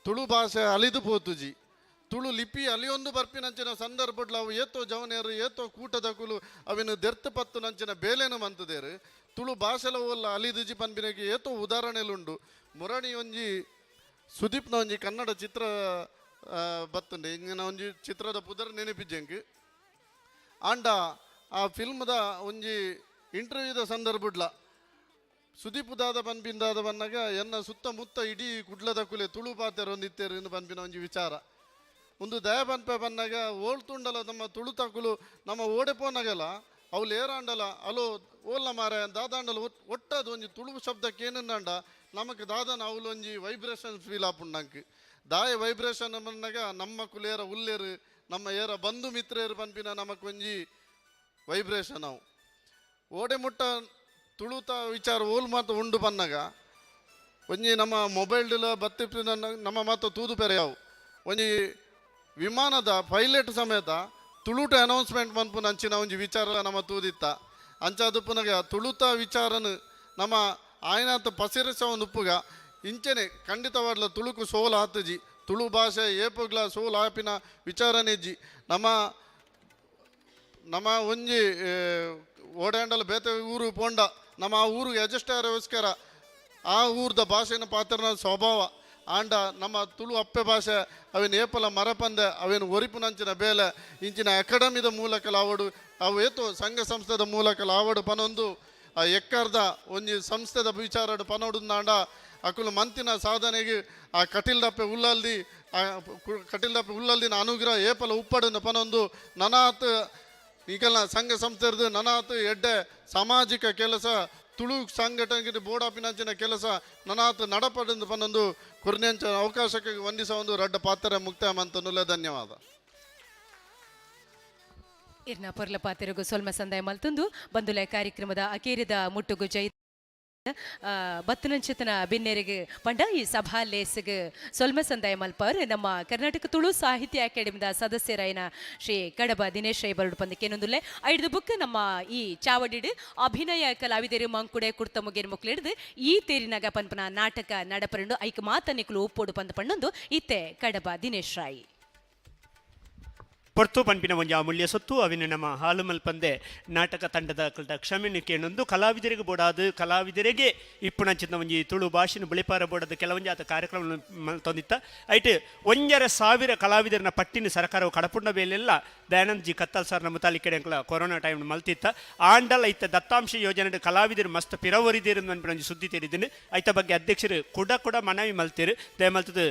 ತುಳು ಭಾಷೆ ಅಲಿದು ಪೋತುಜಿ, ತುಳು ಲಿಪಿ ಅಲಿಯೊಂದು ಬರ್ಪಿನಂಚಿನ ಸಂದರ್ಭಡ್ಲ ಅವು ಏತೋ ಜವನೇರು ಏತೋ ಕೂಟದಕುಲು ಅವಿನ ದೆರ್ತು ಪತ್ತು ನಂಚಿನ ಬೇಲೆನು ಮಂತದೇರು. ತುಳು ಭಾಷೆಲ ಓಲ್ಲ ಅಲಿದುಜಿ ಪನ್ಪಿನಗೆ ಏತೋ ಉದಾಹರಣೆಲುಂಡು. ಮುರಣಿ ಒಂಜಿ ಸುದೀಪ್ನ ಒಂಜಿ ಕನ್ನಡ ಚಿತ್ರ ಬತ್ತುಂಡೆ ಇಂಗಿನ ಒಂಜಿ ಚಿತ್ರದ ಪುದರ್ ನೆನಪಿಜ್ಜಂಕ್ ಆಂಡ ಆ ಫಿಲ್ಮ್ದ ಒಂಜಿ ಇಂಟರ್ವ್ಯೂದ ಸಂದರ್ಭಡ್ಲ ಸುದೀಪ್ ದಾದ ಪನ್ಪಿಂದಾದ ಬನ್ನಾಗ ಎನ್ನ ಸುತ್ತಮುತ್ತ ಇಡೀ ಕುಡ್ಲದ ಕುಲೆ ತುಳು ಪಾತೆರ ಒಂದಿತ್ತೇರು ಪನ್ಪಿನ ಒಂಜಿ ವಿಚಾರ. ಉಂದು ದಯ ಪನ್ಪೆ ಪನ್ನಾಗ ಓಲ್ತುಂಡಲ ನಮ್ಮ ತುಳುತಕುಲು ನಮ್ಮ ಓಡೆ ಪೋನಾಗಲ ಅವ್ಲು ಏರಾಂಡಲ ಅಲೋ ಓಲ್ಲ ಮಾರ ದಾದಾಂಡಲ ಒಟ್ಟದು ಒಂಜಿ ತುಳು ಶಬ್ದಕ್ಕೆ ಏನಂಡ ನಮಕ್ ದಾದನ ಅವ್ಲು ಒಂಜಿ ವೈಬ್ರೇಷನ್ ಫೀಲ್ ಆಪುಂಡಂಕ್ ದಾಯ ವೈಬ್ರೇಷನ್ ಬಂದಾಗ ನಮ್ಮ ಕುಲೇರ ಉಲ್ಲೇರು ನಮ್ಮ ಏರ ಬಂಧು ಮಿತ್ರೇರು ಪನ್ಪಿನ ನಮಕ್ ಒಂಜಿ ವೈಬ್ರೇಷನ್ ಅವು. ಓಡೆ ಮುಟ್ಟ ತುಳುತ ವಿಚಾರ ಓಲ್ ಮಾತು ಉಂಡು ಪನ್ನಾಗ ಒಂಜಿ ನಮ್ಮ ಮೊಬೈಲ್ ಬತ್ತಿಪ್ಪಿನ ನಮ್ಮ ಮಾತು ತೂದು ಪೆರೆಯಾವು. ಒಂಜಿ ವಿಮಾನದ ಪೈಲಟ್ ಸಮೇತ ತುಳುಟ ಅನೌನ್ಸ್ಮೆಂಟ್ ಮನ್ಪುನ ಅಂಚಿನ ಒಂಜಿ ವಿಚಾರ ನಮ್ಮ ತೂದಿತ್ತ. ಅಂಚಾದುಪ್ಪುನಗ ತುಳುತ ವಿಚಾರನು ನಮ್ಮ ಆಯನಾತ ಪಸಿರಸವನ್ ಉಪ್ಪುಗ ಇಂಚನೆ ಖಂಡಿತವಾಡ್ಲ ತುಳುಕು ಸೋಲ್ ಆತುಜಿ, ತುಳು ಭಾಷೆ ಏಪುಗ್ಲ ಸೋಲ್ ಆಪಿನ ವಿಚಾರನೆಜ್ಜಿ. ನಮ್ಮ ನಮ್ಮ ಒಂಜಿ ಓಡಾಂಡಲ ಬೇತೆ ಊರು ಪೋಂಡ ನಮ್ಮ ಆ ಊರಿಗೆ ಅಡ್ಜಸ್ಟ್ ಆಗೋಸ್ಕರ ಆ ಊರ್ದ ಭಾಷೆನ ಪಾತ್ರನ ಸ್ವಭಾವ ಆಂಡ ನಮ್ಮ ತುಳು ಅಪ್ಪೆ ಭಾಷೆ ಅವೇನು ಏಪಲ ಮರಪಂದೆ ಅವೇನು ಒರಿಪುನಂಚಿನ ಬೇಲೆ ಇಂಚಿನ ಅಕಾಡೆಮಿದ ಮೂಲಕ ಲಾವಡು ಅವು ಏತು ಸಂಘ ಸಂಸ್ಥೆದ ಮೂಲಕ ಲಾವಡು ಪನೊಂದು ಆ ಎಕ್ಕರ್ದ ಒಂಜಿ ಸಂಸ್ಥೆದ ವಿಚಾರಡು ಪನೊಡುಂದಾಂಡ ಅಕುಲು ಮಂತಿನ ಸಾಧನೆಗೆ ಆ ಕಟಿಲ್ದಪ್ಪೆ ಉಲ್ಲಲ್ದಿ ಆ ಕಟಿಲ್ದಪ್ಪೆ ಉಲ್ಲಲ್ದಿನ ಅನುಗ್ರಹ ಏಪಲ ಉಪ್ಪಡುನ ಪನೊಂದು ನನಾತ್ ಈಗೆಲ್ಲ ಸಂಘ ಸಂಸ್ಥೆರ್ದು ನನಾತ್ ಎಡ್ಡೆ ಸಾಮಾಜಿಕ ಕೆಲಸ ತುಳು ಸಂಘಟನೆ ಬೋರ್ಡ್ ಕೆಲಸ ನನಾತ್ ನಡಪಡೆಂದು ಪನ್ನೊಂದು ಕುರ್ನೆಂಚ ಅವಕಾಶಕ್ಕೆ ವಂದಿಸ ಒಂದು ರಡ್ಡ ಪಾತ್ರ ಮುಕ್ತಾಯ ಮಂತನುಲ್ಲ. ಧನ್ಯವಾದ. ಇರ್ನ ಪೊರ್ಲ ಪಾತೆರಗು ಸೊಲ್ಮ ಸಂದಾಯ ಮಲ್ತುಂದು ಬಂದುಲೆ ಕಾರ್ಯಕ್ರಮದ ಅಕೇರಿದ ಮುಟ್ಟುಗು ಜೈ ಬತ್ತನಂಚಿತನ ಬಿನ್ನೆರಿಗೆ ಪಂಡ ಈ ಸಭಾ ಲೇಸ್ಗ್ ಸೊಲ್ಮ ಸಂದಾಯ ಮಲ್ಪರ್ ನಮ್ಮ ಕರ್ನಾಟಕ ತುಳು ಸಾಹಿತ್ಯ ಅಕಾಡೆಮಿದ ಸದಸ್ಯರಾಯನ ಶ್ರೀ ಕಡಬ ದಿನೇಶ್ ರೈ ಬರಡು ಪಂದಕ್ಕೇನೊಂದುಲ್ಲೆ ಐದು ಬುಕ್ ನಮ್ಮ ಈ ಚಾವಡಿಡ್ ಅಭಿನಯ ಕಲಾವಿದರು ಮಂಕುಡೆ ಕುರ್ತ ಮುಗೇರ್ ಮುಕ್ಲಿಡ್ದು ಈ ತೇರಿನಾಗ ಪನ್ಪನ ನಾಟಕ ನಡಪರಂಡು ಐಕ್ ಮಾತನಿಕ್ಲು ಉಪ್ಪೋಡು ಪಂದ ಪಣ್ಣೊಂದು ಇತ್ತೆ ಕಡಬ ದಿನೇಶ್ ರಾಯ್. ಪೊರ್ತು ಪನ್ಪಿನ ಒಂಜಿ ಅಮೂಲ್ಯ ಸೊತ್ತು ಅವಿನ ನಮ್ಮ ಹಾಲು ಮಲ್ಪಂದೆ ನಾಟಕ ತಂಡದ ಕಲ್ದ ಕ್ಷಮೆನು ಕೇಣೊಂದು ಕಲಾವಿದರಿಗೆ ಬೋಡಾದು ಕಲಾವಿದರಿಗೆ ಇಪ್ಪುನಂಚಿನ ಒಂಜಿ ತುಳು ಭಾಷೆನ ಬುಳಿಪಾರ ಬೋಡಾದ ಕೆಲವೊಂಜಿ ಆತ ಕಾರ್ಯಕ್ರಮ ಮಲ್ತೊಂದಿತ್ತ. ಐಟ್ 1,500 ಕಲಾವಿದರನ್ನ ಪಟ್ಟಿನ ಸರ್ಕಾರವು ಕಡಪುಂಡ ಬೇಲೆಲ್ಲ ದಯಾನಂದ್ ಜಿ ಕತ್ತಲ್ ಸರ್ ನಮ್ಮ ತಾಲಿಕೆಡೆ ಅಂಕಲ ಕೊರೋನಾ ಟೈಮ್ ಮಲ್ತಿತ್ತ. ಆಂಡಲ ಇತ್ತ ದತ್ತಾಂಶ ಯೋಜನೆ ಕಲಾವಿದರು ಮಸ್ತ್ ಪಿರವರಿದೇರು ಅನ್ಪಿನ ಒಂಜಿ ಸುದ್ದಿ ತೆರಿದಿನಿ. ಐತ ಬಗ್ಗೆ ಅಧ್ಯಕ್ಷರು ಕುಡ ಕುಡ ಮನವಿ ಮಲ್ತಿರು. ದಯಮಲ್ತದು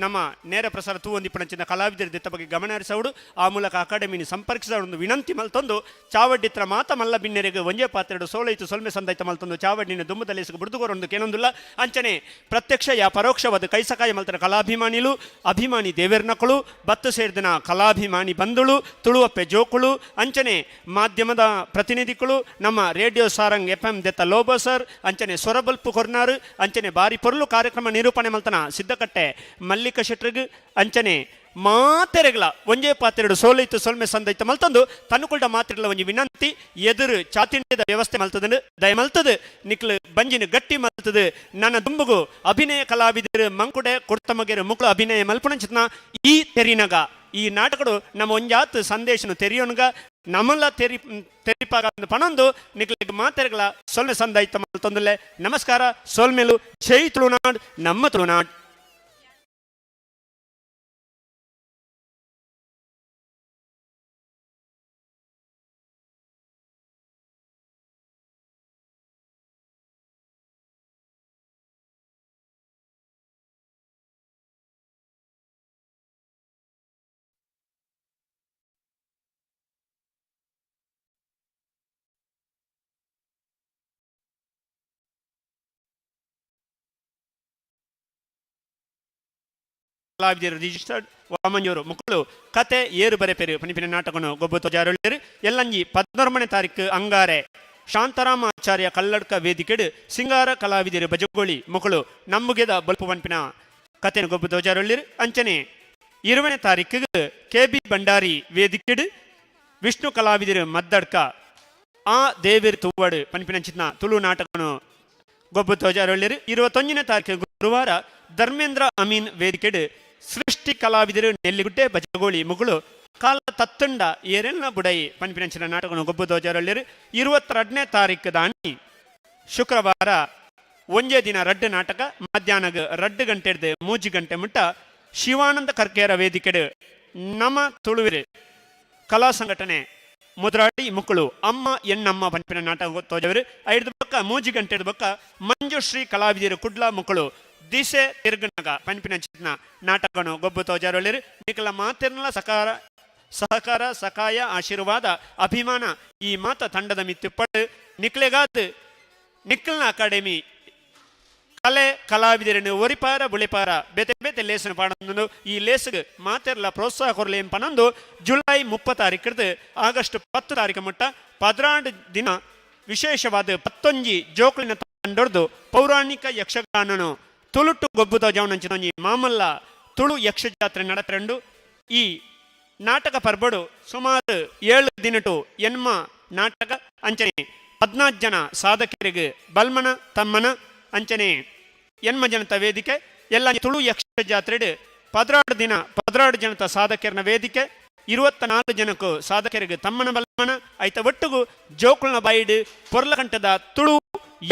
ನಮ್ಮ ನೇರ ಪ್ರಸಾರ ತೂವೊಂದಿಪ್ಪಣಂಚಿನ ಕಲಾವಿದರ ದಿತ್ತ ಬಗ್ಗೆ ಗಮನ ಹರಿಸವಡು ಆ ಮೂಲಕ ಅಕಾಡೆಮಿని ಸಂಪರ್ಕಿಸಿದ ಒಂದು ವಿನಂತಿ ಮಲ್ತೊಂದು ಚಾವಡ್ಡಿತ್ರ ಮಾತ ಮಲ್ಲ ಬಿನ್ನೆರೆಗೆ ಒಂಜೇ ಪಾತ್ರೆಡು ಸೋಲೈತು ಸೊಲ್ಮೆ ಸಂದೈತ ಮಲ್ತೊಂದು ಚಾವಡ್ಡಿನ ದುಮ್ಮದಲೇಸಿಗೆ ಬುಡ್ದುಗೋರೊಂದು ಕೇನೊಂದುಲ್ಲ. ಅಂಚನೆ ಪ್ರತ್ಯಕ್ಷ ಯಾ ಪರೋಕ್ಷವಾದ ಕೈಸಕಾಯ ಮಲ್ತನ ಕಲಾಭಿಮಾನಿಲು ಅಭಿಮಾನಿ ದೇವೆರ್ನಕಳು ಬತ್ತು ಸೇರಿದನ ಕಲಾಭಿಮಾನಿ ಬಂಧುಳು ತುಳುವಪ್ಪೆ ಜೋಕುಳು ಅಂಚನೆ ಮಾಧ್ಯಮದ ಪ್ರತಿನಿಧಿಗಳು ನಮ್ಮ ರೇಡಿಯೋ ಸಾರಂಗ್ ಎಫ್.ಎಂ. ದೆತ್ತ ಲೋಬೋ ಸರ್ ಅಂಚನೆ ಸೊರಬಲ್ಪು ಕೊರ್ನಾರು ಅಂಚನೆ ಬಾರಿ ಪೊರ್ಲು ಕಾರ್ಯಕ್ರಮ ನಿರೂಪಣೆ ಮಲ್ತನ ಸಿದ್ದಕಟ್ಟೆ ಮಲ್ಲಿಕ ಶೆಟ್ರಿಗ್ ಅಂಚನೆ ಮಾತೆರೆಗ್ಲ ಒಂಜೇ ಪಾತ್ರೆಡು ಸೋಲೈತು ಸೊಲ್ಮೆ ಸಂದೈತ ಮಲ್ತಂದು ತನ್ನುಕುಲ್ಡ ಮಾತ್ರೆಗಳ ಒಂಜಿ ವಿನಂತಿ ಎದುರು ಚಾತಿಂಡದ ವ್ಯವಸ್ಥೆ ಮಲ್ತದನು ದಯ ಮಲ್ತದು ನಿಕ್ಲು ಬಂಜಿನ ಗಟ್ಟಿ ಮಲ್ತದು ನನ್ನ ದುಂಬುಗು ಅಭಿನಯ ಕಲಾವಿದರು ಮಂಕುಡೆ ಕೊಡ್ತಮಗೆರು ಮುಕ್ಳು ಅಭಿನಯ ಮಲ್ಪುಣಂಚಿತ್ನ ಈ ತೆರಿನಗ ಈ ನಾಟಕಡು ನಮ್ಮ ಒಂಜಾತ್ ಸಂದೇಶನು ತೆರಿಯೋನ್ಗ ನಮ್ಮಲ್ಲ ತೆರಿ ತೆರಿಪಾಗ ಪಣೊಂದು ನಿಕ್ಲಿಗ್ ಮಾತೆರೆಗಳ ಸೊಲ್ಮೆ ಸಂದೈತ ಮಲ್ತೊಂದುಲ್ಲೆ. ನಮಸ್ಕಾರ. ಸೊಲ್ಮೆಲು. ಜೈ ತುಳುನಾಡ್, ನಮ್ಮ ತುಳುನಾಡ್. ಕಲಾವಿದರು ರಿಜಿಸ್ಟರ್ಡ್ ವಾಮಂಜೂರು ಮುಕ್ಕಳು ಕತೆ ಏರು ಬರೆಪೆರು ಪನಿಪಿನ ನಾಟಕನು ಗೊಬ್ಬು ತೊಜಾರುಳ್ಳೇರು. ಎಲ್ಲಂಜಿ 11ನೇ ತಾರೀಕು ಅಂಗಾರೆ ಶಾಂತಾರಾಮ ಆಚಾರ್ಯ ಕಲ್ಲಡ್ಕ ವೇದಿಕೆಡು ಸಿಂಗಾರ ಕಲಾವಿದರು ಬಜಗೋಳಿ ಮುಕ್ಕಳು ನಮ್ಮುಗೆದ ಬೊಲ್ಪು ಪನ್ಪಿನ ಕತೆನು ಗೊಬ್ಬು ತೋಜಾರುಳ್ಳೇರು. ಅಂಚನೆ 20ನೇ ತಾರೀಕಿಗೆ ಕೆ ಬಿ ಭಂಡಾರಿ ವೇದಿಕೆಡು ವಿಷ್ಣು ಕಲಾವಿದರು ಮದ್ದಡ್ಕ ಆ ದೇವಿರ್ ತುವ್ವಡು ಪನ್ಪಿನಂಚಿನ ತುಳು ನಾಟಕನು ಗೊಬ್ಬು ತೋಜಾರುಳ್ಳೇರು. 21ನೇ ತಾರೀಕು ಗುರುವಾರ ಧರ್ಮೇಂದ್ರ ಅಮೀನ್ ವೇದಿಕೆಡು ಸೃಷ್ಟಿ ಕಲಾವಿದರು ನೆಲ್ಲಿಗುಡ್ಡೆ ಬಜಗೋಳಿ ಮುಗುಳು ಕಾಲ ತತ್ತುಂಡ ಏರೆಲ್ಲ ಬುಡೈ ಪನ್ಪಿನಂಚಿನ ನಾಟಕನು ಗೊಬ್ಬು ತೋಜಾರುಳ್ಳೇರು. 22ನೇ ತಾರೀಕು ದಾನಿ ಶುಕ್ರವಾರ ಒಂಜೇ ದಿನ ರಡ್ಡು ನಾಟಕ ಮಧ್ಯಾಹ್ನಗ 2 ಗಂಟೆಡ್ದು 3 ಗಂಟೆ ಮುಟ್ಟ ಶಿವಾನಂದ ಕರ್ಕೇರ ವೇದಿಕೆಡು ನಮ ತುಳುವಿರು ಕಲಾ ಸಂಘಟನೆ ಮುದ್ರಾಡಿ ಮುಕ್ಕಳು ಅಮ್ಮ ಎನ್ನಮ್ಮ ಪನ್ಪಿನ ನಾಟಕ ತೋಜವರು. ಐದು ಬೊಕ್ಕ 3 ಗಂಟೆ ಬೊಕ್ಕ ಮಂಜುಶ್ರೀ ಕಲಾವಿದರು ಕುಡ್ಲ ಮುಕ್ಕಳು ದಿಸೆ ತಿರುಗನಗ ಪನ್ಪಿನ ಚಿತ್ನ ನಾಟಕನು ಗೊಬ್ಬು ತೋಜಾರೊಳಿರು. ನಿಕಲ ಮಾತೆರ್ನಲ ಸಕಾರ ಸಹಕಾರ ಸಕಾಯ ಆಶೀರ್ವಾದ ಅಭಿಮಾನ ಈ ಮಾತ ತಂಡದ ಮಿತ್ತುಪ್ಪಡು ನಿಕ್ಲೆಗಾತ್ ನಿಕ್ಕಲ್ನ ಅಕಾಡೆಮಿ ಕಲೆ ಕಲಾವಿದರನ್ನು ಒರಿಪಾರ ಬುಳಿಪಾರ ಬೇತೆ ಬೇತೆ ಲೇಸನ್ನು ಪಾಡೊಂದು ಈ ಲೇಸ್ಗ್ ಮಾತೆರ್ಲ ಪ್ರೋತ್ಸಾಹ ಕೊರಲಿ ಪನೊಂದು ಜುಲೈ 30 ತಾರೀಕರ್ದು ಆಗಸ್ಟ್ 10 ತಾರೀಕು ಮುಟ್ಟ 12 ದಿನ ವಿಶೇಷವಾದ ಪತ್ತೊಂಜಿ ಜೋಕುಲಿನ ತಂಡೊರ್ದು ಪೌರಾಣಿಕ ಯಕ್ಷಗಾನನು ತುಳುಟು ಗೊಬ್ಬುದ ಜವನಂಚಿನ ಮಾಮಲ್ಲ ತುಳು ಯಕ್ಷ ಜಾತ್ರೆ ನಡಪೆರಂಡು. ಈ ನಾಟಕ ಪರ್ಬಡು ಸುಮಾರು 7 ದಿನಟು ಎನ್ಮ ನಾಟಕ ಅಂಚನೆ 14 ಜನ ಸಾಧಕರಿಗೆ ಬಲ್ಮನ ತಮ್ಮನ ಅಂಚನೆ ಎನ್ಮ ಜನತ ವೇದಿಕೆ ಎಲ್ಲ ತುಳು ಯಕ್ಷ ಜಾತ್ರೆಡು 16 ದಿನ 16 ಜನತ ಸಾಧಕರನ ವೇದಿಕೆ 24 ಜನಕ್ಕೂ ಸಾಧಕರಿಗೆ ತಮ್ಮನ ಬಲ್ಮನ ಐತ ಒಟ್ಟುಗು ಜೋಕುಲ್ನ ಬಾಯಿಡು ಪೊರ್ಲಕಂಠದ ತುಳು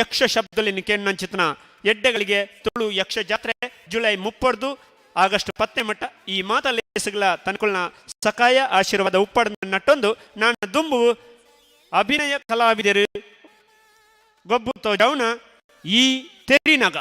ಯಕ್ಷ ಶಬ್ದದಲ್ಲಿ ಕೆಣ್ಣಂಚಿತನ ಎಡ್ಡೆಗಳಿಗೆ ತುಳು ಯಕ್ಷ ಜಾತ್ರೆ ಜುಲೈ 30 ಆಗಸ್ಟ್ 10 ಮಟ್ಟ ಈ ಮಾತಲೇಸುಗಳ ತನ್ಕುಲ್ನ ಸಕಾಯ ಆಶೀರ್ವಾದ ಉಪ್ಪಡ ನಟ್ಟೊಂದು ನಾನು ದುಂಬು ಅಭಿನಯ ಕಲಾವಿದರು ಗೊಬ್ಬು ತೋಜೌನ ಈ ತೆರಿನಗ.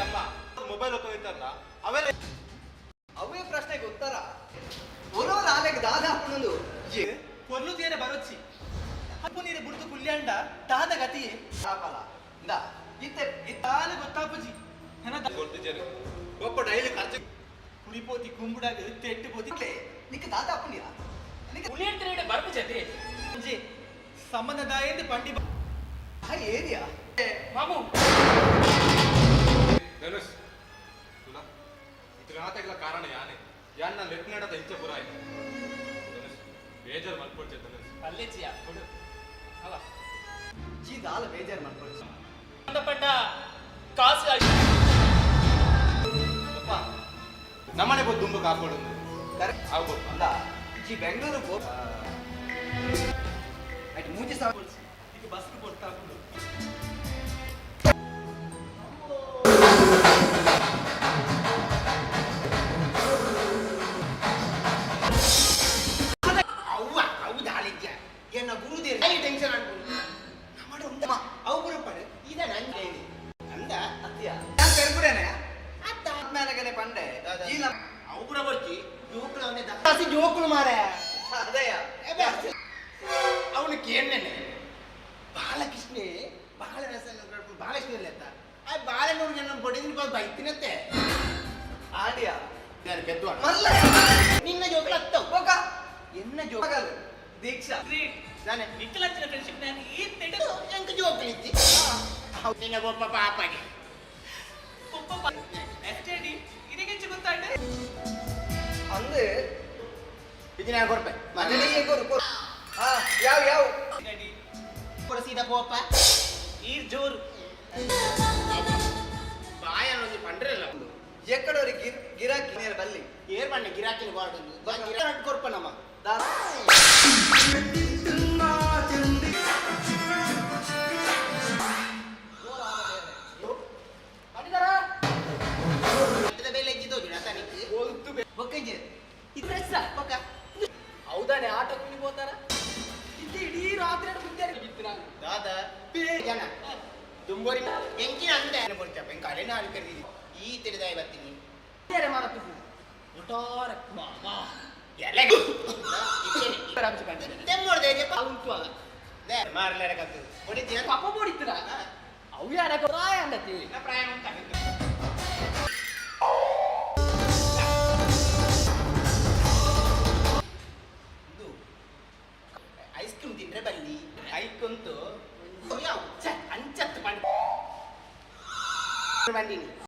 ಅಮ್ಮ ಮೊಬೈಲ್ ಹೋಗ್ತಾರಲ್ಲ ಅವೆಲ್ಲ ಅವೇ ಪ್ರಶ್ನೆಗೆ ಉತ್ತರ ಒರೋರ್ ಆಲೆಗ್ ದಾದ ಹಾಕೊಂಡು ಕೊರ್ಲು ತೀರೆ ಬರೊಚ್ಚಿ ಅಪ್ಪು ನೀರು ಬುಡ್ದು ಕುಲ್ಯಾಂಡ ದಾದ ಗತಿ ಆಪಲ ಇಂದ ಇತ್ತೆ ಇತ್ತಾಲ ಗೊತ್ತಾಪುಜಿ ಗೊತ್ತಿಜರು ಒಪ್ಪ ಡೈಲಿ ಖರ್ಚು ಕುಡಿಪೋತಿ ಕುಂಬುಡಾಗ ತೆಟ್ಟು ಪೋತಿ ನಿಕ್ಕ ದಾದ ಹಾಕೊಂಡಿಯ ಉಳಿಯಂತ್ರೇಡೆ ಬರ್ಪುಜತೆ ಒಂಜಿ ಸಂಬಂಧದಾಯಂದು ಪಂಡಿ ಆ ಏರಿಯಾ ಮಾಮು ಧನುಷ್ ತುಲಾ ಇದ್ರ ಕಾರಣ ಯಾನೆ ಯಾನ್ ನಾನು ಲೆತ್ನಡದ ಇಂಚ ಪುರಾಯಿ ಧನುಷ್ ಬೇಜಾರು ಮಲ್ಪೊಡ್ಚೆ ಧನುಷ್ ಪಲ್ಲೆಚಿಯ ಕೊಡು ಅವ ಜಿ ದಾಲ ಬೇಜಾರು ಮಾಡ್ಕೊಳ್ಸಿ ಪಂಡ ಪಂಡ ಕಾಸು ಅಪ್ಪ ನಮ್ಮನೆ ಬೊದ್ದು ದುಂಬು ಕಾಪಾಡು ಕರೆಕ್ಟ್ ಆಗ್ಬೋಪ್ಪ ಅಲ್ಲ ಜಿ ಬೆಂಗಳೂರು ಅಟ್ ಮೂಜಿ ಸಾವಿರ ಈಗ ಬಸ್ ಕೊಡ್ತಾ ಅವ್ವ ಅವು ದಾಳಿಜ್ಯ ಎನ್ನ ಗುರುದೇವ ಟೆನ್ಷನ್ ಆಗ್ಬೋದು ನಮ್ಮ ಉಂಟಮ್ಮ ಅವು ಬರಪಡು ಇದ ನಂಗೆ ಅಂದ ಅತ್ತಿಯ ನಾನು ಪೆರ್ಗುಡೇನೆ ಅತ್ತ ಆತ್ಮೇಲೆಗನೆ ಪಂಡೆ ಜೀಲ ಅವು ಪುರ ಬರ್ಚಿ ಜೋಕುಲು ಅವನೇ ದಾಸಿ ಜೋಕುಲು ಮಾರ ಅದಯ್ಯ ಅವನು ಕೇಳನೆ ಬಾಲಕೃಷ್ಣೆ ಬಾಲ ಬಾಲಕೃಷ್ಣ ಇಲ್ಲ ಆ ಬಾಲನೂರಿಗೆ ನಾನು ಬಡಿದಿನ ಬೈತಿನತ್ತೆ ಆಡಿಯ ನಾನು ಪೆದ್ದು ಮಲ್ಲ ನಿನ್ನ ಜೋಕುಲು ಅತ್ತವು ಹೋಗ ಎನ್ನ ಜೋಕಲು ದೀಕ್ಷಾ ನಾನೇ ನಿಖಲಂಚಿನ ಫ್ರೆಂಡ್ಶಿಪ್ ನಾನು ಈ ತೆಡು ಎಂಕ ಜೋಕುಲಿಜ್ಜಿ ನಿನ್ನ ಒಬ್ಬ ಪಾಪಗೆ ಎಸ್ ಡಿ ಇದಕ್ಕೆಂಚು ಗೊತ್ತಾಂಡೆ ಅಂದು ಇದು ನಾನು ಕೊಡ್ಪೆ ಮನೆಗೆ ಕೊರು ಕೊರು ಹಾ ಯಾವ ಯಾವ ಕೊಡಸೀದ ಕೋಪ ಈ ಜೋರು ಬಾಯ ಒಂದು ಪಂಡ್ರಲ್ಲ ಎಕ್ಕಡೋರಿ ಗಿರ್ ಗಿರಾಕಿ ನೇರ ಬಲ್ಲಿ ಏರ್ ಬಣ್ಣ ಗಿರಾಕಿನ ಬಾರ್ಡ್ ಗಿರಾಕಿ ಕೊರ್ಪ ನಮ್ಮ ದಾ ಬೆಲೆ ಇದ್ದಿದ್ದು ತನಿಖೆ ಬೊಕ್ಕಂಜೆ ಇದು ಬೊಕ್ಕ ಹೌದಾನೆ ಆಟೋ ಕುಣಿ ಹೋತಾರ ಇದು ಇಡೀ ರಾತ್ರಿ ಮುಂಜಾನೆ ಬಿತ್ತು ನಾನು ದಾದ ಜನ ದುಂಬೋರಿ ಎಂಕಿನ ಅಂದೆ ಕೊಡ್ತಪ್ಪ ಎಂಕ ಅಡೆ ನಾನು ಕರೀದಿ ಈ ತಿಳಿದಾಯ ಬರ್ತೀನಿ ಬೇರೆ ಮಾರತ್ತು ಒಟ್ಟಾರೆ ಮಾಮ ಎಲೆ ಮಾರ್ಲಾರ ಕತ್ತು ಹೊಡಿತೀಯ ಪಾಪ ಬೋಡಿತ್ತಿರ ಅವು ಯಾರ ಪ್ರಾಯ ಅಂಡತಿ ಪ್ರಾಯ ಉಂಟಾ ಐಸ್ ಕ್ರೀಮ್ ತಿಂದ್ರೆ ಬಲ್ಲಿ ಐಕೊಂತು ಯಾವ ಅಂಚತ್ತು ಪಂಡ ಬಂದಿನಿ.